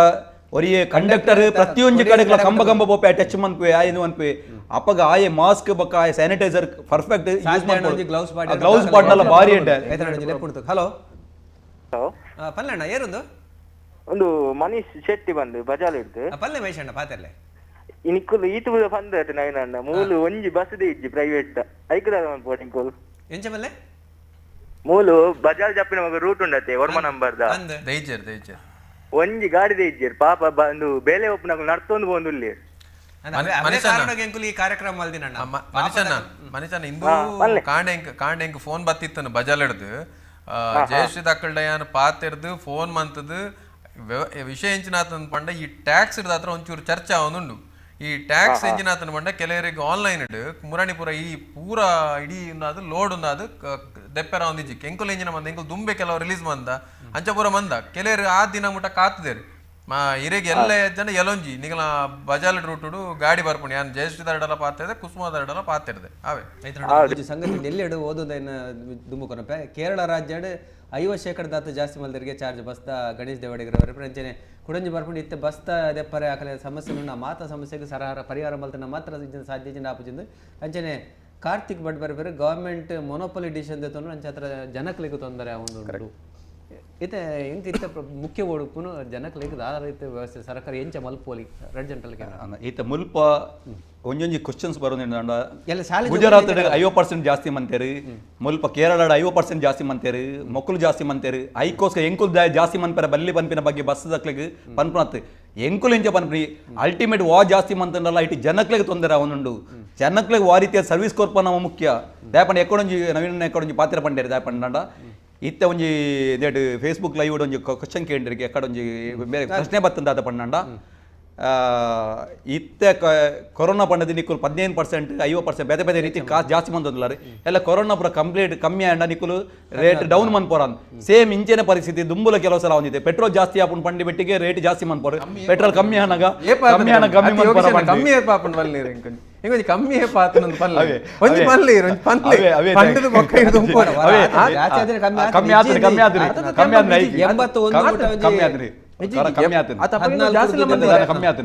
ಒರಿಯೇ ಕಂಡಕ್ಟರ್ ಪ್ರತಿಯೊಂದು ಕಡೆಗಳ ಕಂಬ ಕಂಬ ಬೋಪೆ ಟಚ್ ಮನ್ಪುವೆ ಆಯನು ಅನ್ಪುವೆ ಅಪ್ಪಗ ಆಯೆ ಮಾಸ್ಕ್ ಬೊಕ ಆಯೆ sanitiser perfect use ಮಾಡ್ಬೋದು ಗ್ಲೌಸ್ ಗ್ಲೌಸ್ ಪಾಡ್ನಲ್ಲ ಭಾರಿ ಎಂಟೆ ಹಲೋ ಪಲ್ಲಣ್ಣ ಏರುಂದು ಒಂದು ಮನೀಶ್ ಶೆಟ್ಟಿ ಬಂದು ಬಜಾಲ್ ಇಡ್ದು ಪಲ್ಲೆ ಮಹೇಶಣ್ಣ ಪಾತೆರ್ಲೆ ನಿಕ್ಕುಲು ಈತು ಬಂದ ನವೀನಣ್ಣ ಮೂಲು ಒಂಜಿ ಬಸ್ ಇಜ್ಜಿ ಪ್ರೈವೇಟ್ ಐಕುದ ಮನ್ಪುವ ನಿಕ್ಕುಲು ಎಂಚ ಮಲ್ಲೆ ಮೂಲು ಬಜಾಲ್ ಜಪ್ಪಿನ ಮಗ ರೂಟ್ ಉಂಡತೆ ವರ್ಮ ನಂಬರ್ the ದೈಜರ್ ದೈಜರ್ ಒಂಜಿ ಗಾಡಿ ದೈಜರ್ ಪಾಪ ಬಂದು ಬೇಲೆ ಒಪ್ಪುನಕುಲು ನಡ್ತೊಂದು ಪೋಂದುಲ್ಲೇರ್ ಈ ಕಾರ್ಯಕ್ರಮ ಮನುಷ್ಯನ ಮನುಷ್ಯನ ಇಂದು ಕಾಂಡೆಂಕ್ ಕಾಂಡೆಂಕ್ ಫೋನ್ ಬತ್ತಿತ್ತನು ಬಜಾಲ್ ಹಿಡ್ದು ಜಯಶ್ರೀ ದಕ್ಕಲ್ಡಯ್ಯನ ಪಾತೆರ್ದು ಫೋನ್ ಮಂತದ್ದು ವಿಷಯ ಎಂಚಿನಾತಂದ್ ಪಂಡ ಈ ಟ್ಯಾಕ್ಸ್ ಹಿಡ್ದು ಹತ್ರ ಒಂಚೂರು ಚರ್ಚೆ ಅವನುಂಡು. ಈ ಟ್ಯಾಕ್ಸ್ ಎಂಜಿನಾತನ ಪಂಡ ಕೆಲವರಿಗೆ ಆನ್ಲೈನ್ ಇಡು ಮುರಾಣಿಪುರ ಈ ಪೂರ ಇಡೀ ಉಂದಾದು ಲೋಡ್ ಉಂದಾದು ದೆಪ್ಪೆರ ಒಂದಿಜ್ಜಿ ಎಂಕುಲು ಎಂಜಿನ ಮಂದ ಎಂಕುಲು ದುಂಬೆ ಕೆಲವು ರಿಲೀಸ್ ಮಂದ ಅಂಚಪುರ ಮಂದ ಕೆಲವರು ಆ ದಿನ ಮುಟ ಕಾತದೇರು ಮಾ ಇರೆಗೆ ಎಲ್ಲ ಜನ ಎಲೊಂಜಿ ನಿಗಲ ಬಜಾಲ್ ರೂಟುಡು ಗಾಡಿ ಬರ್ಪುಂಡು ಯಾನ್ ಜಯಶ್ರೀ ದರಡಲ ಪಾತಿದೆ ಕುಸುಮ ದರಡಲ ಪಾತಿರ್ದೆ ಅವೇ ಸಂಗತಿ ಎಲ್ಲೆಡು ಓದೋದನ್ನ ದುಂಬುಕೊನಪೆ ಕೇರಳ ರಾಜ್ಯಡ್ 50% ಜಾಸ್ತಿ ಮಲ್ದರಿಗೆ ಚಾರ್ಜ್ ಬಸ್ತ ಗಣೇಶ್ ದೇವಾಡಿಗರವರ ಅಂಚನೆ ಕುಡಂಜಿ ಬರ್ಪುಂಡು ಇತ್ತೆ ಬಸ್ತ ದೆಪ್ಪರೆ ಆಕಲೆ ಸಮಸ್ಯೆ ಉಂಡು ಮಾತ ಸಮಸ್ಯೆಗೆ ಸರಹಾರ ಪರಿಹಾರ ಮಲ್ತನ ಮಾತ್ರ ಸಾಧ್ಯ ಜಿಂದ ಆಪುಜಿಂದು ಅಂಚನೆ Karthik Bhat ಬರ್ಬೇರು government monopoly decision ದೆತ್ತೊಂಡು ಅಂಚೆ ಹತ್ರ ಜನಕ್ಲಿಗೆ ತೊಂದರೆ ಉಂಡು ಇತ್ತೆ ಎಂಕ್ ಇತ್ತೆ ಮುಖ್ಯ ಓಡುಪುನು ಜನಕ್ಲಿಗೆ ದಾದ ರೀತಿ ವ್ಯವಸ್ಥೆ ಸರ್ಕಾರ ಎಂಚ ಮಲ್ಪೋಲಿ ರಡ್ ಜನರಿಗೆ ಈತ ಮುಲ್ಪ ಒಂಜೊಂಜಿ ಕ್ವಶನ್ಸ್ ಬರೋದು ಗುಜರಾತ್ 50% ಜಾಸ್ತಿ ಮಂತೇರು ಮುಲ್ಪ ಕೇರಳ 50% ಜಾಸ್ತಿ ಮಂತೇರು ಮೊಕ್ಕಲು ಜಾಸ್ತಿ ಮಂತೇರು ಐಕೋಸ್ಕ ಎಂಕುಲ್ ಜಾಸ್ತಿ ಮನ್ಪೆರ ಬಲ್ಲಿ ಪನ್ಪಿನ ಬಗ್ಗೆ ಬಸ್ ದಕ್ಲಿಗೆ ಪನ್ಪುನತ್ ಎಂಕುಲು ಎಂಚ ಪನ್ಪಿ ಅಲ್ಟಿಮೇಟ್ ವಾ ಜಾಸ್ತಿ ಮಂತಂಡಲ್ಲ ಇಟ್ಟು ಜನಕ್ಲಿಗೆ ತೊಂದರೆ ಅವನುಂಡು ಜನಕ್ಲಿಗೆ ವಾ ರೀತಿಯ ಸರ್ವಿಸ್ ಕೊರ್ಪ ನಮ್ಮ ಮುಖ್ಯ ದಾಯಪಂಡ ಎಕ್ಕಡೊಂಜಿ ನವೀನ ಎಕ್ಕಡೊಂಜಿ ಪಾತ್ರ ಪಂಡೇರು ದಾಯಪಂಡ ಇತ್ತೆ ಒಂಜಿ that Facebook live ಒಂಜಿ ಕ್ವಶನ್ ಕೇಂದ್ರಿಗೆ ಎಕ್ಕಡೊಂಜಿ ಬೇರೆ ಪ್ರಶ್ನೆ ಬತ್ತಂದಾದ ಪಂಡಂಡ ಇತ್ತೆ ಕೊರೋನಾ ಪಂಡದ ನಿಕ್ಕುಲು 15% 50% ಬೇರೆ ಬೇರೆ ರೀತಿ ಕಾಸು ಜಾಸ್ತಿ ಬಂದಲ್ಲ ಎಲ್ಲ ಕೊರೋನಾ ಪೂರ ಕಂಪ್ಲೀಟ್ ಕಮ್ಮಿ ಆಂಡ ನಿಕ್ಕುಲು ರೇಟ್ ಡೌನ್ ಮನ್ಪೋರ ಸೇಮ್ ಇಂಚೆನೆ ಪರಿಸ್ಥಿತಿ ದುಂಬುಲ ಕೆಲವು ಸಲ ಒಂದಿದೆ ಪೆಟ್ರೋಲ್ ಜಾಸ್ತಿ ಆಪುಂಡು ಪಂಡಿ ಬೆಟ್ಟಿಗೆ ರೇಟ್ ಜಾಸ್ತಿ ಮನ್ಪೋರು ಪೆಟ್ರೋಲ್ ಕಮ್ಮಿ ಆನಾಗ ಕಮ್ಮಿ ಆನ ಕಮ್ಮಿ ಮನ್ಪೋರ ಕಮ್ಮಿ ಪಾಪುಂಡು ಬಲ್ಲೇರು ಇಂಕೊಂಜಿ ಕಮ್ಮಿ ಪಾತನಂದು ಪಲ್ಲೆ ಒಂಜಿ ಪಲ್ಲೆ ಒಂಜಿ ಪಲ್ಲೆ ಪಂಡದ ಬೊಕ್ಕ ಹಿಡಿದು ಕಮ್ಮಿ ಆತ್ರಿ ಕಮ್ಮಿ ಆತ್ರಿ ಕಮ್ಮಿ ಆತ್ರಿ 81 ಕಮ್ಮಿ ಆತ್ರಿ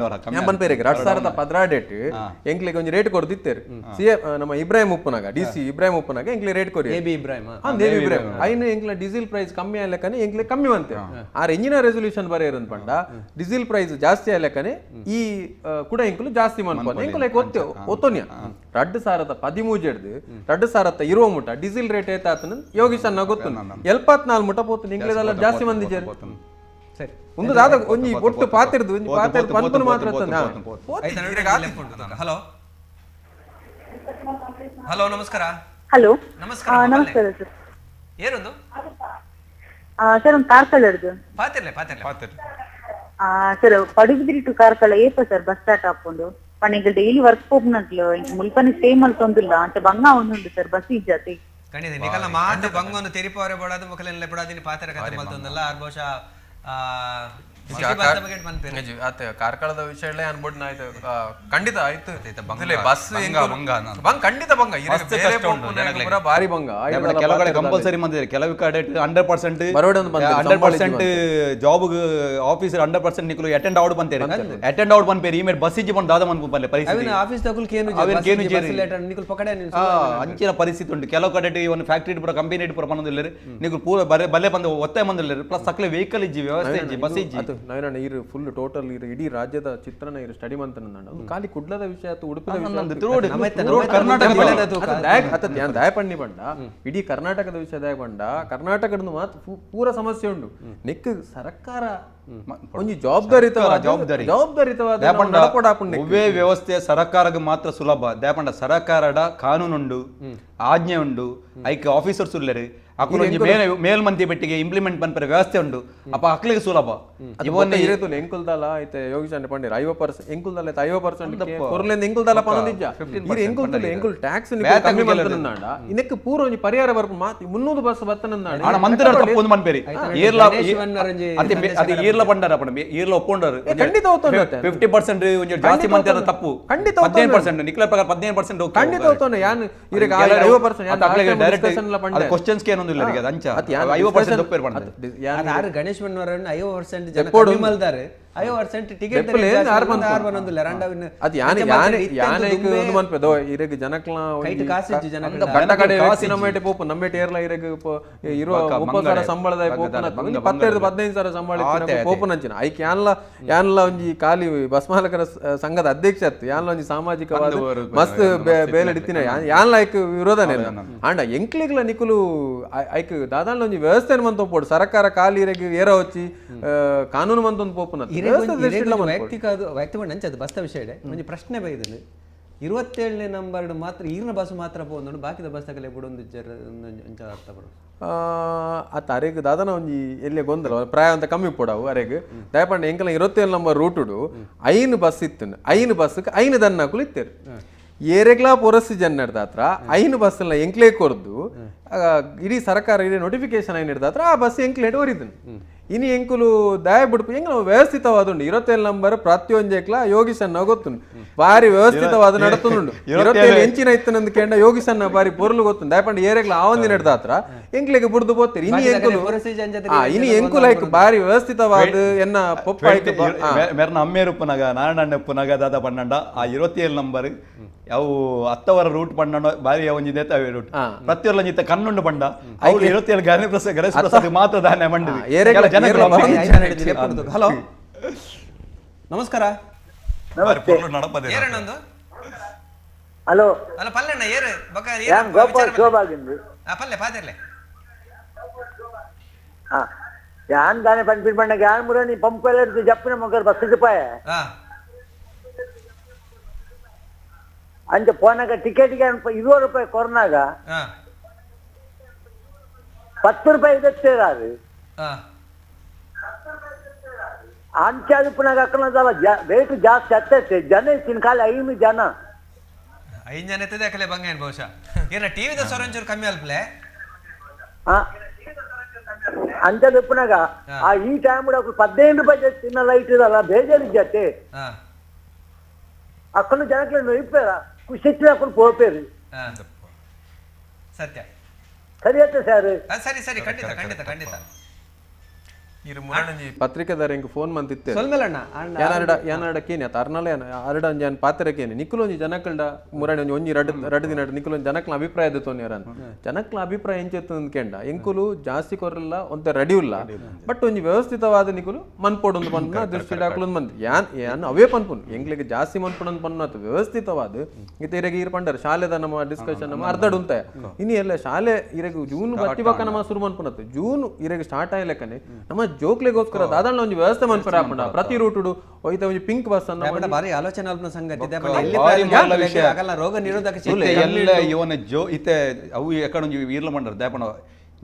ಎಂಕ್ಲೆಗ್ ಒಂಜಿ ರೇಟ್ ಕೊರ್ದಿತ್ತೇರು ಸಿ ನಮ್ಮ ಇಬ್ರಾಹಿಂ ಉಪ್ಪುನಾಗ ಡಿ ಸಿ ಇಬ್ರಾಹಿಂ ಉಪ್ಪುನಾಗ ಎಂಕ್ಲೆ ರೇಟ್ ಕೊರಿ ಎ ಬಿ ಇಬ್ರಾಹಿಂ ದೇವಿ ಇಬ್ರಾಹಿಂ ಐನ ಎಂಕ್ಲ ಡೀಸೆಲ್ ಪ್ರೈಸ್ ಕಮ್ಮಿ ಆಲೆಕ್ಕನೆ ಎಂಕ್ಲೆ ಕಮ್ಮಿ ಬಂತೆ R engine resolution ಬರೆಯರಂದ್ ಪಂಡ ಡೀಸೆಲ್ ಪ್ರೈಸ್ ಜಾಸ್ತಿ ಆಲೆಕ್ಕನೆ ಈ ಕೂಡ ಎಂಕುಲು ಜಾಸ್ತಿ ಮನ್ಪೊಂದು ಎಂಕುಲು ಒತ್ತೆ ಒತ್ತೋನ್ಯ 2013 ಹಿಡ್ದು 2020 ಮುಟ ಡೀಸೆಲ್ ರೇಟ್ ಏತಾತನ ಯೋಗೀಶ್ ಅನ್ನ ಗೊತ್ತು 74 ಮುಟ ಪೋತು ಎಂಕ್ಲೆದಲ್ಲ ಜಾಸ್ತಿ ಮಂದಿಜೇರು ಸರಿ ಒಂದು ದಾದ ಒಂಜಿ ಒಟ್ಟು ಪಾತಿರ್ದು ಒಂಜಿ ಪಾತಿರ್ದು ಪನ್ಪುನ ಮಾತ್ರ ಹಲೋ ಹಲೋ ನಮಸ್ಕಾರ ಹಲೋ ನಮಸ್ಕಾರ ನಮಸ್ಕಾರ ಸರ್ ಏನೊಂದು ಸರ್ ಒಂದು ಕಾರ್ಕಳ ಹಿಡ್ದು ಪಾತಿರ್ಲೆ ಪಾತಿರ್ಲೆ ಪಾತಿರ್ಲೆ ಸರ್ ಪಡುಬಿದ್ರಿ ಟು ಕಾರ್ಕಳ ಏಪ sir bus start ಹಾಕೊಂಡು ಪಣ ಈಗ ಡೈಲಿ ವರ್ಕ್ ಹೋಗ್ನಟ್ಲು ಮುಲ್ಪನೆ ಸ್ಟೇ ಮಲ್ತೊಂದಿಲ್ಲ ಅಂತ ಬಂಗ ಉಂಟು ಸರ್ ಬಸ್ ಇಜ್ಜಾತಿ ಖಂಡಿತ ನಿಕಲ ಮಾತು ಬಂಗನ್ನು ತೆರಿಪವರೆ ಬೋಡಾದು ಮುಖಲೆಲ್ಲ ಬಿಡಾದಿನಿ ಪಾತಿರ ಕತೆ ಮಲ್ತೊಂದಲ್ಲ ಆರ್ ಬಹುಶಃ ಕಾರ್ಕಳದ ವಿಷಯ ಅನ್ಬಿಡ್ ಖಂಡಿತ ಆಯ್ತು ಬಸ್ ಖಂಡಿತ ಬಂಗ ಭಾರಿ ಬಂಗ ಕೆಲವು ಕಡೆ ಕಂಪಲ್ಸರಿ ಬಂದಿದೆ ಕೆಲವು ಕಡೆ 100% 100% ಜಾಬ್ ಆಫೀಸರ್ 100% ನಿಕಲು ಅಟೆಂಡ್ ಔಟ್ ಬಂತೇರಿ ಅಟೆಂಡ್ ಔಟ್ ಬಂಪೇರಿ ಇಮೇಟ್ ಬಸ್ ಇಜ್ಜಿ ಬಂದು ದಾದ ಮನ್ಪು ಪಲ್ಲೆ ಪರಿಸ್ಥಿತಿ ಆಫೀಸ್ ತಕುಲ್ ಕೇನು ಕೇನು ಜೇರಿ ನಿಕುಲ್ ಪಕಡೆ ಅಂಚಿನ ಪರಿಸ್ಥಿತಿ ಉಂಟು. ಕೆಲವು ಕಡೆ ಇವನ್ ಫ್ಯಾಕ್ಟರಿ ಪೂರ ಕಂಪನಿ ಪೂರ ಬಂದಿಲ್ಲ ನಿಕುಲ್ ಪೂರ ಬಲೆ ಬಲ್ಲೆ ಬಂದು ಒತ್ತಾಯ ಬಂದಿಲ್ಲ ಪ್ಲಸ್ ಸಕಲೆ ವೆಹಿಕಲ್ ಇಜ್ಜಿ ವ್ಯವಸ್ಥೆ ಇಜ್ಜಿ ಬಸ್ ಇಜ್ಜಿ. ನವೀನಣ್ಣ ಈರು ಫುಲ್ ಟೋಟಲ್ ಇರು ಇಡೀ ರಾಜ್ಯದ ಚಿತ್ರಣ ಇರು ಸ್ಟಡಿ ಮಂತನ ಖಾಲಿ ಕುಡ್ಲದ ವಿಷಯ ಆತು ಉಡುಪಿದ ವಿಷಯ ದಯಪಣ್ಣಿ ಬಂಡ ಇಡೀ ಕರ್ನಾಟಕದ ವಿಷಯ ದಯ ಬಂಡ ಕರ್ನಾಟಕದ ಮಾತು ಪೂರ ಸಮಸ್ಯೆ ಉಂಟು ನೆಕ್ ಸರ್ಕಾರ ಒಂಜಿ ಜವಾಬ್ದಾರಿತ ಜವಾಬ್ದಾರಿ ಜವಾಬ್ದಾರಿತವಾದ ಒವ್ವೇ ವ್ಯವಸ್ಥೆ ಸರ್ಕಾರಕ್ಕೆ ಮಾತ್ರ ಸುಲಭ ದಯಪಂಡ ಸರ್ಕಾರದ ಕಾನೂನುಂಡು ಆಜ್ಞೆ ಉಂಡು ಐಕೆ ಆಫೀಸರ್ಸ್ ಉಲ್ಲೇರು ಅಕುಲು ಒಂಜಿ ಮೇಲ್ಮಂತಿ ಬೆಟ್ಟಿಗೆ ಇಂಪ್ಲಿಮೆಂಟ್ ಪನ್ಪರೆ ವ್ಯವಸ್ಥೆ ಉಂಡು ಅಪ್ಪ ಅಕ್ಲಿಗೆ ಸುಲಭ ಇವನ್ನ ಇರೇತುಲ್ಲ ಎಂಕುಲ್ದಲ ಐತೆ ಯೋಗೀಶ್ ಅಣ್ಣ ಪಂಡಿರ್ 50% ಎಂಕುಲ್ದಲ ಐತೆ 50% ಕೊರ್ಲೆಂದ ಎಂಕುಲ್ದಲ ಪನದಿಜ್ಜ ಇರು ಎಂಕುಲ್ದಲ ಎಂಕುಲ್ ಟ್ಯಾಕ್ಸ್ ಕಮ್ಮಿ ಮಂತನಂದಾಂಡ ಇನ್ನಕ್ಕೆ ಪೂರ ಒಂಜಿ ಪರಿಹಾರ ಬರ್ಪು ಮಾತು 300 ಬಸ್ ಬತ್ತನಂದಾಂಡ ಆಣ ಮಂತ್ರ ತಪ್ಪು ಒಂದು ಮನ್ಪೇರಿ ಏರ್ಲ ಅದೇ ಏರ್ಲ ಪಂಡಾರ ಪಂಡ ಏರ್ಲ ಒಪ್ಪೊಂಡರು ಖಂಡಿತ ಒತ್ತೊಂಡು 50% ಒಂಜಿ ಜಾಸ್ತಿ ಮಂತ್ರ ತಪ್ಪು ಖಂಡಿತ 15% ನಿಕ್ಲ ಪ್ರಕಾರ 15% ಖಂಡಿತ ಒತ್ತೊಂಡು ಯಾನ್ ಇರಗ 50% ಡೈರೆಕ್ಟ್ ಕ್ವೆಶ್ಚನ್ಸ್ ಗೆ ಗಣೇಶ್ 50% ಜನ ಕಮ್ಮಿ ಮಲ್ದಾರೆ 50% ಟಿಕೆಟ್ ಇರಗ್ ಜನಕ್ಲ ನಮ್ಮೇಟೆ ಪೋಪು ನಮ್ಮೇಟೆ ಏರ್ಲ ಇರಗ್ ಇರುವ 30,000 ಸಂಬಳದ ಪೋಪುನ 10 15,000 ಸಂಬಳ ಪೋಪುನಂಚಿನ ಐಕ್ ಯಾನ್ಲ ಯಾನ್ಲ ಒಂಜಿ ಖಾಲಿ ಬಸ್ ಮಾಲಕರ ಸಂಘದ ಅಧ್ಯಕ್ಷ ಅತ್ತು ಯಾನ್ಲ ಒಂಜಿ ಸಾಮಾಜಿಕವಾದ ಮಸ್ತ್ ಬೇಲೆ ಇತ್ತಿನ ಯಾನ್ಲ ಐಕ್ ವಿರೋಧನೇ ಇಲ್ಲ ಆಂಡ ಎಂಕ್ಲಿಗ್ಲ ನಿಕುಲು ಐಕ್ ದಾದಾನ್ಲ ಒಂಜಿ ವ್ಯವಸ್ಥೆ ಮಂತ ಪೋಡು ಸರ್ಕಾರ ಖಾಲಿ ಇರಗ್ ಏರ వచ్చಿ ಕಾನೂನು ಮಂತೊಂದು ಪೋಪುನ ವೈಯಕ್ತಿಕ ವೈಯಕ್ತಿಕ ನಂಚದು ಬಸ್ತ ವಿಷಯ ಇದೆ ಒಂಜಿ ಪ್ರಶ್ನೆ ಬೈದನು 27ನೇ ನಂಬರ್ ಮಾತ್ರ ಈರ್ನ ಬಸ್ ಮಾತ್ರ ಪೋಂದು ಬಾಕಿದ ಬಸ್ ತಗಲೆ ಬುಡೊಂದು ಅಂಚ ಅರ್ಥ ಬರು ಅತ್ತ ಅರೆಗ್ ದಾದನ ಒಂಜಿ ಎಲ್ಲೇ ಗೊಂದಲ ಪ್ರಾಯ ಅಂತ ಕಮ್ಮಿ ಪೋಡವು ಅರೆಗ್ ದಯಪಂಡ ಎಂಕಲ 27 ನಂಬರ್ ರೂಟುಡು 5 ಬಸ್ ಇತ್ತು 5 ಬಸ್ಗೆ 5 ದನ್ನಕುಲು ಇತ್ತೇರು ಏರೆಗ್ಲಾ ಪೊರಸಿ ಜನ್ನರ್ದ ಹತ್ರ 5 ಬಸ್ ಎಲ್ಲ ಎಂಕ್ಲೇ ಕೊರ್ದು ಇಡೀ ಸರ್ಕಾರ ಇಡೀ ನೋಟಿಫಿಕೇಶನ್ ಐನ್ ಹಿಡ್ದ ಹತ್ರ ಆ ಬಸ್ ಎಂಕ್ಲೇಟ್ ಒರಿದನು ಇನಿ ಎಂಕುಲು ದಯ ಬಿಡ್ಪು ಎಂಗ್ ನಾವು ವ್ಯವಸ್ಥಿತವಾದುಂಡು 27 ನಂಬರ್ ಪ್ರತಿಯೊಂಜೆಕ್ಲ ಯೋಗೀಶನ್ನ ಗೊತ್ತುಂಡು ಬಾರಿ ವ್ಯವಸ್ಥಿತವಾದ ನಡತುಂಡು 27 ಎಂಚಿನ ಇತ್ತನಂದು ಕೇಂಡ ಯೋಗೀಶನ್ನ ಬಾರಿ ಪೊರ್ಲು ಗೊತ್ತುಂಡು ದಯಪಂಡ ಏರೆಗ್ಲ ಆವಂದಿ ನಡೆದ ಹತ್ರ ಎಂಕ್ಲೆಗೆ ಬುಡ್ದು ಪೋತಿರಿ ಇನಿ ಎಂಕುಲು ಇನಿ ಎಂಕುಲು ಐಕ್ ಬಾರಿ ವ್ಯವಸ್ಥಿತವಾದ ಎನ್ನ ಪೊಪ್ಪ ಐಕ್ ಮೆರ್ನ ಅಮ್ಮೇರುಪ್ಪುನಗ ನಾರಾಯಣ ಉಪ್ಪುನಗ ದಾದ ಪನ್ನಂಡ ಆ 27 ನಂಬರ್ ಅವು ಹತ್ತವರ ರೂಟ್ ಪಂಡ ಬಾರಿ ಒಂಜಿ ದೇತಾವೆ ರೂಟ್ ಪ್ರತಿಯೊಲ್ಲ ಒಂಜಿತ್ತ ಕಣ್ಣುಂಡು ಪಂಡ ಅವ್ರು 27 ಗಣೇಶ ಪ್ರಸಾದ್ ಗಣೇಶ ಪ್ರಸಾದ್ ಮಾತ್ರ ದಾನೆ ಮಂಡಿದೆ. ಹಲೋ ನಮಸ್ಕಾರ. ಹಲೋ ಅಲ್ಲ ಪಲ್ಲೆಣ್ಣ ಏರು ಯಾನ್ ಗೋಪಾಲ್ ಶೋಭಾಗಿಂದು ಪಲ್ಲೆ ಪಾತಿರ್ಲೆ ಯಾನ್ ದಾನೆ ಪನ್ಪಿನ ಪಂಡ ಯಾನ್ ಮುರಣಿ ಪಂಪ್ ಎಲ್ಲ ಇಡ್ದು ಜಪ್ಪಿನ ಮಗರ್ ಬಸ್ ಪಾಯ ಅಂಚ ಪೋನಾಗ ಟಿಕೆಟ್ಗೆ 20 ರೂಪಾಯಿ ಕೊರ್ನಾಗ 10 ರೂಪಾಯಿ ಇದತ್ತೇರಾರು ಅಂಚಾದ ಪುನಃ ಅಕ್ಕನದಲ್ಲ ರೇಟ್ ಜಾಸ್ತಿ ಹತ್ತೈತೆ ಜನ ಇತ್ತಿನ ಖಾಲಿ 5 ಜನ 5 ಜನ ಇತ್ತದೆ ಅಕಲೆ ಬಂಗೇನ್ ಬಹುಶಃ ಏನ ಟಿವಿದ ಸ್ವರ ಒಂಚೂರು ಕಮ್ಮಿ ಅಲ್ಪಲೆ ಅಂಚದ ಪುನಗ ಆ ಈ ಟೈಮ್ 15 ರೂಪಾಯಿ ತಿನ್ನ ಲೈಟ್ ಇರಲ್ಲ ಬೇಜಾರು ಜಾತಿ ಅಕ್ಕನು ಜನಕ್ಕೆ ನೊಯ್ಪೇರ ಖುಷಿ ಅಕ್ಕನು ಪೋಪೇರು ಸತ್ಯ ಸರಿ ಆಯ್ತು ಸರ್ ಸರಿ ಸರಿ ಖಂಡಿತ ಖಂಡಿತ ಖಂಡಿತ ಪತ್ರಿಕೆದಾರ ಎಂಕ್ ಫೋನ್ ಮಂತಿತ್ತೆ ಯಾನರ್ಡ ಕೇನಿ ಆತ ಅರ್ನಲ ಅರಡ ಒಂಜಿ ಯಾನ್ ಪಾತ್ರ ಕೇನಿ ನಿಕುಲೊಂಜಿ ಜನಕಲ್ಡ ಮುರಣಿ ಒಂಜಿ ಒಂಜಿ ರಡ್ ರಡ್ ದಿನ ನಿಕುಲೊಂಜಿ ಜನಕ್ಲ ಅಭಿಪ್ರಾಯ ತೋನ್ಯರ ಜನಕ್ಲ ಅಭಿಪ್ರಾಯ ಎಂಚೆತ್ತು ಕೇಂಡ ಎಂಕುಲು ಜಾಸ್ತಿ ಕೊರಲ್ಲ ಒಂತ ರೆಡಿ ಇಲ್ಲ ಬಟ್ ಒಂಜಿ ವ್ಯವಸ್ಥಿತವಾದ ನಿಕುಲು ಮನ್ಪೋಡೊಂದು ಪನ್ಪುನ ದೃಷ್ಟಿ ಡಾಕುಲೊಂದು ಮಂತ್ ಯಾನ್ ಯಾನ್ ಅವೇ ಪನ್ಪುನ್ ಎಂಕ್ಲಿಗೆ ಜಾಸ್ತಿ ಮನ್ಪುನಂದು ಪನ್ಪುನ ವ್ಯವಸ್ಥಿತವಾದ ಇತ್ತೆ ಇರೆಗ್ ಈರ್ ಪಂಡರ್ ಶಾಲೆದ ನಮ್ಮ ಡಿಸ್ಕಷನ್ ನಮ್ಮ ಅರ್ಧಡ್ ಉಂತಾಯ ಇನಿ ಎಲ್ಲ ಶಾಲೆ ಇರೆಗ್ ಜೂನ್ ಬತ್ತಿ ಬಕ್ಕ ನಮ್ಮ ಶುರು ಮನ್ಪುನತ್ತು ಜೂನ್ ಇರೆಗ್ ಸ್ಟಾರ್ಟ್ ಆಯ್ಲೆಕ್ಕನೆ ನಮ್ಮ ಜೋಕ್ಲೆಗೋಸ್ಕರ ದಾದಾಳ ಒಂಜಿ ವ್ಯವಸ್ಥೆ ಮನ್ಪರ ಆಪುಂಡ ಪ್ರತಿ ರೂಟುಡು ಒಯ್ತ ಒಂಜಿ ಪಿಂಕ್ ಬಸ್ ಅನ್ನ ಪಂಡ ಬಾರಿ ಆಲೋಚನೆ ಅಲ್ಪನ ಸಂಗತಿ ಆಗಲ್ಲ ರೋಗ ನಿರೋಧಕ ಶಕ್ತಿ ಎಲ್ಲ ಇವನ ಜೋ ಇತ್ತೆ ಅವು ಎಕಡೆ ಒಂಜಿ ಈರ್ಲ ಮಂಡರ್ ದಯಪಂಡ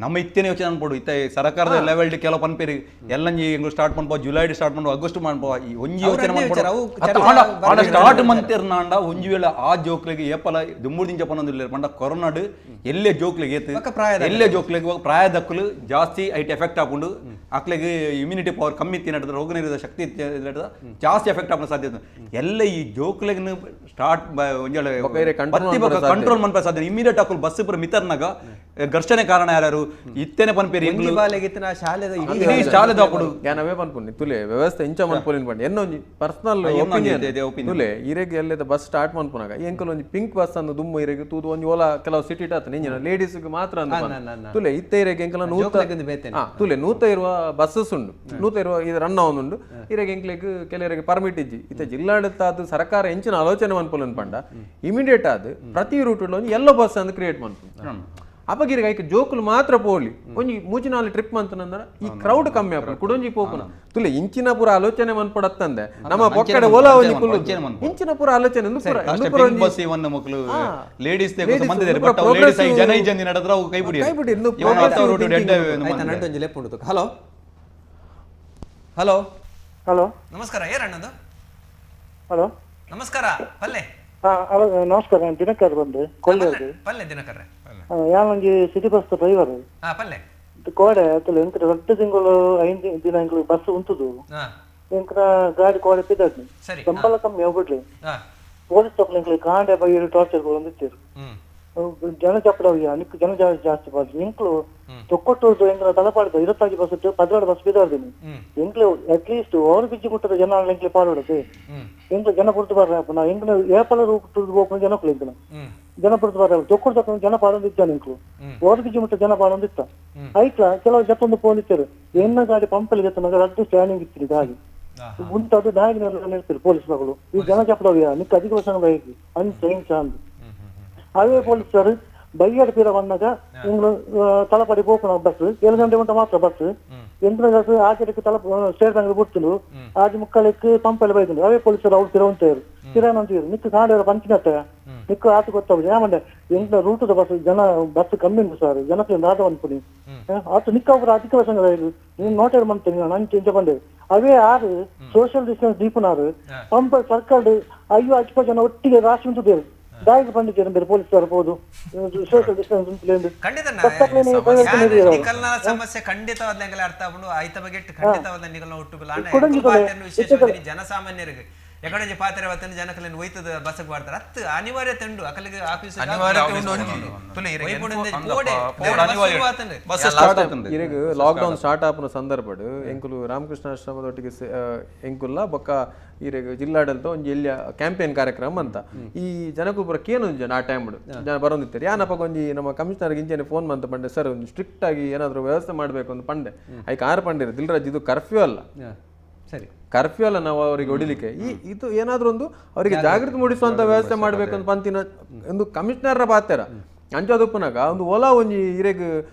ನಮ್ಮ ಇತ್ತೇನೆ ಯೋಚನೆ ಅನ್ಬೋದು ಇತ್ತೆ ಸರ್ಕಾರದ ಲೆವೆಲ್ ಕೆಲವು ಪನ್ಪೇರಿ ಎಲ್ಲಂಜಿ ಎಂಗ್ಳು ಸ್ಟಾರ್ಟ್ ಮನ್ಪೋ ಜುಲೈ ಸ್ಟಾರ್ಟ್ ಮಾಡ್ಬೋ ಆಗಸ್ಟ್ ಮಾಡ್ಬೋ ಈ ಒಂಜಿ ಯೋಚನೆ ಮನ್ಪೋ ಸ್ಟಾರ್ಟ್ ಮಂತಿರ್ನಾಂಡ ಒಂಜಿ ವೇಳೆ ಆ ಜೋಕ್ಲೆಗೆ ಏಪಲ ದುಮ್ಮೂರು ಪನ್ನೊಂದು ಪಂಡ ಕೊರೋನಾಡು ಎಲ್ಲೇ ಜೋಕ್ಲೆಗೆ ಏತು ಎಲ್ಲೇ ಜೋಕ್ಲೆಗೆ ಪ್ರಾಯದಕ್ಕಲು ಜಾಸ್ತಿ ಐಟ್ ಎಫೆಕ್ಟ್ ಆಪುಂಡು ಅಕ್ಲೆಗೆ ಇಮ್ಯುನಿಟಿ ಪವರ್ ಕಮ್ಮಿ ತಿನ್ನಡ್ದ ರೋಗ ನಿರೋಧಕ ಶಕ್ತಿ ಜಾಸ್ತಿ ಎಫೆಕ್ಟ್ ಆಪುನ ಸಾಧ್ಯತೆ ಎಲ್ಲ ಈ ಜೋಕ್ಲೆಗ್ ಸ್ಟಾರ್ಟ್ ಒಂಜಿ ಕಂಟ್ರೋಲ್ ಮನ್ಪ ಸಾಧ್ಯ ಇಮಿಡಿಯೇಟ್ ಹಾಕಲು ಬಸ್ ಪೂರ ಮಿತರ್ನಾಗ ಘರ್ಷಣೆ ಕಾರಣ ಯಾರು ಇತ್ತೇನೆ ಪನ್ಪೇರಿ ಇಡೀ ಶಾಲೆದ ಅಪ್ಪುಡು ಯಾನವೇ ಪನ್ಪುನಿ ತುಲೆ ವ್ಯವಸ್ಥೆ ಇಂಚ ಮನ್ಪೊಲಿನ ಪಂಡ ಎನ್ನೊಂಜಿ ಪರ್ಸನಲ್ ಒಪಿನಿಯನ್ ತುಲೆ ಇರೆಗ್ ಎಲ್ಲದ ಬಸ್ ಸ್ಟಾರ್ಟ್ ಮನ್ಪುನಾಗ ಎಂಕಲ್ ಒಂಜಿ ಪಿಂಕ್ ಬಸ್ ಅನ್ನು ದುಮ್ಮು ಇರೆಗ್ ತೂದು ಒಂಜಿ ಓಲಾ ಕೆಲವು ಸಿಟಿ ಆತ ಇಂಜಿನ ಲೇಡೀಸ್ ಮಾತ್ರ ಅಂದ್ ತುಲೆ ಇತ್ತೆ ಇರೆಗ್ ಎಂಕಲ ತುಲೆ 120 ಬಸ್ಸಸ್ ಉಂಡು 120 ಇದು ರನ್ ಆವೊಂದುಂಡು ಇರೆಗ್ ಎಂಕ್ಲೆಗ್ ಕೆಲವರಿಗೆ ಪರ್ಮಿಟ್ ಇಜ್ಜಿ ಇತ್ತೆ ಜಿಲ್ಲಾಡಳಿತ ಅದು ಸರ್ಕಾರ ಎಂಚಿನ ಆಲೋಚನೆ ಮನ್ಪೊಲಿನ ಪಂಡ ಇಮಿಡಿಯೇಟ್ ಆದ್ ಪ್ರತಿ ರೂಟ್ ಒಂಜಿ ಎಲ್ಲೋ ಬಸ್ ಅಂದ್ ಕ್ರಿಯೇಟ್ ಮನ್ಪುಂಡು ಅಪಗಿರಿಗೆ ಐಕ್ ಜೋಕುಲು ಮಾತ್ರ ಪೋಲಿ ಒಂಜಿ ಮೂಜಿ ನಾಲ್ ಟ್ರಿಪ್ ಅಂತಂದ್ರೆ ಈ ಕ್ರೌಡ್ ಕಮ್ಮಿ ಆಪುಂಡು ಕುಡೊಂಜಿ ಪೋಪುನ ತುಲೆ ಇಂಚಿನ ಪೂರ ಆಲೋಚನೆ ಮನ್ಪಡತ್ತಂದೆ ನಮ್ಮ ಪೊಕ್ಕಡೆ ಓಲಾ ಒಂಜಿ ಕುಲ್ಲು ಇಂಚಿನ ಪೂರ ಆಲೋಚನೆ ಲೇಡೀಸ್ ಹಲೋ ಹಲೋ ಹಲೋ ನಮಸ್ಕಾರ ಏರಣ್ಣದು ಹಲೋ ನಮಸ್ಕಾರ ಪಲ್ಲೆ ನಮಸ್ಕಾರ ನಾನು ದಿನಕರ್ ಬಂದೆ ಕೊಳ್ಳೇದು ಪಲ್ಲೆ ದಿನಕರ್ ಯಾನೊಂಜಿ ಸಿಟಿ ಬಸ್ ಡ್ರೈವರ್ ಪಲ್ಲೆ ಕೋಡೆ ಅತ್ತಲ ಎಂಕಡ ರಡ್ಡು ತಿಂಗಳು 5 ದಿನ ಎಂಕುಲು ಬಸ್ ಉಂಟುದು ಎಂಕಡ ಗಾಡಿ ಕೋಡೆ ಪಿದಡ್ನಿ ಸಂಬಳ ಕಮ್ಮಿ ಹೋಗ್ಬಿಡ್ಲಿ ಪೊಲೀಸ್ ತಪ್ಪಲು ಎಂಕುಲು ಕಾಂಡೆ ಬೈಯರು ಟಾರ್ಚರ್ ಕೊಡೊಂದಿತ್ತೆರ್ ಜನ ಚಪ್ಪಡವ್ಯ ನಿಕ್ ಜನ ಜಾಸ್ತಿ ಬಾರ್ದು ಎಂಕುಲು ತೊಕ್ಕೊಟ್ಟುರ್ದು ಎಂಕಲ ತಲಪಾಡ್ದು 25 ಬಸ್ 12 ಬಸ್ ಬಿದಾರ್ದಿನಿ ಎಂಕ್ಲು ಅಟ್ಲೀಸ್ಟ್ ಓವರ್ ಬ್ರಿಡ್ಜ್ ಮುಟ್ಟದ ಜನ ಎಂಕ್ಲೆ ಪಾಡೋಡತೆ ಎಂಕ್ಲು ಜನ ಪುರ್ತು ಬಾರ ನಾ ಎಂಕ್ಲು ಏಪಲ ರೂಪುರ್ದು ಬೋಪುನ ಜನಕ್ಲು ಎಂಕ್ಲ ಜನ ಪುರ್ತು ಬಾರ ತೊಕ್ಕೊಟ್ಟು ತಕ್ಕ ಜನ ಪಾಡೊಂದಿದ್ದಾನೆ ಎಂಕ್ಲು ಓವರ್ ಬ್ರಿಡ್ಜ್ ಮುಟ್ಟ ಜನ ಪಾಡೊಂದಿತ್ತ ಐಕ್ಲ ಕೆಲವು ಜಪ್ಪೊಂದು ಪೋಲಿತ್ತರು ಎನ್ನ ಗಾಡಿ ಪಂಪಲ್ಲಿ ಜತ್ತನಾಗ ರದ್ದು ಸ್ಟ್ಯಾಂಡಿಂಗ್ ಇತ್ತು ಗಾಡಿ ಉಂಟದು ದಾಗಿನ ಇರ್ತಾರೆ ಪೊಲೀಸ್ ಮಗಳು ಈ ಜನ ಚಪ್ಪಡವ್ಯ ನಿಕ್ ಅಧಿಕ ವರ್ಷ ಅಂಚ ಇಂಚ ಅಂದು ಅವೇ ಪೊಲೀಸರು ಬೈಯಡ್ ಪಿರ ಬಂದಾಗ ತಲಪಾಡಿ ಪೋಪುನ ಬಸ್ 7 ಗಂಟೆ ಉಂಟ ಮಾತ್ರ ಬಸ್ 8 ಬಸ್ ಆಚೆಗೆ ತಲ ಸ್ಟೇಟ್ ಬ್ಯಾಂಕ್ ಬಿಡ್ತಿಲು ಆಜಿ ಮುಕ್ಕಳಕ್ಕೆ ಪಂಪಲ್ಲಿ ಬೈದುಂಡು ಅವೇ ಪೊಲೀಸರು ಅವ್ರು ಪಿರ ಉಂಟೇರು ಪಿರಾನ ಅಂತೀರು ನಿಕ್ಕು ಕಾಂಡ ಪಂಚಿನತ್ತ ನಿಕ್ಕು ಆತ ಗೊತ್ತಾಗುದು ಯಾಮಂಡೆ ಎಂತ ರೂಟದ ಬಸ್ ಜನ ಬಸ್ ಕಮ್ಮಿ ಉಂಟು ಸರ್ ಜನಕ್ಕೆ ನಾದ ಅನ್ಪುನಿ ಆತ ನಿಕ್ಕ ಒಬ್ಬರು ಅಧಿಕ ಬಸ್ ನೀನು ನೋಟೇರ್ ಮಂತೀನಿ ನಾನು ಇಂಚ ಬಂದೆ ಅವೇ ಆರು ಸೋಷಿಯಲ್ ಡಿಸ್ಟೆನ್ಸ್ ದೀಪನಾರು ಪಂಪ ಸರ್ಕಲ್ 5 ಅಜ್ಪ ಜನ ಒಟ್ಟಿಗೆ ರಾಶಿ ಉಂಟು ದಾಯಿಗೆ ಬಂದಿದ್ದೇನೆ ಬೇರೆ ಪೊಲೀಸ್ ಬರ್ಬೋದು ಸೋಷಿಯಲ್ ಡಿಸ್ಟೆನ್ಸ್ ಖಂಡಿತ ಸಮಸ್ಯೆ ಖಂಡಿತವಾದ ಅರ್ಥ ಆಪುಂಡು ಐತ ಬಗ್ಗೆ ಖಂಡಿತವಾದ ನಿಗಲ್ನ ಒಟ್ಟು ವಿಶೇಷವಾಗಿ ಜನಸಾಮಾನ್ಯರಿಗೆ ಎಕಡೆ ಪಾತ್ರೆ ವತ್ತನ ಜನಕಲೆನ್ ಒಯ್ತದ ಬಸ್ಗೆ ಬಾರ್ತಾರ ಅತ್ತು ಅನಿವಾರ್ಯತೆ ಉಂಡು ಅಕಲಿಗೆ ಆಫೀಸ್ ಇರೆಗ್ ಲಾಕ್ಡೌನ್ ಸ್ಟಾರ್ಟ್ ಆಪುನ ಸಂದರ್ಭಡ್ ಎಂಕುಲು ರಾಮಕೃಷ್ಣ ಆಶ್ರಮದೊಟ್ಟಿಗೆ ಎಂಕುಲ್ಲ ಬೊಕ್ಕ ಇರೆಗ್ ಜಿಲ್ಲಾಡಳಿತ ಒಂಜಿ ಎಲ್ಲಿಯ ಕ್ಯಾಂಪೇನ್ ಕಾರ್ಯಕ್ರಮ ಅಂತ ಈ ಜನಕ್ಕೂ ಪೂರ ಕೇನೊಂಜಿ ಜನ ಆ ಟೈಮ್ ಜನ ಬರೋದಿತ್ತಾರೆ ಯಾನಪ್ಪ ಒಂಜಿ ನಮ್ಮ ಕಮಿಷನರ್ ಇಂಚೆನೆ ಫೋನ್ ಮಂತ ಪಂಡೆ ಸರ್ ಒಂದು ಸ್ಟ್ರಿಕ್ಟ್ ಆಗಿ ಏನಾದರೂ ವ್ಯವಸ್ಥೆ ಮಾಡಬೇಕು ಅಂತ ಪಂಡೆ ಐಕ್ ಆರು ಪಂಡಿರು ದಿಲ್ರಾಜ್ ಇದು ಕರ್ಫ್ಯೂ ಅಲ್ಲ ಸರಿ ಕರ್ಫ್ಯೂ ಅಲ್ಲ ನಾವು ಅವರಿಗೆ ಹೊಡಿಲಿಕ್ಕೆ ಈ ಇದು ಏನಾದ್ರೂ ಒಂದು ಅವರಿಗೆ ಜಾಗೃತಿ ಮೂಡಿಸುವಂತ ವ್ಯವಸ್ಥೆ ಮಾಡಬೇಕು ಅಂತ ಪಂತಿನ ಒಂದು ಕಮಿಷನರ್ರ ಪಾತ್ರ ಅಂಚೋದಪ್ಪನಾಗ ಒಂದು ಓಲಾ ಒಂಜಿ ಇರೆಗ್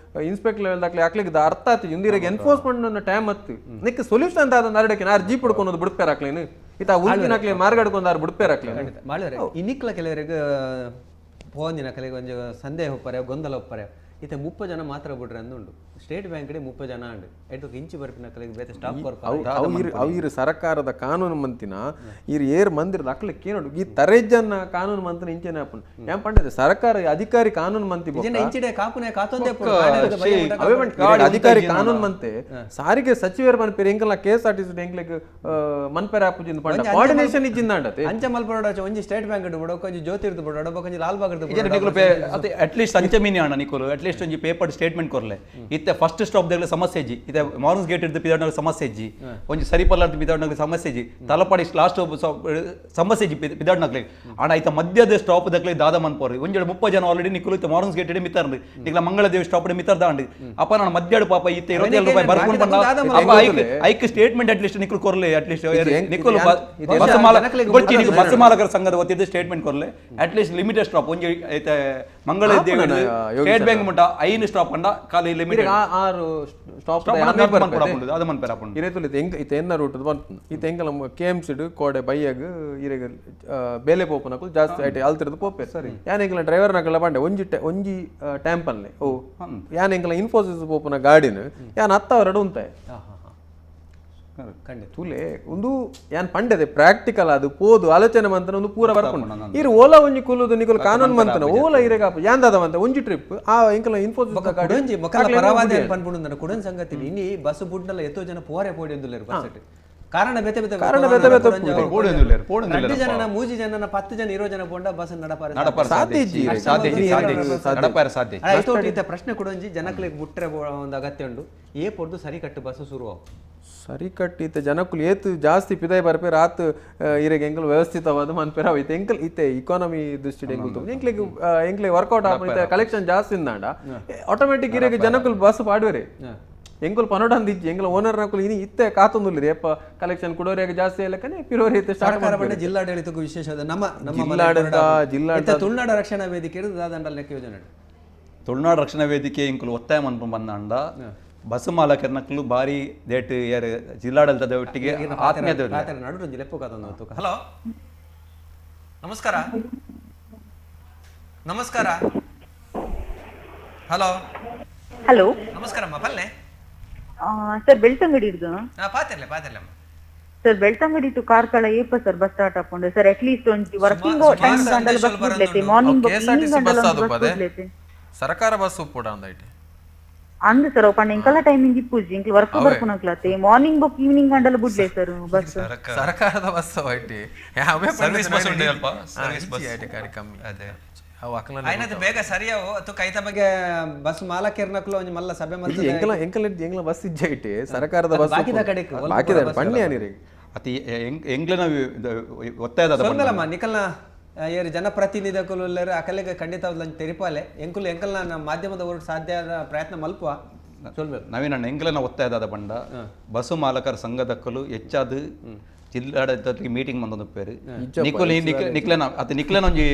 ಇನ್ಸ್ಪೆಕ್ಟರ್ ಲೆವೆಲ್ ದಾಖಲೆ ಹಾಕ್ಲಿಕ್ಕೆ ಅರ್ಥ ಆಯ್ತು ಇಂದು ಇರೆಗ್ ಎನ್ಫೋರ್ಸ್ಮೆಂಟ್ ಟೈಮ್ ಹತ್ತು ನಿಕ್ ಸೊಲ್ಯೂಷನ್ ಅಂತ ಅದನ್ನ ಅರಡಕ್ಕೆ ಆರು ಜೀಪ್ ಹಿಡ್ಕೊಂಡು ಬಿಡ್ಪೇರ್ ಹಾಕ್ಲೇನು ಈತ ಉಂದಿನ ಹಾಕ್ಲಿ ಮಾರ್ಗಾಡ್ಕೊಂಡು ಆರು ಬಿಡ್ಪೇರ್ ಹಾಕ್ಲೇನು ಮಾಡಿದ್ರೆ ಇನ್ನಿಕ್ಲ ಕೆಲವರಿಗೆ ಫೋನಿನ ಕಲೆಗೆ ಒಂಜಿ ಸಂದೇಹ ಒಪ್ಪರೆ ಗೊಂದಲ ಒಪ್ಪರೆ ಇತ್ತೆ 30 ಜನ ಮಾತ್ರ ಬಿಡ್ರೆ ಅಂದುಂಡು ಸ್ಟೇಟ್ ಬ್ಯಾಂಕ್ ಡೆ 30 ಜನ ಅಂಡು ಎಡ್ದು ಇಂಚು ಬರ್ಪಿನ ಕಲೆಗೆ ಬೇತೆ ಸ್ಟಾಪ್ ಕೊರ್ಪ ಅವು ಸರ್ಕಾರದ ಕಾನೂನು ಮಂತಿನ ಇರು ಏರ್ ಮಂದಿರದ ಅಕ್ಲಕ್ಕೆ ಏನೋಡು ಈ ತರೇಜನ್ನ ಕಾನೂನು ಮಂತಿನ ಇಂಚೆನೆ ಆಪುಂಡು ಏನ್ ಪಂಡದೆ ಸರ್ಕಾರ ಅಧಿಕಾರಿ ಕಾನೂನು ಮಂತಿ ಇಂಚಿಡೆ ಕಾಪುನೆ ಕಾತೊಂದೆ ಅಧಿಕಾರಿ ಕಾನೂನು ಮಂತೆ ಸಾರಿಗೆ ಸಚಿವರು ಮನ್ಪೇರು ಎಂಕಲ್ನ K S R T C ಎಂಕ್ಲೆಗ್ ಮನ್ಪೇರ್ ಆಪುಜಿಂದ ಪಂಡ ಕೋಆರ್ಡಿನೇಷನ್ ಇಜ್ಜಿಂದ ಅಂಡತೆ ಅಂಚೆ ಮಲ್ಪರೋಡ ಒಂಜಿ ಸ್ಟೇಟ್ ಬ್ಯಾಂಕ್ ಬಿಡೋ ಒಂಜಿ ಜ್ಯೋತಿರ್ದು ಬಿಡೋ ಒಂಜಿ ಲಾಲ್ ಬಾಗ್ ಅಟ್ ಲೀಸ್ಟ್ ಅಂಚೆ ಮೀನಿ ಅಣ್ಣ ನಿಕೋಲು ಅಟ್ ಲೀಸ್ಟ್ ಒಂಜಿ ಪೇಪರ್ ಸ್ಟೇಟ್ಮೆಂಟ್ ಕೊರ್ಲೆ ಇತ್ತೆ ಫಸ್ಟ್ ಸ್ಟಾಪ್ ದಗಲ ಸಮಸ್ಯೆ ಇಜ್ಜಿ ಇತ್ತೆ ಮಾರ್ನ್ಸ್ ಗೇಟ್ ಇದ್ದು ಪಿದಾಡ್ನಾಗ ಸಮಸ್ಯೆ ಇಜ್ಜಿ ಒಂಜಿ ಸರಿಪಲ್ಲಾರ್ದು ಪಿದಾಡ್ನಾಗ ಸಮಸ್ಯೆ ಇಜ್ಜಿ ತಲಪಾಡಿ ಲಾಸ್ಟ್ ಸಮಸ್ಯೆ ಇಜ್ಜಿ ಪಿದಾಡ್ನಾಗ್ಲೆ ಅಣ್ಣ ಐತ ಮಧ್ಯದ ಸ್ಟಾಪ್ ದಗ್ಲೆ ದಾದ ಮನ್ಪೋರಿ ಒಂಜಿ 30 ಜನ ಆಲ್ರೆಡಿ ನಿಕ್ಕುಲು ಇತ್ತೆ ಮಾರ್ನ್ಸ್ ಗೇಟ್ ಇಡೆ ಮಿತ್ತಾರ್ದು ನಿಕ್ಲ ಮಂಗಳದೇವಿ ಸ್ಟಾಪ್ ಡೆ ಮಿತ್ತಾರ್ದ ಅಂಡ್ ಅಪ್ಪ ನಾನು ಮಧ್ಯಾಹ್ನ ಪಾಪ ಇತ್ತೆ 27 ರೂಪಾಯಿ ಬರ್ಕೊಂಡು ಬಂದ ಅಪ್ಪ ಐಕ್ ಸ್ಟೇಟ್ಮೆಂಟ್ ಅಟ್ ಲೀಸ್ಟ್ ನಿಕ್ಕುಲು ಕೊರ್ಲೆ ಅಟ್ ಲೀಸ್ಟ್ ನಿಕ್ಕುಲು ಬಸ್ ಮಾಲಕ ಗೊತ್ತಿ ನಿಕ್ಕು ಬಸ್ ಮಾಲಕರ ಸಂಘದ ವತಿಯಿಂದ statement ಕೊರ್ಲೆ at list limited stop ಒಂಜಿ ಐತೆ ಮಂಗಳದೇವಿ ಸ್ಟೇಟ್ ಬ್ಯಾಂಕ್ ಮುಟ್ಟ 5 ಸ್ಟಾಪ್ ಅಂಡ ಖಾಲಿ ಲಿಮಿಟೆಡ್ 6 ಸ್ಟಾಪ್ ಅದು ಮನ್ಪೇರ್ ಆಪುಂಡು ಇರೆ ತುಲಿತ ಎಂಕ್ ಇತ್ತೆ ಎನ್ನ ರೂಟ್ ಬಂತು ಇತ್ತೆ ಎಂಕಲ ಕೆ ಎಂ ಸಿಡ್ ಕೋಡೆ ಬೈಯಗ್ ಇರೆಗ್ ಬೇಲೆ ಪೋಪುನಕುಲು ಜಾಸ್ತಿ ಐಟೆ ಅಲ್ತಿರ್ದು ಪೋಪೆ ಸರಿ ಯಾನ್ ಎಂಕಲ ಡ್ರೈವರ್ ನಕಲ ಬಂಡೆ ಒಂಜಿ ಒಂಜಿ ಟ್ಯಾಂಪಲ್ನೆ ಓ ಯಾನ್ ಎಂಕಲ ಇನ್ಫೋಸಿಸ್ ಪೋಪುನ ಗಾಡಿನ ಯಾನ್ 10 ಉಂತಾಯ ಖಂಡಿತ ತುಲೆ ಒಂದು ಯಾನ್ ಪಂಡದೆ ಪ್ರಾಕ್ಟಿಕಲ್ ಅದು ಪೋದು ಆಲೋಚನೆ ಮಂತನ ಒಂದು ಪೂರ ಬರ್ಕೊಂಡು ಇರು ಓಲಾ ಒಂಜಿ ಕುಲ್ಲುದು ನಿಕುಲು ಕಾನೂನು ಮಂತನ ಓಲಾ ಇರೆಗಾಪ ಯಾಂದಾದ ಮಂತ ಒಂಜಿ ಟ್ರಿಪ್ ಆ ಎಂಕಲ ಇನ್ಫೋಸಿಸ್ ಕುಡಂಜಿ ಮೊಕಲ ಪರವಾದ ಪನ್ಪುಂಡು ಕುಡನ್ ಸಂಗತಿ ಇನಿ ಬಸ್ ಬುಡ್ನಲ್ಲ ಎತ್ತೋ ಜನ ಪೋರೆ ಪೋಡಿ ಅಂದುಲ್ಲೆರ್ ಬಸ್ ಕಾರಣ ಬೇತೆ ಬೇತೆ ಕಾರಣ ಬೇತೆ ಬೇತೆ 2 ಜನ 3 ಜನ 10 ಜನ 20 ಜನ ಪೋಂಡ ಬಸ್ ನಡಪಾರ ಸಾಧ್ಯ ಇಜ್ಜಿ ನಡಪಾರ ಸಾಧ್ಯ. ಇತ್ತ ಪ್ರಶ್ನೆ ಕೊಡೊಂಜಿ ಜನಕ್ಲೆಗ್ ಮುಟ್ರೆ ಒಂದು ಅಗತ್ಯ ಉಂಡು ಏ ಪೊರ್ದು ಸರಿ ಕಟ್ಟು ಬಸ್ ಶುರು ಸರಿ ಕಟ್ಟಿ ಇತ್ತೆ ಜನಕ್ಕುಲು ಏತ್ ಜಾಸ್ತಿ ಪಿದಾಯಿ ಬರ್ಪೇರ್ ಆತ್ ಇರೆಗ್ ಎಂಕುಲು ವ್ಯವಸ್ಥಿತವಾದ ಮನ್ಪೇರ ಅವು ಇತ್ತೆ ಎಂಕಲ್ ಇತ್ತೆ ಇಕಾನಮಿ ದೃಷ್ಟಿಡ್ ಎಂಕುಲು ತೂಪುನ ಎಂಕ್ಲೆಗ್ ಎಂಕ್ಲೆ ವರ್ಕೌಟ್ ಆಪುನ ಇತ್ತೆ ಕಲೆಕ್ಷನ್ ಜಾಸ್ತಿ ಇಂದಾಂಡ ಆಟೋಮೆಟಿಕ್ ಇರೆಗ್ ಜನಕ್ಕುಲು ಬಸ್ ಪಾಡುವೆರೆ ಎಂಕುಲು ಪನೋಡಂದ್ ಇಜ್ಜಿ ಎಂಕುಲು ಓನರ್ ನಕುಲು ಇನಿ ಇತ್ತೆ ಕಾತೊಂದುಲ್ಲೆರ್ ಏಪ ಕಲೆಕ್ಷನ್ ಕುಡೋರಿಯಾಗ ಜಾಸ್ತಿ ಆಯ್ಲಕ್ಕನೆ ಪಿರೋರಿ ಇತ್ತೆ ಸ್ಟಾರ್ಟ್ ಸರ್ಕಾರ ಬಂಡ ಜಿಲ್ಲಾಡಳಿತಕ್ಕೂ ವಿಶೇಷ ನಮ್ಮ ನಮ್ಮ ಜಿಲ್ಲಾಡಳಿತ ಜಿಲ್ಲಾಡಳಿತ ತುಳುನಾಡ ರಕ್ಷಣಾ ವೇದಿಕೆ ದಾದಂಡಲ್ ಲೆಕ್ಕ ಯೋಜನೆ ತುಳುನಾಡು ರಕ್ಷಣಾ ವೇದಿಕೆ ಎಂಕುಲು ಒತ್ತಾಯ ಮನ್ಪು ಬಂದಾಂಡ ಬಸ್ ಮಾಲಕರ್ನಕ್ಲು ಭಾರಿ ದೇಟ್ ಯಾರು ಜಿಲ್ಲಾಡಳಿತದ ಒಟ್ಟಿಗೆ ಆತ್ಮೀಯತೆ. ಹಲೋ ನಮಸ್ಕಾರ ನಮಸ್ಕಾರ. ಹಲೋ ಹಲೋ ನಮಸ್ಕಾರ ಅಮ್ಮ ಪಲ್ಲೆ ಸರ್ ಬೆಳ್ತಂಗಡಿ ಹಿಡಿದು ಪಾತಿರ್ಲೆ ಪಾತಿರ್ಲೆ ಅಮ್ಮ. ಸರ್ ಬೆಳ್ತಂಗಡಿ ಟು ಕಾರ್ಕಳ ಏಪ sir bus start ಹಾಕೊಂಡು sir at least ಒಂಜಿ ವರ್ಕಿಂಗ್ ಟೈಮ್ ಗಂಟಲ ಬಸ್ ಬುಡ್ಲೈತೆ ಮಾರ್ನಿಂಗ್ ಬಸ್ ಅದು ಸರ್ಕಾರ ಬಸ್ ಉಪ್ಪುಡ ಅಂದೈತೆ ಅಂದು ಸರ್ ಪಂಡ ಎಂಕಲ ಟೈಮಿಂಗ್ ಇಪ್ಪುಜಿ ಎಂಕಲ್ ವರ್ಕ್ ಬರ್ಪುನಕ್ಲಾತೆ morning book evening ಗಂಟಲ ಬುಡ್ಲೆ sir bus ಸರ್ಕಾರದ ಬಸ್ IT service bus ಉಂಟು ಅಲ್ಪ service bus IT ಕಾರ್ಯಕ್ರಮ ಅದೇ ಅವು ಅಕಲ ಐನದ ಬೇಗ ಸರಿಯಾವು ಅದು ಕೈತ ಬಗ್ಗೆ ಬಸ್ ಮಾಲಕರ್ನಕ್ಲು ಒಂಜಿ ಮಲ್ಲ ಸಭೆ ಮಲ್ತ ಎಂಕಲ ಎಂಕಲ ಎಂಕಲ ಬಸ್ ಇಜ್ಜ IT ಸರ್ಕಾರದ ಬಸ್ ಬಾಕಿದ ಕಡೆಕ್ ಬಾಕಿದ ಪಣ್ಣೆ ಅನಿರಿ ಅತಿ ಎಂಗ್ಲನ ಒತ್ತಾಯದ ಸೊಲ್ಮೆಲಮ್ಮ ನಿಕಲ್ನ ಏರು ಜನಪ್ರತಿನಿಧಿಗಳು ಅಕಲೆಗೆ ಖಂಡಿತ ತೆರಿಪಾಲೆ ಎಂಕುಲು ಎಂಕಲ್ನ ಮಾಧ್ಯಮದ ಹೊರಟು ಸಾಧ್ಯ ಪ್ರಯತ್ನ ಮಲ್ಪುವ ನವೀನ ಎಂಗ್ಲನ ಒತ್ತಾಯದಾದ ಬಂಡ ಬಸ್ಸು ಮಾಲಕರ ಸಂಘದಕ್ಕಲು ಹೆಚ್ಚಾದ ಜಿಲ್ಲಾಡಳಿತಕ್ಕೆ ಮೀಟಿಂಗ್ ಬಂದೊಂದು ಪೇರು ನಿಕೋಲಿ ನಿಕ್ಲೆನ ಅತಿ ನಿಕ್ಲೆನ ಒಂಜಿ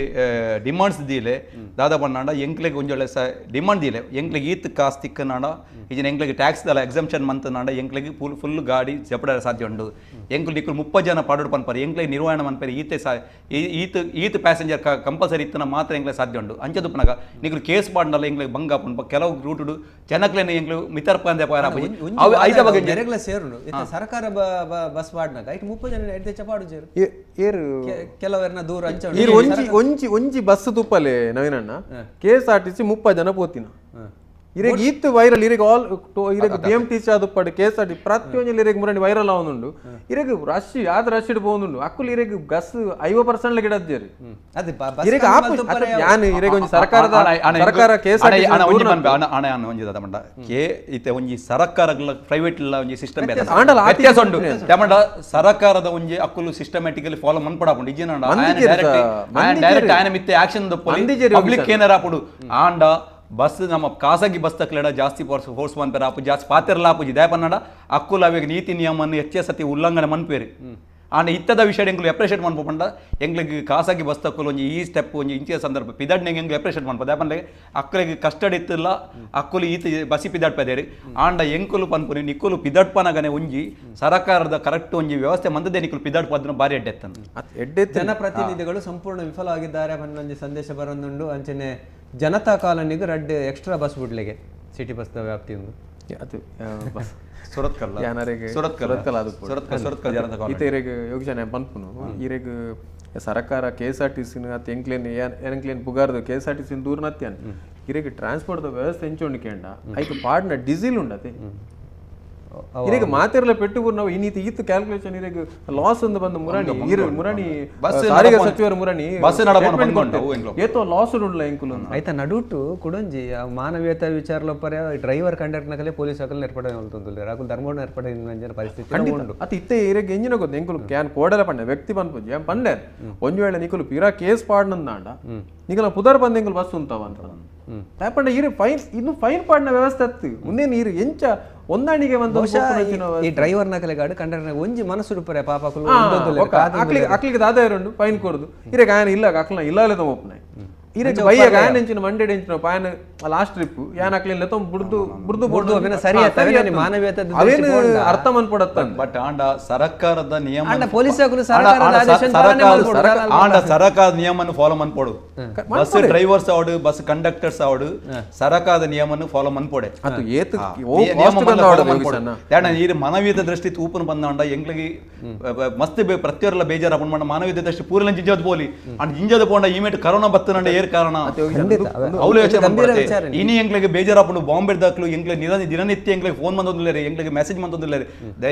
ಡಿಮಾಂಡ್ಸ್ ದೀಲೆ ದಾದಾ ಬಣ್ಣಾಂಡ ಎಂಕ್ಲೆಗ್ ಒಂಜಿ ಒಳ್ಳೆ ಸ ಡಿಮಾಂಡ್ ದೀಲೆ ಎಂಕ್ಲೆಗ್ ಈತ್ ಕಾಸು ತಿಕ್ಕನಾಡ ಈಜಿನ ಎಂಕ್ಲೆಗ್ ಟ್ಯಾಕ್ಸ್ ದಲ್ಲ ಎಕ್ಸಂಪ್ಷನ್ ಮಂತನಾಡ ಎಂಕ್ಲೆಗ್ ಫುಲ್ ಫುಲ್ ಗಾಡಿ ಜಪಡ ಸಾಧ್ಯ ಉಂಡು ಎಂಕ್ಲು ನಿಕ್ಲು 30 ಜನ ಪಾಡೋಡು ಪನ್ಪರೆ ಎಂಕ್ಲೆಗ್ ನಿರ್ವಹಣೆ ಮನ್ಪರೆ ಈತೆ ಸಾ ಈತ್ ಈತ್ ಪ್ಯಾಸೆಂಜರ್ ಕಂಪಲ್ಸರಿ ಇತ್ತನ ಮಾತ್ರ ಎಂಕ್ಲೆ ಸಾಧ್ಯ ಉಂಡು ಅಂಚದುಪ್ಪನಾಗ ನಿಕ್ಲು ಕೇಸ್ ಪಾಡ್ನಲ್ಲ ಎಂಕ್ಲೆಗ್ ಬಂಗ ಪನ್ಪ ಕೆಲವು ರೂಟುಡು ಜನಕ್ಲೆನ ಎಂಕ್ಲು ಮಿತರ್ಪ ಅಂದೆ ಪಾರ ಅವು ಐದ ಬಗ್ಗೆ ಜರೆಗ್ಲ ಸೇರುಂಡು ಇತ್ತೆ ಸರ್ಕಾರ ಬಸ್ ಪಾಡ್ನಾಗ ಐಟ್ 30 ಜನ ಎಡ್ದೆ ಚಪಾಡು ಜೇರು ಏರು ಕೆಲವರ್ನ ದೂರ ಅಂಚ ಈರು ಒಂಜಿ ಒಂಜಿ ಒಂಜಿ ಬಸ್ ತುಪ್ಪಲೆ ನವೀನಣ್ಣ ಕೆಎಸ್ಆರ್ಟಿಸಿ 30 ಜನ ಪೋತಿನ ಇರೆಗ್ ಈತ್ ವೈರಲ್ ಇರೆಗ್ ಆಲ್ ಇರೆಗ್ ಬಿಎಂಟಿಸಿ ಆದುಪ್ಪಡು ಕೆಎಸ್ಆರ್ಟಿ ಪ್ರತಿಯೊಂಜಿ ಇರೆಗ್ ಮುರಣಿ ವೈರಲ್ ಆವೊಂದುಂಡು ಇರೆಗ್ ರಶ್ ಯಾವ್ದು ರಶ್ ಇಡ್ ಪೋವೊಂದುಂಡು ಅಕ್ಕುಲು ಇರೆಗ್ ಗಸ್ 50% ಗಿಡದ್ದೇರು ಇರೆಗ್ ಆಪು ಯಾನ್ ಇರೆಗ್ ಒಂಜಿ ಸರ್ಕಾರದ ಸರ್ಕಾರ ಕೆಎಸ್ಆರ್ಟಿಸಿ ಒಂಜಿ ದಾದ ಕೆ ಇತ್ತೆ ಒಂಜಿ ಸರ್ಕಾರಗಳ ಪ್ರೈವೇಟ್ ಇಲ್ಲ ಒಂಜಿ ಸಿಸ್ಟಮ್ ಬೇರೆ ಆಂಡಲ ವ್ಯತ್ಯಾಸ ಉಂಡು ತಮಂಡ ಸರ್ಕಾರದ ಒಂಜಿ ಅಕ್ಕುಲು ಸಿಸ್ಟಮ್ಯಾಟಿಕಲಿ ಫಾಲೋ ಮನ್ಪಡಾಪುಂಡು ಇಜ್ಜಿನಾಂಡ ಡೈರೆಕ್ಟ್ ಆಯನ ಮಿತ್ತೆ ಆಕ್ಷನ್ ದೊಪ್ಪೊಲಿ ಪಬ್ಲಿಕ್ ಏನಾರ ಆಪುಂಡು ಆಂಡ ಬಸ್ ನಮ್ಮ ಖಾಸಗಿ ಬಸ್ ತಕ್ಲೆಡ ಜಾಸ್ತಿ ಫೋರ್ಸ್ ಫೋರ್ಸ್ ಮನ್ಪೇರ ಆಪು ಜಾಸ್ತಿ ಪಾತೆರ್ಲ ಆಪುಜಿ ದಯಪನ್ನಡ ಅಕ್ಕುಲು ಅವೆಗ್ ನೀತಿ ನಿಯಮನ್ನು ಹೆಚ್ಚೆ ಸತಿ ಉಲ್ಲಂಘನೆ ಮನ್ಪೇರು ಆಂಡ ಇತ್ತದ ವಿಷಯ ಎಂಗ್ಲು ಅಪ್ರಿಷಿಯೇಟ್ ಮನ್ಪಂಡ ಎಂಗ್ಲಿಗ್ ಖಾಸಗಿ ಬಸ್ ತಕ್ಕಲು ಒಂಜಿ ಈ ಸ್ಟೆಪ್ ಒಂಜಿ ಇಂಚಿನ ಸಂದರ್ಭ ಪಿದಾಡ್ನೆಗೆ ಎಂಗ್ಲು ಅಪ್ರಿಷಿಯೇಟ್ ಮನ್ಪ ದಯಪನ್ಲೆ ಅಕ್ಕಲಿಗೆ ಕಸ್ಟಡಿ ಇತ್ತಿಲ್ಲ ಅಕ್ಕುಲು ಈತ ಬಸ್ಸಿ ಪಿದಾಡ್ಪದೇರಿ ಆಂಡ ಎಂಕುಲು ಪನ್ಪುನಿ ನಿಕ್ಕುಲು ಪಿದಾಡ್ಪನಗನೆ ಒಂಜಿ ಸರ್ಕಾರದ ಕರೆಕ್ಟ್ ಒಂಜಿ ವ್ಯವಸ್ಥೆ ಮಂದದೆ ನಿಕ್ಕುಲು ಪಿದಾಡ್ಪದನ್ನು ಭಾರಿ ಎಡ್ಡೆತ್ತನು ಎಡ್ಡೆ ಜನಪ್ರತಿನಿಧಿಗಳು ಸಂಪೂರ್ಣ ವಿಫಲವಾಗಿದ್ದಾರೆ ಅನ್ನೊಂಜಿ ಸಂದೇಶ ಬರೊಂದುಂಡು. ಅಂಚನೆ ಜನತಾ ಕಾಲೋನಿಗೆ ರಡ್ಡ್ ಎಕ್ಸ್ಟ್ರಾ ಬಸ್ ಬುಡ್ಲೆಗೆ ಸಿಟಿ ಬಸ್ದ ವ್ಯಾಪ್ತಿಯಿಂದ ಅದು ಬಸ್ ಸುರತ್ಕಲ್ ಸುರತ್ಕಲ್ ಅದು ಸುರತ್ಕಲ್ ಜನತಾ ಕಾಲೋನಿ ಇತ್ತೆ ಇರೆಗ್ ಯೋಗಜನ ಪನ್ಪುನು ಇರೆಗ್ ಸರ್ಕಾರ K S R T C ಅತ್ತ ಎಂಕ್ಲೇನ್ ಎಂಕ್ಲೇನ್ ಪುಗಾರ್ದು K S R T C ದೂರ ನತ್ಯಾನ್ ಇರೆಗ್ ಟ್ರಾನ್ಸ್ಪೋರ್ಟ್ ವ್ಯವಸ್ಥೆ ಎಂಚೊಂಡು ಕೇಂಡ ಐಕ್ ಪಾಡ್ನ ಡೀಸೆಲ್ ಉಂಡತೆ ಇರೆಗ್ ಮಾತೆರ್ಲ ಪೆಟ್ಟು ನಾವು ಈ ನೀತಿ ಈತ್ ಕ್ಯಾಲ್ಕುಲೇಷನ್ ಇರೆಗ್ ಲಾಸ್ ಅಂದ್ ಬಂದು ಮುರಾಣಿ ಮುರಾಣಿ ಸಾರಿಗೆ ಸಚಿವರು ಮುರಾಣಿ ಬಸ್ ಏತೋ ಲಾಸ್ ಉಂಡ್ಲ ಎಂಕುಲು ಆಯ್ತಾ ನಡುಟು ಕುಡೊಂಜಿ ಮಾನವೀಯತೆ ವಿಚಾರಲೊಪ್ಪರೆ driver conductor ನಕಲೆ police Akal ಏರ್ಪಡೆ Rahul ಧರ್ಮೋಡ್ ಏರ್ಪಡೆ ಪರಿಸ್ಥಿತಿ ಉಂಡು ಅತ್ತ ಇತ್ತೆ ಇರೆಗ್ ಎಂಜಿನ ಗೊತ್ತು ಎಂಕುಲು can ಕೋಡಲ ಪಂಡೆ ವ್ಯಕ್ತಿ ಪನ್ಪುಜಿ ಏನ್ ಪಂಡೆ ಒಂಜಿ ವೇಳೆ ನಿಕುಲು ಪಿರಾ ಕೇಸ್ ಪಾಡ್ನಂದಾಂಡ ನಿಕಲ ಪುದರ್ ಬಂದ ಎಂಕುಲು ಬಸ್ ಉಂತಾವ ಅಂತ ಪಂಡ ಇರು ಫೈನ್ ಇನ್ನು ಫೈನ್ ಪಾಡ್ನ ವ್ಯವಸ್ಥೆ ಅತ್ತು ಮುಂದೇನು ಇರು ಎಂಚ ಹೊಂದಾಣಿಕೆ ಒಂದು ಈ ಡ್ರೈವರ್ ನಕಲೆ ಗಾಡು ಕಂಡಕ್ಟರ್ ಒಂಜಿ ಮನಸ್ಸು ಉಡುಪರೆ ಪಾಪ ಅಕ್ಲಿಗೆ ದಾದ ಇರುಂಡು ಫೈನ್ ಕೊಡುದು ಇರೆಗ್ ಆಯನ ಇಲ್ಲ ಅಕ್ಲ ಇಲ್ಲ ಒಪ್ಪನೆ ಇರೆಗ್ ಬೈಯಾಗ ಆಯನ ಎಂಚಿನ ಮಂಡೆಡ್ ಎಂಚಿನ ಪಾಯನ ಲಾಸ್ಟ್ ಟ್ರಿಪ್ ಯಾನ್ ಅಕ್ಲಿನ ಲೆತ್ತೊ ಬುಡ್ದು ಬುಡ್ದು ಬುಡ್ದು ಅವೇನ ಸರಿ ಅವೇನ ಮಾನವೀಯತೆ ಅವೇನ ಅರ್ಥ ಮನ್ಪಡತ್ತ ಬಟ್ ಆಂಡ ಸರ್ಕಾರದ ನಿಯಮ ಆಂಡ ಪೊಲೀಸ್ ಅಕುಲು ಸರ್ಕಾರದ ಆದೇಶ ಆಂಡ ಸರ್ಕಾರದ ನಿಯಮವನ್ನು ಫಾಲೋ ಮನ್ಪೊಡು ಬಸ್ ಡ್ರೈವರ್ಸ್ ಆವಡು ಬಸ್ ಕಂಡಕ್ಟರ್ಸ್ ಆವಡು ಸರ್ಕಾರದ ನಿಯಮವನ್ನು ಫಾಲೋ ಮನ್ಪೊಡೆ ಅದು ಏತು ಯಾಣ ಈ ಮಾನವೀಯತೆ ದೃಷ್ಟಿ ತೂಪನ ಬಂದಾಂಡ ಎಂಗ್ಲಿಗೆ ಮಸ್ತ್ ಪ್ರತಿಯೊರಲ ಬೇಜಾರ ಪಂಡ ಮಾನವೀಯತೆ ದೃಷ್ಟಿ ಪೂರ್ಲ ಜಿಂಜದ ಪೋಲಿ ಅಂಡ್ ಜಿಂಜದ ಪೋಂಡ ಈಮೇಟ್ ಕರೋನಾ ಬತ್ತನಂಡ ಏರ್ ಕಾರಣ ಗಂಭೀರ ವಿಚಾರ. ಇನಿ ಎಂಕ್ಲೆಗ್ ಬೇಜಾರಾಪುಂಡು ಬಾಂಬೆ ದಾಕ್ಲು ಎಂಕ್ಲೆ ದಿನನಿತ್ಯ ಎಂಕ್ಲೆಗ್ ಫೋನ್ ಮಂದೊಂದುಲ್ಲೆರ್, ಎಂಕ್ಲೆಗ್ ಮೆಸೇಜ್ ಮಂದೊಂದುಲ್ಲೆರ್.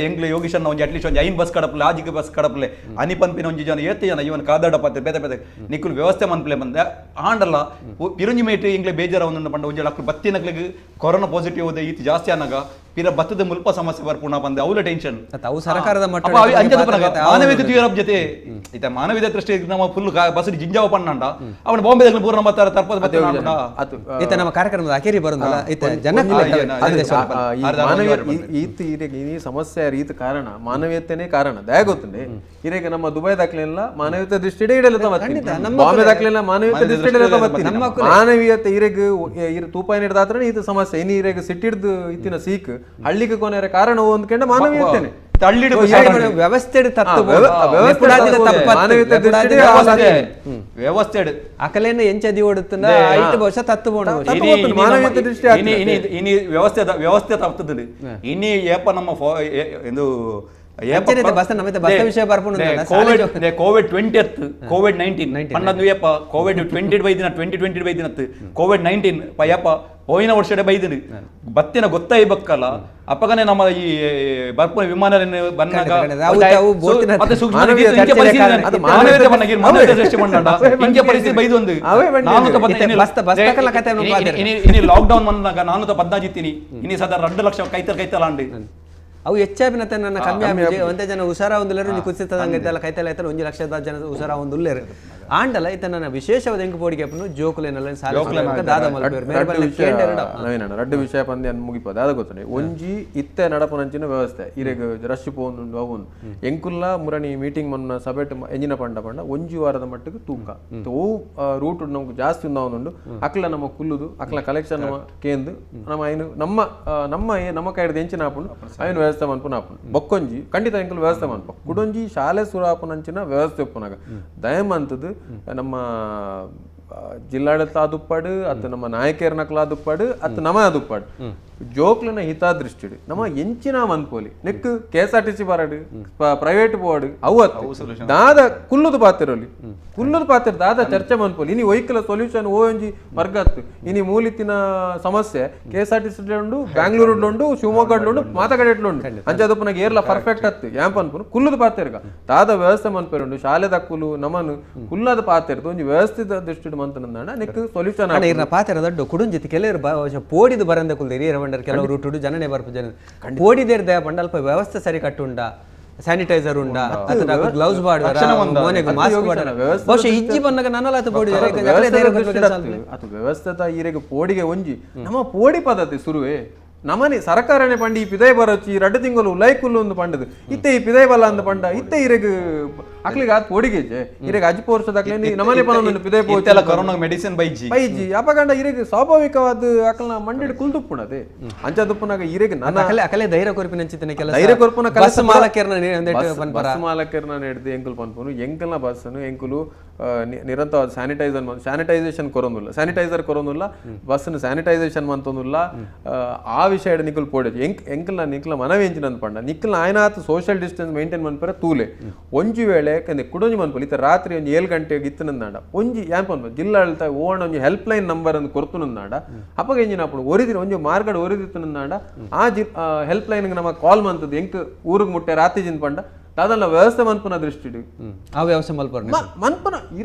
ಎಂಕ್ಲೆ ಯೋಗೀಶ್ ಅಣ್ಣ ಒಂಜಿ ಅಟ್ಲೀಸ್ಟ್ ಒಂಜಿ 5 ಬಸ್ ಕಡಪಲೆ, ಆಜಿಗೆ ಬಸ್ ಕಡಪಲೆ ಅನಿ ಪನ್ಪಿನ ಒಂಜಿ ಜನ ಏತ್ ಜನ ಇವನ್ ಕಾದಾಡ ಪಾತ್ರೆ ಬೇತೆ ಬೇತೆ ನಿಕ್ಕುಲು ವ್ಯವಸ್ಥೆ ಮನ್ಪಲೆ ಬಂದ ಆಂಡಲ್ಲ ಪಿರುಂಜಿ ಮೇಟ್ ಎಂಕ್ಲೆ ಬೇಜಾರ ಒಂದುಂಡು ಪಂಡ ಒಂಜಿ ಅಕ್ಲು ಬತ್ತಿನಕ್ಲೆಗ್ ಕೊರೋನಾ ಪಾಸಿಟಿವ್ ಹೋದ ಈತ್ ಜಾಸ್ತಿ ಆನಾಗ ಪಿರ ಬತ್ತದ ಮುಲ್ಪ ಸಮಸ್ಯೆ ಬರ್ಪುಣ ಬಂದ ಅವಲ ಟೆನ್ಷನ್. ಅವು ಸರ್ಕಾರದ ಮಟ್ಟ ಮಾನವೀಯತೆ ತೀವ್ರ ಜೊತೆ ಇತ ಮಾನವೀಯತೆ ದೃಷ್ಟಿ ನಮ್ಮ ಫುಲ್ ಬಸ್ ಜಿಂಜಾವ ಪಣ್ಣಂಡ ಅವನ ಬಾಂಬೆ ಪೂರ್ಣ ಬರ್ತಾರೆ ತರ್ಪದ ಈತ ನಮ್ಮ ಕಾರ್ಯಕ್ರಮದ ಅಕೇರಿ ಬರೋದಲ್ಲ ಈತ ಜನ ಈತ ಈ ಸಮಸ್ಯೆ ಈತ ಕಾರಣ ಮಾನವೀಯತೆನೇ ಕಾರಣ ದಯ ಗೊತ್ತುಂಡೆ. ಇರೇಗ ನಮ್ಮ ದುಬೈ ದಾಖಲೆಲ್ಲ ಮಾನವೀಯತೆ ದೃಷ್ಟಿಡೇ ಇಡಲ್ಲ, ಬಾಂಬೆ ದಾಖಲೆಲ್ಲ ಮಾನವೀಯತೆ ದೃಷ್ಟಿ ಮಾನವೀಯತೆ ಇರೆಗ್ ಇರು ತೂಪಾಯಿ ಹಿಡ್ದಾತ್ರ ಈತ ಸಮಸ್ಯೆ. ಇನಿ ಇರೆಗ್ ಸಿಟ್ಟಿಡ್ದು ಇತ್ತಿನ ಸೀಕ್ ಹಳ್ಳಿಗೆ ಕೊನೆಯ ಕಾರಣ ಒಂದ್ಕೆಂಡ ಮಾನವೀಯತೆನೆ. ವ್ಯವಸ್ಥೆ ವ್ಯವಸ್ಥೆ ಅಕಲೇನ ಎಂಚದಿ ಓಡುತ್ತಂದ ಐಟ್ ಬಹುಶಃ ತತ್ತು ಮಾನವೀಯತೆ ದೃಷ್ಟಿ ಇನಿ ವ್ಯವಸ್ಥೆ ವ್ಯವಸ್ಥೆ ತಪ್ಪುತ್ತದೆ. ಇನಿ ಏಪ ನಮ್ಮ ಎಂದು ಕೋವಿಡ್ 20 ಕೋವಿಡ್ 19 ಪನ್ನೊಂದು ಏಪ ಕೋವಿಡ್ 20 ಬೈದಿನ 2020 ಬೈದಿನತ್ತು ಕೋವಿಡ್ 19 ಏಪ ಹೋಯಿನ ವರ್ಷಡೆ ಬೈದಿನ ಬತ್ತಿನ ಗೊತ್ತಾಯಿ ಬಕ್ಕಲ್ಲ ಅಪ್ಪಗನೆ ನಮ್ಮ ಈ ಬರ್ಪುನ ವಿಮಾನ ಬಂದಾಗ ಪರಿಸ್ಥಿತಿ ಬೈದು ಒಂದು ಲಾಕ್ ಡೌನ್ ಬಂದಾಗ ನಾನು 14 ಇತ್ತೀನಿ ಇನಿ ಸದಾ 2 ಲಕ್ಷ ಕೈತಲ್ ಕೈತಲ ಅಂಡಿ ಅವು ಹೆಚ್ಚಾಪಿನ ನನ್ನ ಕಮ್ಮಿ ಆಪಿಜಿ ಒಂದೇ ಜನ ಹುಷಾರ ಒಂದುಲ್ಲೇರು ಒಂಜಿ ಕುಸಿತದಂಗೆ ಕೈತಲ ಐತಲ್ಲ 1 ಲಕ್ಷದ ಜನ ಹುಷಾರ ಒಂದುಲ್ಲೇರು ಆಂಡಲ ಈತ ನನ್ನ ವಿಶೇಷವಾದ ಎಂಕು ಪೋಡಿಗೆ ಅಪ್ಪನು ಜೋಕುಲೇನಲ್ಲ ದಾದ ನವೀನಣ್ಣ ರಡ್ಡು ವಿಷಯ ಪಂದ್ಯ ಮುಗಿಪದ ಅದ ಗೊತ್ತುಂಡೆ. ಒಂಜಿ ಇತ್ತೆ ನಡಪನಂಚಿನ ವ್ಯವಸ್ಥೆ ಇರೆಗ್ ರಶ್ ಪೋಂದುಂಡು ಅವೊಂದು ಎಂಕುಲ್ಲ ಮುರಣಿ ಮೀಟಿಂಗ್ ಮನ್ನ ಸಭೆಟ್ ಎಂಜಿನ ಪಂಡ ಪಂಡ ಒಂಜಿ ವಾರದ ಮಟ್ಟಿಗೆ ತೂಕ ಓ ರೂಟ್ ನಮ್ಗೆ ಜಾಸ್ತಿ ಉಂಡು ಅಕ್ಲ ನಮ್ಮ ಕುಲ್ಲುದು ಅಕ್ಲ ಕಲೆಕ್ಷನ್ ನಮ್ಮ ಕೇಂದು ನಮ್ಮ ಐನು ನಮ್ಮ ನಮ್ಮ ನಮ್ಮ ಕೈಡ್ದು ಎಂಚಿನ ಆಪುಂಡು ಐನು ವ್ಯವಸ್ಥೆ ಮನ್ಪುನ ಆಪುಂಡು ಬೊಕ್ಕೊಂಜಿ ಖಂಡಿತ ಎಂಕುಲು ವ್ಯವಸ್ಥೆ ಮನ್ಪ ಕುಡೊಂಜಿ ಶಾಲೆ ಸುರಾಪುನಂಚಿನ ವ್ಯವಸ್ಥೆ ಉಪ್ಪುನಾಗ ದಯಮಂತದ್ದು ನಮ್ಮ ಜಿಲ್ಲಾಡಳಿತ ಆದುಪ್ಪಾಡು ಅತ್ತ ನಮ್ಮ ನಾಯಕರ್ನಕ್ಲ ಆದುಪ್ಪಾಡು ಅತ್ತ ನಮ್ಮ ಆದುಪ್ಪಾಡು ಜೋಕ್ಲನ ಹಿತದೃಷ್ಟಿ ನಮ್ಮ ಎಂಚಿನ ಮನ್ಪೋಲಿ neck K S R T C ಬರಡು private board ಅವು ಅತ್ತು ದಾದ ಕುಲ್ಲುದು ಪಾತಿರೋಲಿ ಕುಲ್ಲುದು ಪಾತಿರ ದಾದ ಚರ್ಚೆ ಮನ್ಪೋಲಿ ಇನಿ ಒಯ್ಕಲ ಸೊಲ್ಯೂಷನ್ ಓ ಒಂಜಿ ವರ್ಗ ಅತ್ತು ಇನಿ ಮೂಲಿತ್ತಿನ ಸಮಸ್ಯೆ K S R T C ಉಂಡು ಬ್ಯಾಂಗ್ಳೂರು ಉಂಡು ಶಿವಮೊಗ್ಗ ಉಂಡು ಮಾತಕಡೆ ಉಂಡು ಅಂಚಾದಪ್ಪನಾಗ ಏರ್ಲ ಪರ್ಫೆಕ್ಟ್ ಅತ್ತು ಯಾಂಪ ಅನ್ಪುನು ಕುಲ್ಲುದು ಪಾತಿರ್ಗ ದಾದ ವ್ಯವಸ್ಥೆ ಮನ್ಪೇರುಂಡು ಶಾಲೆ ದಕ್ಕುಲು ನಮನು ಕುಲ್ಲದ ಪಾತಿರ್ದು ಒಂಜಿ ವ್ಯವಸ್ಥಿತ ದೃಷ್ಟಿ ಮಂತನಂದಾಣ ನೆಕ್ ಸೊಲ್ಯೂಷನ್ ಇರ್ನ ಪಾತಿರ ದೊಡ್ಡ ಕುಡುಂಜಿತ್ ಕೆಲವರು ಪೋಡಿದು ಬರಂದ ಕುಲ್ದಿರಿ ರವಂಡರ್ ಕೆಲವು ರೂಟುಡು ಜನನೇ ಬರ್ಪು ಜನ ಪೋಡಿದೇರ್ ದಯ ಪಂಡ ಅಲ್ಪ ವ್ಯವಸ್ಥೆ ಸರಿ ಕಟ್ಟುಂಡ ಸ್ಯಾನಿಟೈಸರ್ ಉಂಡ ಗ್ಲೌಸ್ ಮಾಸ್ಕ್ ಬಹುಶಃ ಇಜ್ಜಿ ಬಂದಾಗ ನನ್ನಲ್ಲ ಪೋಡಿ ಅದು ವ್ಯವಸ್ಥೆ ಈರೆಗೆ ಪೋಡಿಗೆ ಒಂಜಿ ನಮ್ಮ ಪೋಡಿ ಪದ್ಧತಿ ಸುರುವೆ ನಮನೆ ಸರ್ಕಾರನೇ ಪಂಡಿ ಈ ಪಿದೈ ಬರೋಚಿ ರಡ್ಡು ತಿಂಗಳು ಲೈಕುಲ್ಲು ಒಂದು ಪಂಡದು ಇತ್ತೆ ಈ ಪಿದೈ ಬಲ ಅಂದ ಪಂಡ ಇತ್ತೆ ಇರೆಗ್ ಅಕ್ಲಿಗೆ ಆತ್ ಪೋಡಿಗೆಜೆ ಇರೆಗ್ ಅಜ್ಜಿ ಪೋರ್ಷದ ನಮನೆ ಪನ ಪಿದೈ ಪೋಚೆಲ್ಲ ಕೊರೋನಾ ಮೆಡಿಸಿನ್ ಬೈಜಿ ಬೈಜಿ ಅಪಗಂಡ ಇರೆಗ್ ಸ್ವಾಭಾವಿಕವಾದ ಅಕಲ್ನ ಮಂಡಿಡ್ ಕುಲ್ದುಪ್ಪುಣದೆ ಅಂಚದುಪ್ಪುನಾಗ ಇರೆಗ್ ನನ್ನ ಅಕಲೆ ಅಕಲೆ ಧೈರ್ಯ ಕೊರ್ಪಿನ ಅಂಚಿತನೆ ಕೆಲಸ ಧೈರ್ಯ ಕೊರ್ಪುನ ಬಸ್ ಮಾಲಕರ್ನ ಬಸ್ ಮಾಲಕರ್ನ ನೆಡ್ದು ಎಂಕುಲು ಪನ್ಪುನು ಎಂಕಲ್ನ ಬಸ್ಸನ್ನು ಎಂಕುಲು ನಿರಂತರವಾದ ಸ್ಯಾನಿಟೈಸರ್ ಸ್ಯಾನಿಟೈಸೇಷನ್ ಕೊರೊಂದುಲ್ಲ ಸ್ಯಾನಿಟೈಸರ್ ಕೊರೊಂದುಲ್ಲ ಬಸ್ಸನ್ನು ಸ್ಯಾನಿಟೈಸೇಷನ್ ಮಂತೊಂದುಲ್ಲ ಆ ವಿಷಯ ನಿಕ್ಕಲ್ ಪೋಡೇಜ್ ಎಂಕ್ ಎಂಕಲ್ನ ನಿಕ್ಲ ಮನವಿ ಎಂಚಿನ ಪಂಡ ನಿಕ್ಕಲ್ನ ಆಯ್ನಾತ್ social distance maintain ಮನ್ಪರ ತೂಲೆ ಒಂಜಿ ವೇಳೆ ಕಂದೆ ಕುಡೊಂಜಿ ಮನ್ಪೊಲಿ ಇತ್ತ ರಾತ್ರಿ ಒಂಜಿ 7 ಗಂಟೆಗೆ ಇತ್ತನಂದಾಂಡ ಒಂಜಿ ಯಾನ್ ಪನ್ಪ ಜಿಲ್ಲಾಡಳಿತ ಓಣ ಒಂಜಿ help line number ಅಂದ್ ಕೊರ್ತುನಂದಾಂಡ ಅಪಗ ಎಂಜಿನ ಅಪ್ಪುಡು ಒರಿದಿರ ಒಂಜಿ ಮಾರ್ಗಡ್ ಒರಿದಿತ್ತನಂದಾಂಡ ಆ G help line ನಮ್ಮ ಕಾಲ್ ಮಂತದ್ದು ಎಂಕ್ ಊರಿಗೆ ಮುಟ್ಟೆ ರಾತ್ರಿ ಜಿನ್ ಪಂಡ ದಾದಲ್ಲ ವ್ಯವಸ್ಥೆ ಮನ್ಪುನ ದೃಷ್ಟಿ ಆ ವ್ಯವಸ್ಥೆ ಮಲ್ಪರ ಮನ್ಪುನ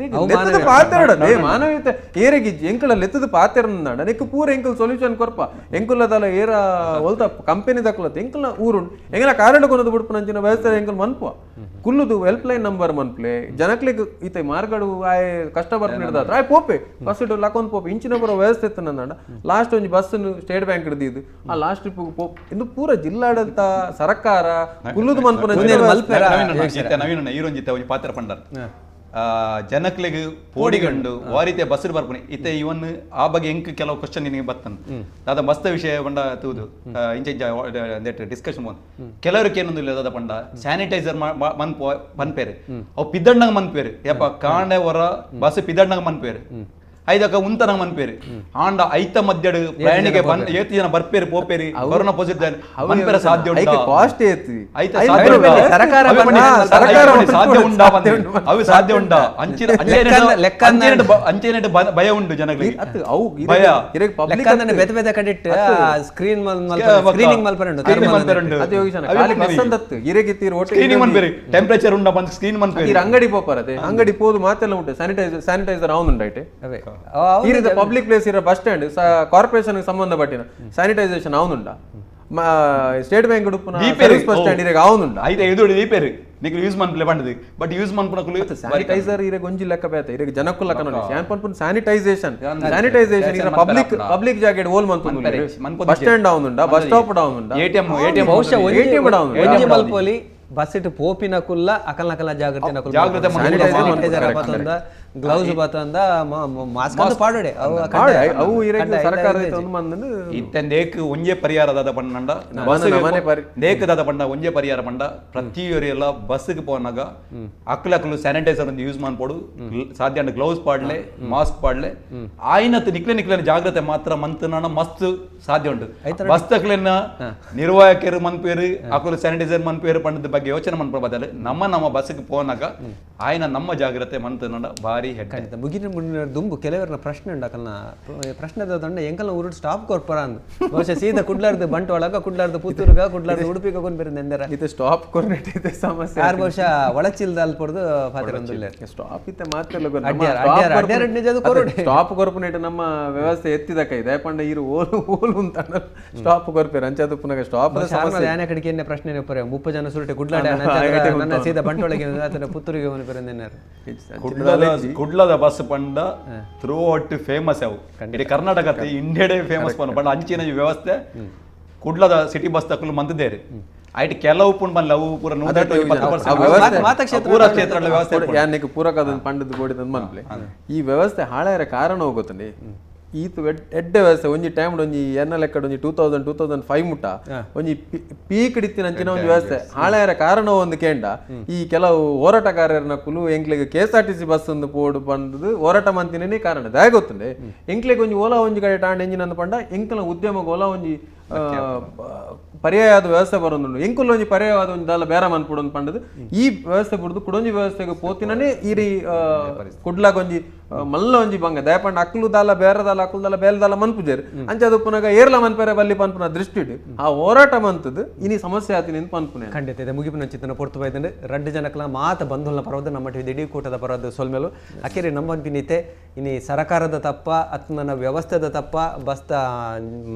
ಲೆತ್ತದ ಪಾತೆರಡ ಮಾನವೀಯತೆ ಏರೆಗಿಜ್ಜಿ ಎಂಕುಲ ಲೆತ್ತದ ಪಾತೆರನಂದಾಂಡ ನೆಕ್ ಪೂರ ಎಂಕುಲ್ ಸೊಲ್ಯೂಷನ್ ಕೊರ್ಪ ಎಂಕುಲದಲ್ಲ ಏರ ಒಲ್ತ ಕಂಪನಿ ದಕ್ಕಲತ್ತ ಎಂಕುಲ ಊರುಂಡು ಎಂಗಲ ಕಾರಣ ಕೊನದು ಬಿಡ್ಪುನಂಚಿನ ವ್ಯವಸ್ಥೆ ಎಂಕುಲ್ ಮನ್ಪುವ ಕುಲ್ಲುದು help line number ಮನ್ಪ್ಲೆ ಜನಕ್ಲಿಗ್ ಈತ ಮಾರ್ಗಡು ಆಯ್ ಕಷ್ಟ ಬರ್ಪಿನ ಆಯ್ ಪೋಪೆ ಬಸ್ ಇಟ್ಟು ಲಕೊಂದ್ ಪೋಪೆ ಇಂಚಿನ ಪೂರ ವ್ಯವಸ್ಥೆ ಇತ್ತನಂದಾಂಡ ಲಾಸ್ಟ್ ಒಂಜಿ bus state bank ಹಿಡ್ದಿದ್ದು ಆ ಲಾಸ್ಟ್ ಟ್ರಿಪ್ ಪೋಪ್ ಇಂದು ಪೂರ ಜಿಲ್ಲಾಡಳಿತ ಸರ್ಕಾರ ಕುಲ್ಲುದು ಮನ್ಪುನ ನವೀನ ಈರೊಂಜಿತ ಒಂಜಿ ಪಾತ್ರ ಪಂಡರ್ ಜನಕ್ಲೆಗ್ ಪೋಡಿಗಂಡು ವಾರಿತೆ ಬಸ್ ಬರ್ಪುನಿ ಇತ್ತೆ ಇವನ್ ಆ ಬಗ್ಗೆ ಎಂಕ್ ಕೆಲವು ಕ್ವಶನ್ ನಿನಗೆ ಬತ್ತನ್ ದಾದ ಮಸ್ತ ವಿಷಯ ಪಂಡ ತೂದು ಇಂಚ ಇಂಚ ಡಿಸ್ಕಷನ್ ಬಂದು ಕೆಲವರಿಗೆ ಏನೊಂದು ದಾದ ಪಂಡ ಸ್ಯಾನಿಟೈಸರ್ ಮನ್ಪು ಮನ್ಪೇರು ಅವು ಪಿದ್ದಣ್ಣಂಗ ಮನ್ಪೇರು ಯಪ್ಪ ಕಾಂಡೆ ಹೊರ ಬಸ್ ಪಿದ್ದಣ್ಣಂಗ ಮನ್ಪೇರು ಐದಕ ಉಂತನ ಮನ್ಪೇರು ಆಂಡ ಐತ ಮಧ್ಯಡು ಪ್ರಯಾಣಿಕೆ ಏತ್ ಜನ ಬರ್ಪೇರು ಪೋಪೇರು ಕೊರೋನಾ ಪಾಸಿಟಿವ್ ಮನ್ಪೇರ ಸಾಧ್ಯ ಉಂಟಾ ಕಾಸ್ಟ್ ಏತ್ ಐತ ಸರ್ಕಾರ ಸಾಧ್ಯ ಉಂಟಾ ಅವು ಸಾಧ್ಯ ಉಂಟಾ ಅಂಚಿನ ಅಂಚಿನ ಭಯ ಉಂಟು ಜನಗಳಿಗೆ ಭಯ ಬೇತೆ ಬೇತೆ ಕಡಿಟ್ ಸ್ಕ್ರೀನ್ ಸ್ಕ್ರೀನಿಂಗ್ ಮಲ್ಪರಂಡು ಸ್ಕ್ರೀನಿಂಗ್ ಮನ್ಪೇರು ಟೆಂಪರೇಚರ್ ಉಂಟಾ ಬಂದು ಸ್ಕ್ರೀನ್ ಮನ್ಪೇರು ಅಂಗಡಿ ಪೋಪರತೆ ಅಂಗಡಿ ಪೋದು ಮಾತೆಲ್ಲ ಉಂಟು ಸ್ಯಾನಿಟೈಸರ್ ಅವನುಂಡೈಟೆ ಈ ಪಬ್ಲಿಕ್ ಪ್ಲೇಸ್ ಇರೋ ಬಸ್ ಸ್ಟ್ಯಾಂಡ್ ಕಾರ್ಪೊರೇಷನ್ ಸಂಬಂಧಪಟ್ಟಿನ ಸ್ಯಾನಿಟೈಸೇಷನ್ ಅವನುಂಡ ಸ್ಟೇಟ್ ಬ್ಯಾಂಕ್ ಬಸ್ ಸ್ಟ್ಯಾಂಡ್ ಇರಗ ಅವನುಂಡ ಐತೆ ಇದು ದೀಪೇರು ನಿಕ್ಲು ಯೂಸ್ ಮನ್ಪಲೆ ಬಂಡದು ಬಟ್ ಯೂಸ್ ಮನ್ಪುನಕುಲು ಸ್ಯಾನಿಟೈಸರ್ ಇರಗ ಒಂಜಿ ಲೆಕ್ಕ ಬೇತ ಇರಗ ಜನಕ್ಕುಲ್ಲ ಕನೋಡಿ ಯಾನ್ ಪನ್ಪುನ ಸ್ಯಾನಿಟೈಸೇಷನ್ ಸ್ಯಾನಿಟೈಸೇಷನ್ ಇರ ಪಬ್ಲಿಕ್ ಪಬ್ಲಿಕ್ ಜಾಗೆಡ್ ಓಲ್ ಮನ್ಪುನ ಬಸ್ ಸ್ಟ್ಯಾಂಡ್ ಅವನುಂಡ ಬಸ್ ಸ್ಟಾಪ್ ಅವನುಂಡ ಎಟಿಎಂ ಎಟಿಎಂ ಬಹುಶಃ ಎಟಿಎಂ ಅವನುಂಡ ಒಂಜಿ ಮಲ್ಪೋಲಿ ಬಸ್ ಇಟ್ಟು ಪೋಪಿನ ಕುಲ್ಲ ಅಕಲ್ ನಕಲ ಜಾಗ್ರತೆ ನಕುಲ್ ಜಾಗ್ರತೆ ಸ್ಯಾನಿಟೈಸರ್ ಬತ್ತಂದ ಗ್ಲೌಸ್ ಬತ್ತಂದ ಮಾಸ್ಕ್ ಅಂತ ಪಾಡೋಡೆ ಅವು ಇರಗ ಸರ್ಕಾರ ಒಂದು ಮಂದನು ಇತ್ತಂದೇಕ್ ಒಂಜೆ ಪರಿಹಾರ ದಾದ ಪಂಡ ದೇಕ್ ದಾದ ಪಂಡ ಒಂಜೆ ಪರಿಹಾರ ಪಂಡ ಪ್ರತಿಯೊರಿಯೆಲ್ಲ ಬಸ್ಗೆ ಪೋನಾಗ ಅಕ್ಲು ಅಕ್ಲು ಸ್ಯಾನಿಟೈಸರ್ ಒಂದು ಯೂಸ್ ಮಾಡ್ಪೋಡು ಸಾಧ್ಯ ಅಂಡ ಗ್ಲೌಸ್ ಪಾಡ್ಲೆ ಮಾಸ್ಕ್ ಪಾಡ್ಲೆ ಆಯ್ನತ್ ನಿಕ್ಲೆ ನಿಕ್ಲೆ ಜಾಗ್ರತೆ ಮಾತ್ರ ಮಂತನ ಮಸ್ತ್ ಸಾಧ್ಯ ಉಂಟು ಬಸ್ ತಕ್ಲೆನ ನಿರ್ವಾಹಕರು ಮನ್ಪೇರು ಅಕುಲು ಸ್ಯಾನಿಟೈಸರ್ ಮನ್ಪೇರು ಪಂಡದ ಬಗ್ಗೆ ಯೋಚನೆ ಮನ್ಪು ಬದಲು ನಮ್ಮ ನಮ್ಮ ಬಸ್ಗೆ ಪೋನಾಗ ಆಯ್ನ ನಮ್ಮ ಜಾಗ್ರತೆ ಮಂತನ ಭಾರಿ ಖಂಡಿತ ಮುಗಿನ ಮುಗಿನ ದುಂಬು ಕೆಲವರನ್ನ ಪ್ರಶ್ನೆ ಉಂಡಕಲ್ನ ಪ್ರಶ್ನೆ ದಂಡ ಎಂಕಲ್ನ ಊರು ಸ್ಟಾಪ್ ಕೊರ್ಪರ ಅಂದ್ ಬಹುಶಃ ಸೀದಾ ಕುಡ್ಲಾರ್ದು ಬಂಟ್ವಾಳಗ ಕುಡ್ಲಾರ್ದು ಪುತ್ತೂರುಗ ಕುಡ್ಲಾರ್ದು ಉಡುಪಿಗ ಕೊಂದು ಬೇರೆ ನೆಂದರ ಇದು ಸ್ಟಾಪ್ ಕೊರ್ನೆಟ್ ಇದೆ ಸಮಸ್ಯೆ ಯಾರು ಬಹುಶಃ ಒಳಚಿಲ್ದ ಅಲ್ಲಿ ಪೊಡ್ದು ಪಾತ್ರ ಸ್ಟಾಪ್ ಇತ್ತೆ ಮಾತ್ರ ಸ್ಟಾಪ್ ಕೊರ್ಪುನೇಟ್ ನಮ್ಮ ವ್ಯವಸ್ಥೆ ಎತ್ತಿದಕ ಇದೆ ಪಂಡ ಇರು ಓಲು ಓಲು ಅಂತ ಸ್ಟಾಪ್ ಕೊರ್ಪೇರು ಅಂಚಾದ ಪುನಃ ಸ್ಟಾಪ್ ಯಾನೆ ಕಡೆಗೆ ಎನ್ನೆ ಪ್ರಶ್ನೆ ಒಪ್ಪರೆ 30 ಜನ ಸುರುಟೆ ಕುಡ್ಲಾಡ ನನ್ನ ಸೀದಾ ಬಂಟ್ವಾಳಗೆ ಪುತ್ತೂರಿಗೆ ಬೇರೆ ನೆನ್ನೆರು ಕುಡ್ಲದ ಬಸ್ ಪಂಡ ಥ್ರೂ ಔಟ್ ಫೇಮಸ್ ಅವು ಇಡೀ ಕರ್ನಾಟಕ ಇಂಡಿಯಾಡೇ ಫೇಮಸ್ ಪಂಡ ಪಂಡ ಅಂಚಿನ ವ್ಯವಸ್ಥೆ ಕುಡ್ಲದ ಸಿಟಿ ಬಸ್ ತಕ್ಕಲು ಮಂತಿದ್ದೇರಿ ಐಟ್ ಕೆಲವು ಪುಣ್ ಬಂದ್ಲ ಅವು ಪೂರ 120% ಪೂರ ಕ್ಷೇತ್ರ ವ್ಯವಸ್ಥೆ ಯಾನಿಗೆ ಪೂರಕ ಅದನ್ನ ಪಂಡದ ಬೋಡಿದ ಮನ್ಪ್ಲೆ ಈ ವ್ಯವಸ್ಥೆ ಹಾಳಾಯರ ಕಾರಣ ಹೋಗುತ್ತಂడి ಈತ ಎಡ್ಡೆ ವ್ಯವಸ್ಥೆ ಒಂಜಿ ಟೈಮ್ ಒಂಜಿ ಎನ್ನ ಲೆಕ್ಕಡ್ ಒಂಜಿ 2000 2005 ಮುಟ್ಟ ಒಂಜಿ ಪೀಕ್ ಇತ್ತಿನ ಅಂಚಿನ ಒಂಜಿ ವ್ಯವಸ್ಥೆ ಹಾಳಾಯರ ಕಾರಣ ಒಂದು ಕೇಂಡ ಈ ಕೆಲವು ಹೋರಾಟಗಾರರನ್ನ ಕುಲು ಎಂಕ್ಲೆಗ್ KSRTC bus ಒಂದು ಪೋಡು ಬಂದದ್ದು ಹೋರಾಟ ಮಂತಿನೇ ಕಾರಣ ದಾಯ ಗೊತ್ತುಂಡೆ ಎಂಕ್ಲೆಗ್ ಒಂಜಿ ಓಲಾ ಒಂಜಿ ಕಡೆ ಟಾಂಡ್ ಎಂಜಿನ್ ಅಂದ್ ಪಂಡ ಎಂಕ್ಲ ಉದ್ಯಮಕ್ಕೆ ಓಲಾ ಒಂಜಿ ಪರ್ಯಾಯದ ವ್ಯವಸ್ಥೆ ಬರೋದುಂಡು ಎಂಕುಲ್ ಒಂಜಿ ಪರ್ಯಾಯವಾದ ಒಂಜಿ ದಾಲ ಬೇರ ಮನ್ಪುಡು ಅಂತ ಪಂಡದು ಈ ವ್ಯವಸ್ಥೆ ಬಿಡುದು ಕುಡೊಂಜಿ ವ್ಯವಸ್ಥೆಗೆ ಪೋತಿನೇ ಈ ರೀ ಕುಡ್ಲಾಗ ಒಂಜಿ ಮಲ್ಲ ಒಂಜಿ ಬಂಗ ದಯಪಂಡ ಅಕ್ಲು ದಾಲ ಬೇರೆ ದಾಲ ಅಕ್ಲು ದಾಲ ಬೇಲೆ ದಾಲ ಮನ್ಪುಜೇರು ಅಂಚೆ ಪುನಗ ಏರ್ಲ ಮನ್ಪೇರೆ ಬಲ್ಲಿ ಪನ್ಪುನ ದೃಷ್ಟಿ ಆ ಹೋರಾಟ ಮಂತದ್ದು ಇನಿ ಸಮಸ್ಯೆ ಆತಿನಿ ಪನ್ಪುನೆ ಖಂಡಿತ ಇದೆ ಮುಗಿಪಿನ ಚಿತ್ತನ ಪೊರ್ತು ಬೈದಂಡೆ ರಡ್ಡು ಜನಕ್ಲ ಮಾತ ಬಂಧುಲ್ನ ಪರವದ ನಮ್ಮ ಇಡೀ ಕೂಟದ ಪರವದ ಸೊಲ್ಮೇಲು ಅಕೇರಿ ನಮ್ಮನ್ಪಿನೀತೆ ಇನಿ ಸರಕಾರದ ತಪ್ಪ ಅತ್ಮನ ವ್ಯವಸ್ಥೆದ ತಪ್ಪ ಬಸ್ತ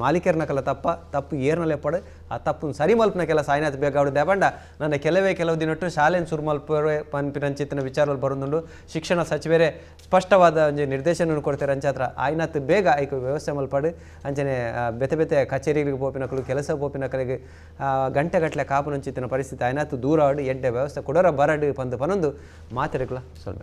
ಮಾಲೀಕರನ ಕಲ ತಪ್ಪ ತಪ್ಪು ಏರ್ನಲ್ಲೇ ಪಡ ಆ ತಪ್ಪು ಸರಿ ಮಲ್ಪನ ಕೆಲಸ ಆಯ್ನಾತ್ ಬೇಕಾವಡು ದೇಪಂಡ ನನ್ನ ಕೆಲವು ದಿನಟ್ಟು ಶಾಲೆನ ಸುರು ಮಲ್ಪರೆ ಪನ್ಪಿನಂಚಿತ್ತಿನ ವಿಚಾರಗಳು ಬರೋದುಂಡು ಶಿಕ್ಷಣ ಸಚಿವರೇ ಸ್ಪಷ್ಟವಾದ ಒಂಜಿ ನಿರ್ದೇಶನ ಕೊಡ್ತಾರೆ ಅಂಚಾತ್ರ ಆಯ್ನಾತ್ ಬೇಗ ಐಕ ವ್ಯವಸ್ಥೆ ಮಲ್ಪಾಡು ಅಂಚನೆ ಬೇತೆ ಬೇತೆ ಕಚೇರಿಗೆ ಪೋಪಿನಕಲು ಕೆಲಸ ಪೋಪಿನಕಲಿಗೆ ಗಂಟೆಗಟ್ಟಲೆ ಕಾಪುನಂಚಿತ್ತಿನ ಪರಿಸ್ಥಿತಿ ಆಯ್ನಾತ್ ದೂರ ಆಡು ಎಡ್ಡೆ ವ್ಯವಸ್ಥೆ ಕೊಡೋರ ಬರಡು ಪಂದು ಪನೊಂದು ಮಾತಿರಕ್ಲ ಸ್ವಲ್ಪ.